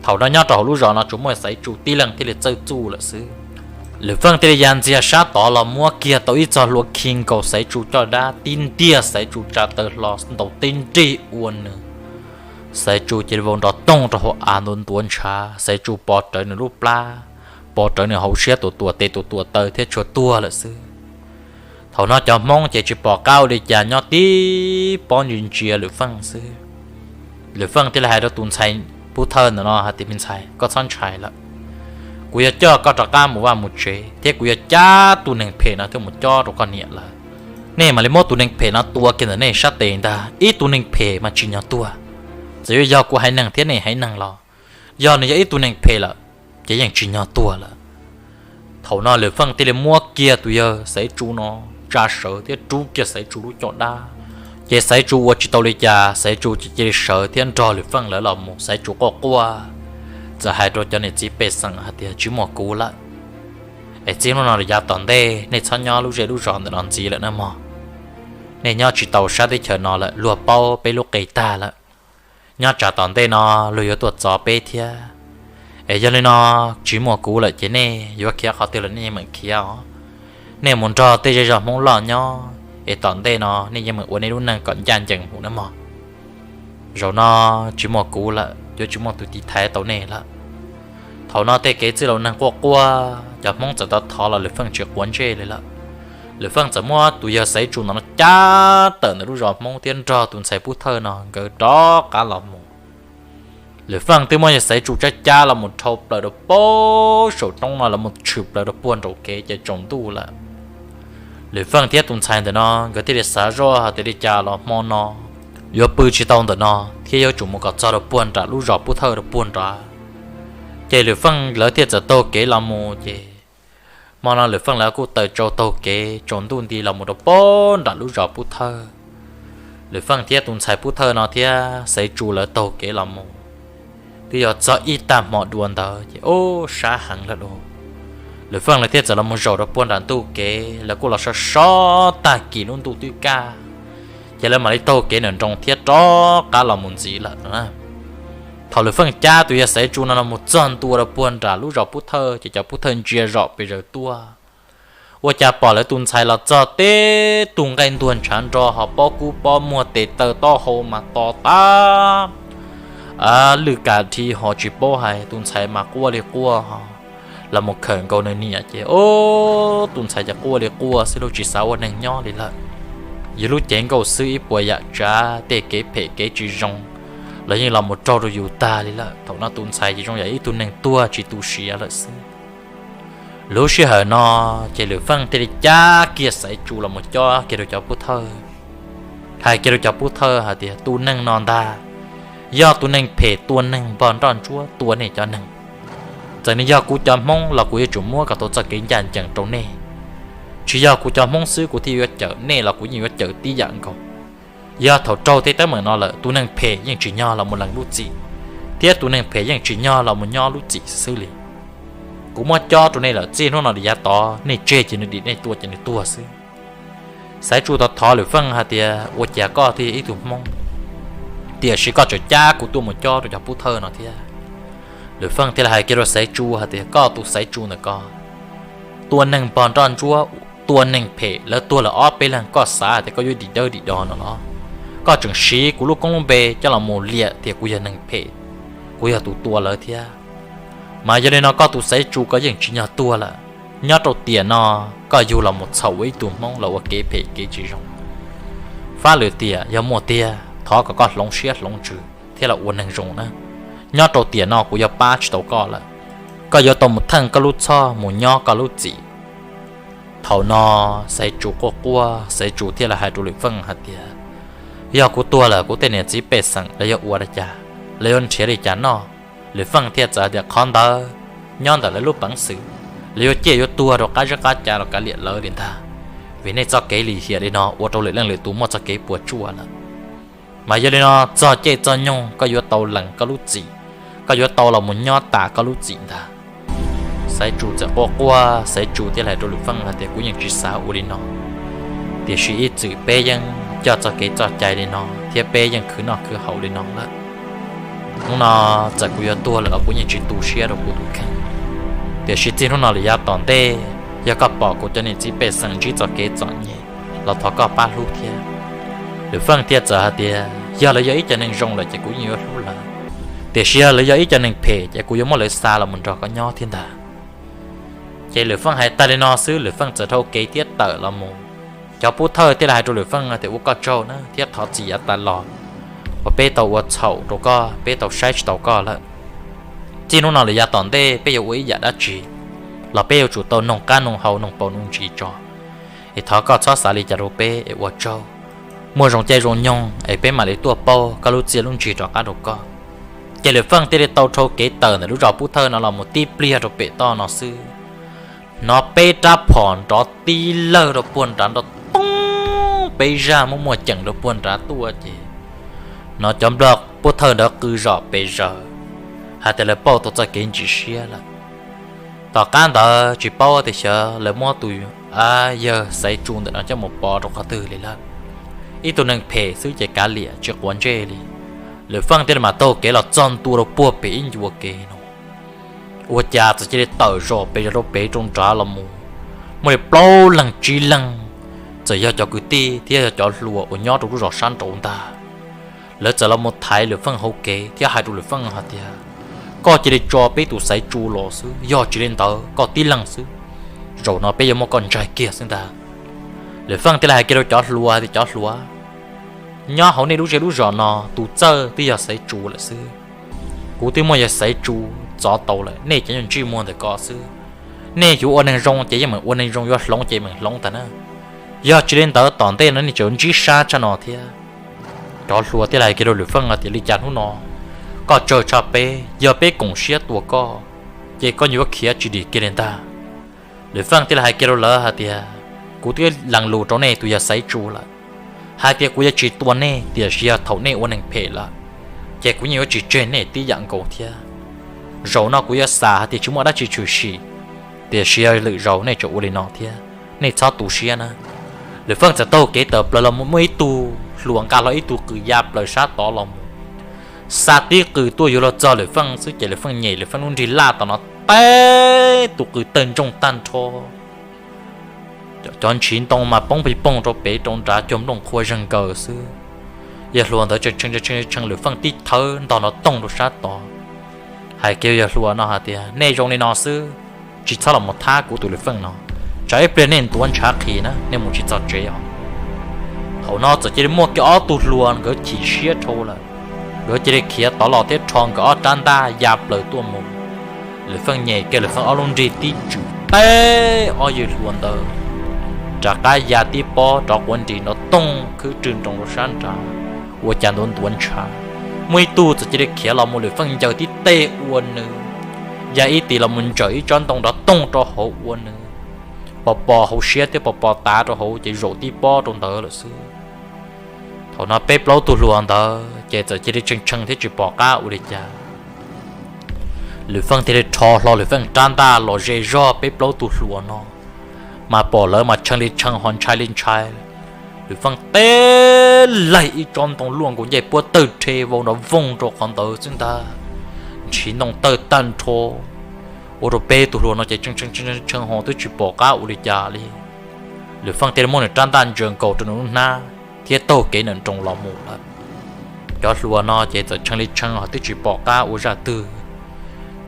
Thaum no nyob rau hauv lub zos no tsuas muaj Xaiv Tsu tib leeg thiaj li txawj txuj lawm xwb. Lwm Feej thiaj li ya ntxiag sab tod los muab kiag tau ib txoj hlua khi nkaus Xaiv Tsu caj dab, tib ntiag Xaiv Tsu tsa taw hlo ntaus tib nrig ua nws. Xaiv Tsu cia li vau nrov toog rau hauv av ntuav ntuav ntshav, Xaiv Tsu pov rawv nws lub plab, pov rawv nws hauv siab tuam tuam tes tuam tuam taw thiab tshua tuag lawm xwb. Thaum no cov Hmoob ces tsis pom qab ua li cas nyob tib pob ntsia ntsia Lwm Feej xwb. Lwm Feej thiaj li hais rau tus ntxhais pub thawj ntawm no hais tias, Me ntxhais, koj txhob ntshai lawm, kuv yuav coj koj rov qab mus vaj mus tsev thiab kuv yuav cab tus neeg phem no thiaj mus cob rau koj niam lawv. Nej mam li muab tus neeg phem no tua kiag ntawm nej sab tes ntag, ib tug neeg phem mas tsim nyog tuag. Txawm yuav yog kuv haiv neeg thiab nej haiv neeg los, yog nws yog ib tug neeg phem lawm ces yeej tsim nyog tuag lawm. Thaum no Lwm Feej thiaj li muab kiag tus yawg Xaiv Tsu no tsa sawv thiab rub kiag Xaiv Tsu lub caj dab. Ces Xaiv Tsu ua tsis tau li cas, Xaiv Tsu cia li sawv thiab nrog Lwm Feej lawv los mus. Xaiv Tsu quaj quaj, txawm hais rau cov niam txiv pej xeem hais tias, Tsis muaj kuv lawm es txij hnub no rau yav tom ntej nej txhob nyob lub zej lub zos ntawm no ntxiv lawm nawb mog. Nej nyob tsis tau sab teb chaws no lawm, luag paub peb lub qe tag lawm. Nyob tsam tom ntej no luag yuav tuaj txov peb thiab. Es yog li no, tsis muaj kuv lawm ces nej yuav khiav qhov twg los nej yeej meem khiav os. Nej mus nrog tej zej zog Hmoob loj nyob es tom ntej no nej yeej meem ua nej lub neej kom ncaj ncees mus nawb mog. Zaum no tsis muaj kuv lawm, yuav tsis muaj tus tiv thaiv tau nej lawm. Thaum no tej kev txwj laus neeg quaj quaj, cov Hmoob txawm tau thov los Lwm Feej tsis quav ntsej li lawm. Lwm Feej txawm muab tus yawg Xaiv Tsu ntawm no cab tawm ntawm lub zos Hmoob thiab nrog tus ntxhais pub thawj no nkawd rov qab los mus. Lwm Feej twb muab yawg Xaiv Tsu cab cab los mus dhau plaws rau pem saum roob no los mus tshwm plaws rau puag nraum kev ces tsaus ntuj lawm. Lwm Feej thiab tus ntxhais ntawm no nkawd thiaj li xav zoj hais tias li cas los hmo no yuav pw tsis tau ntawm no thiab yuav tsum mus kom txog rau puag nram lub zos pub thawj rau puag nrad. Ces Lwm Feej lawv thiaj txawm taug kev los mus ces hmo no Lwm Feej lawv kuj tawm tsau taug kev tsaus ntuj nti los mus rau pem nram lub zos pub thawj. Lwm Feej thiab tus ntxhais pub thawj no thiab Xaiv Tsu lawv taug kev los mus twb yog txog ib tag hmo dua ntawd ces ub sab heev lawm lauj. Lwm Feej lawv thiaj txawm los mus zaum rau puag nram ntuj kev, lawv kuj los so so tag kis lub ntuj twb kaj, ces lawv mam li taug kev nram nroos thiab rov qab los mus ntxiv lawm. Thaum Lwm Feej cab tus yawg Xaiv Tsu no los mus txog ntua rau puag nram lub zos pub thawj ces cov pub thawj ntsia zom pes zaws tuaj, ua cas pom lawv tus ntxhais los txog tib tug nqaij ntuag ntshav nro ho pob kub pob muag tes taw taub hau mas to tag, lwj kas dhi ho tsis paub hais, tus ntxhais mas quaj li quaj ho los mus khawm nkaus nws niam ces ub tus ntxhais ces quaj li quaj xwb lauj, tsis xav ua neeg nyob li lawm. Yus lub cev nkauj xwb ib puas yam tsav tej kev phem kev tsis zoo los yeej los mus raug rau yus tag li lawm. Thaum no tus ntxhais ces zoo yam ib tug neeg tuag tsis tu siav lawm xwb. Lub sij hawm no ces Lwm Feej thiaj li cab kiag Xaiv Tsu los mus cob kiag rau cov pub thawj, hais kiag rau cov pub thawj hais tias tus neeg no ntag yog tus neeg phem tua neeg npog nroj ntsuab tua nej cov neeg. Txawm nws yog kuv cov Hmoob los kuv yuav tsum muab kom tau txoj kev ncaj ncees rau nej. Tsis yog kuv cov Hmoob xwb kuv thiaj yuav cawm nej los kuv yeej yuav cawm tib yam nkaus. Yog thaum raug tej teeb meem no lawm tus neeg phem yeej tsim nyog los mus lees lub txim, thiab tus neeg phem yeej tsim nyog los mus nyob lub txim xwb li. Kuv muab cob rau nej lawm, txij hnub no rau yav tod nej tseg ces nws dim, nej tua ces nws tuag xwb. Xaiv Tsu thov thov Lwm Feej hais tias ua cas koj twb yog ib tug Hmoob tiam sis koj tseem cab kuv tuaj mus cob rau cov pub thawj no thiab? Lwm Feej thiaj li hais kiag rau Xaiv Tsu hais tias koj tus Xaiv Tsu ntawm ko tua neeg npog nroj ntsuab, tua neeg phem lawv tuag lawm ob peb leeg, koj xav tias koj yuav dim dawb dim do no los? Koj tseem siv kuv lub koob lub npe coj los mus liam tias kuv yog neeg phem, kuv yog tus tua lawv thiab. Mas yog li no koj tus Xaiv Tsu koj yeej tsim nyog tuag lawm. Nyob rau tiam no koj yug los mus txhaum ua ib tug Hmoob los ua kev phem kev tsis zoo. Fab lwm tiam yog muaj tiag thov kom koj hloov siab hloov ntsws thiab los ua neeg zoo na. Nyob rau tiam no kuv yuav pab tsis tau koj lawm. Koj yuav tau mus theej koj lub txhoj mus nyob koj lub txim. Thaum no Xaiv Tsu quaj quaj, Xaiv Tsu thiaj li hais rau Lwm Feej hais tias yog kuv tuag lawm kuv tej niam txiv pej xeem lawv yuav ua li cas, lawv yuav nrhiav li cas noj? Lwm Feej thiaj txawm hais tias qhov ntawd nyob ntawm lawv lub peev xwm, lawv yuav ciaj yuav tuag rau qab zeb qab ca los kav liam lawv li ntag. Vim nej txoj kev lim hiam li no ua rau lwm leej lwm tus muaj txoj kev puas tsuaj lawm. Mas yog li no txog caij txog nyoog koj yuav tau lees koj lub txim, koj yuav tau los mus nyob tas koj lub txim ntag. Xaiv Tsu txawm quaj quaj, Xaiv Tsu thiaj hais rau Lwm Feej hais tias kuv yeej tsis xav ua li no, tiam sis ib txwm peb yeej coj txoj kev txoj cai li no thiab peb yeej khwv noj khwv haus li no lawm. Hnub no txawm kuv yuav tuag lawm los kuv yeej tsis tu siab rau kuv tus kheej. Tiam sis txij hnub no lawm yav tom ntej, yog koj pom kuv cov niam txiv pej xeem ntsib txoj kev txom nyem los thov koj pab hlub thiab. Lwm Feej thiaj txawm hais tias, yog lawv yog ib co neeg zoo lawm ces kuv yeej yuav hlub lawv, tiam sis yog lawv yog ib co neeg phem ces kuv yuav muab lawv xa los mus nrog koj nyob thiab ntag. Ces Lwm Feej hais tag li no xwb, Lwm Feej txawm dhau kev thiab tawm los mus. Cov pub thawj thiaj li hais rau Lwm Feej tias, ua koj tsaug na thiab thov txim yav tas los uas peb tau ua txhaum rau koj, peb tau saib tsis taus koj lawm. Txij hnub no lawm yav tom ntej peb yuav ua ib yam dab tsi los peb yuav tsum tau noog qab noog hau, noog paus noog ntsis tso, es thov koj txhob xav li cas rau peb es ua tsaug. Muaj zoo caij zoo nyoog es peb mam li tuaj pauj koj lub txiaj lub ntsig rov qab rau koj. Ces Lwm Feej thiaj li tau dhau kev tawm ntawm lub zos pub thawj no los mus tib pliag rau pem toj no xwb, hnov peb rab phom nrov tib lawg rau puag nrad nrov toog, peb zaj muaj muaj ceem rau puag nrad tuaj ces hnov cov nplog pub thawj ntawd qw zom pes zaws hais tias lawv pauj tau txoj kev ntsis siab lawm. Tom qab ntawd tsis paub tias xyov lawv muab tus yawg Xaiv Tsu ntawm no coj mus pov rau qhov twg li lawm. Ib tug neeg phem xwb ces kav liam tsis quav ntsej li. Lwm Feej thiaj li mam taug kev los txog ntua rau puag pem ib ncua kev no. Ua cas txawm cia li tawm zom pes zaws rau pem rau nrad los mus, muaj li plaub leeg tsib leeg, txawm yog cov kwv tij thiab yog cov hluas uas nyob rau lub zos sab nraud ntag. Lawv txawm los mus thaiv Lwm Feej hauv kev thiab hais rau Lwm Feej hais tias, koj cia li tso peb tus Xaiv Tsu los xwb, yog tsis li ntawd koj tib leeg xwb, zaum no peb yuav muab koj ntsaig kiag xwb ntag. Lwm Feej thiaj li hais kiag rau cov hluas hais tias, cov hluas, nyob hauv nej lub zej lub zos no tus txawj twb yog Xaiv Tsu lawm xwb. Kuv twb muab yawg Xaiv Tsu txov tau lawm, nej cov nyuag ntsej muag ntawm ko xwb. Nej yuav ua neeg zoo ces yeej meem ua neeg zoo, yuav hloov ces meem hloov tag na. Yog tsis li ntawd tom ntej no nej tseem ntsib sab tshaj no thiab. Cov hluas thiaj li hais kiag rau Lwm Feej hais tias, li cas hnub no koj tsawg tshaj peb, yog peb koom siab tua koj ces koj yuav khiav tsis dim kiag li ntag. Lwm Feej thiaj li hais kiag rau lawv hais tias, kuv twb lees lus rau nej tus yawg Xaiv Tsu lawm hais tias kuv yuav tsis tua nej, tiam sis yog thaum nej ua neeg phem lawm ces kuv yeej yuav tsis tseg nej tib yam nkaus thiab. Zaum no kuv yuav xav hais tias tsis muaj dab tsi tshwm sim, tiam sis yog lwm zaus nej tseem ua li no thiab, nej txhob tu siab na. Lwm Feej txawm taug kev tawm plaws los mus, muaj ib tug hluas nqa hlo ib tug qws ya plaws sab tod los mus, xa tib qws tuaj yuav luag txog Lwm Feej xwb ces Lwm Feej nyem Lwm Feej lub nrig laj tom no teb tus qws tawg ntsoog tag nrho. Cov ntshiv ntoo mas poob pig poog rau pem rau nrad cuag nplooj qhuav zeeg nkaws xwb. Yawg hluas ntawd tshee tshee Lwm Feej tib thawb ntog nrov toog rau sab tod, hais kiag yawg hluas no hais tias, nej zoo li no xwb, tsis txhob los mus thab kuv tus Lwm Feej no, tsam ib pliag nej ntuav ntshav qhis na nej mus tsis txog tsev os. Thaum no txawm cia li muaj kiag ob tug hluas nkawd chim siab dhau lawm, nkawd cia li khiav tod los thiab rho nkawd ob rab ntaj ya plaws tuaj mus. Lwm Feej nyem kiag Lwm Feej ob lub nrig tib tswm teb ob yawg hluas ntawd rov qab ya tib pob rov quav nris nrov toog khwb rwg nroos rau sab nrad, ua cas ntuav ntuav ntshav. Muaj ib tug txawm cia li khiav los mus Lwm Feej ncaws tib teg ua nws, ya ib tis los mus ntsawm ib tsob ntoo nrov toog rau hauv ua nws pos pos hauv siab thiab pos pos tav rau hauv ces zaum tib pob rau ntawd lawm xwb. Thaum no peb plaub tug hluas ntawd ces txawm cia li tshee tshee thiab tsis pom qab ua li cas. Lwm Feej thiaj li rho hlo Lwm Feej rab ntaj los ze zog peb plaub tug hluas no, mas pom lawv mas tshee li tshee ho ntshai li ntshai. Lwm Feej teb laig ib tsob ntoo luaj nkaus ncej puab tawg rhe vau nrov voog rau qhov ntawd xwb ntag. Ntshiv ntoo tawg tag nrho, ua rau peb tug hluas no ces tshee tshee ho twb tsis pom qab ua li cas li. Lwm Feej thiaj li muab nws rab ntaj ntsia nkaus rau nws lub hnab thiab taug kev nrawm nroos los mus lawm. Cov hluas no ces txawm tshee li tshee ho twb tsis pom qab ua zaj twg,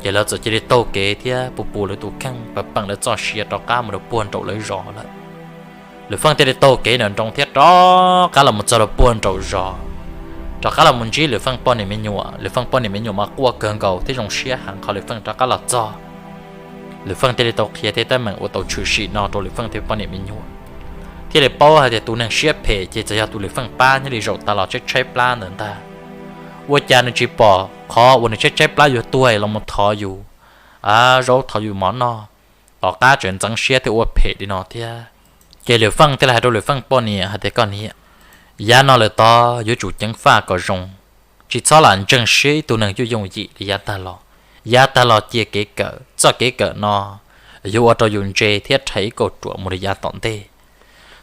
ces lawv txawm cia li taug kev thiab pus pus lawv tus kheej peem peem lawv txoj sia rov qab mus rau puag nraum lawv zos lawm. Lwm Feej thiaj li taug kev nrawm nroos thiab rov qab los mus txog rau puag nraum zos, rov qab los mus ntsib Lwm Feej poj niam me nyuam. Lwm Feej poj niam me nyuam mas quaj kawg nkaus thiab zoo siab heev qhov Lwm Feej rov qab los txog. Lwm Feej thiaj li tau qhia tej teeb meem uas tau tshwm sim no rau Lwm Feej thiab poj niam me nyuam, thiaj li paub hais tias tus neeg siab phem ces txawm yog tus Lwm Feej pab nyob li zaum tas los tshaib tshaib plab ntawd ntag. Ua cas nws tsis pom qhov uas nws tshaib tshaib plab yuav tuag los mus thov yus zaub thov yus mov noj, tom qab tseem ntxeev siab thiab ua phem li no thiab. Ces Lwm Feej thiaj li hais rau Lwm Feej poj niam hais tias, koj niam, yav no lawm tod yuav tsum ceev faj kom zoo, tsis txhob lam ntseeg siab ib tug neeg yooj yooj yim li yav tag los. Yav tag los cia kev kawm, txoj kev kawm no yuav ua rau yus ntse thiab rhais ib kauj ruam mus li yav tom ntej.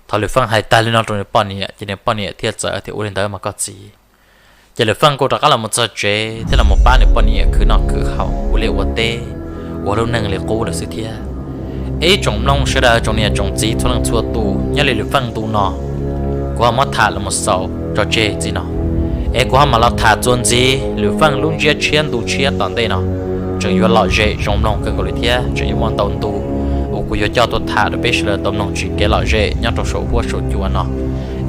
Thaum Lwm Feej hais tag li no rau nws poj niam ces nws poj niam thiaj txawm tias, ua li ntawd mas koj txiv. Ces Lwm Feej kuj rov qab los mus txog tsev thiab los mus pab nws poj niam khwv noj khwv haus ua liaj ua teb. ua lub neej li qub lawm xwb thiab. Ib tsoom mloog sawv daws, tsoom niam tsoom txiv txhua leej txhua tus, nyob li lwm feej ntu no kuv ho muab tham los mus xaus tso tseg txij no, es kuv ho mam los tham txuas ntxiv lwm feej lub ntsiab tshiab ntu tshiab tom ntej no. Tseem yuav lom zem zoo mloog kawg nkaus li thiab tseem yuav muaj ntau ntu uas kuv yuav coj tuaj tham rau peb sawv daws tau mloog tsim kev lom zem nyob rau saum huab saum cua no.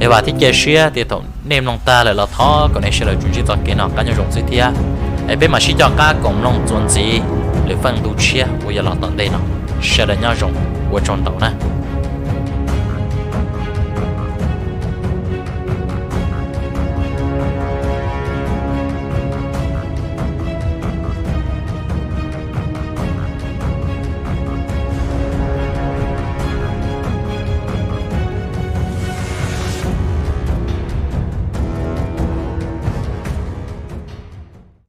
Es vam thiab cia siab tias thaum nej mloog tag lawm los thov kom nej sawv daws tsuas ntsib txoj kev noj qab nyob zoo xwb thiab. Es peb mam sib coj qab koom mloog txuas ntxiv lwm feej ntu tshiab uas yuav los tom ntej no. Sawv daws nyob zoo, ua tsaug ntau na.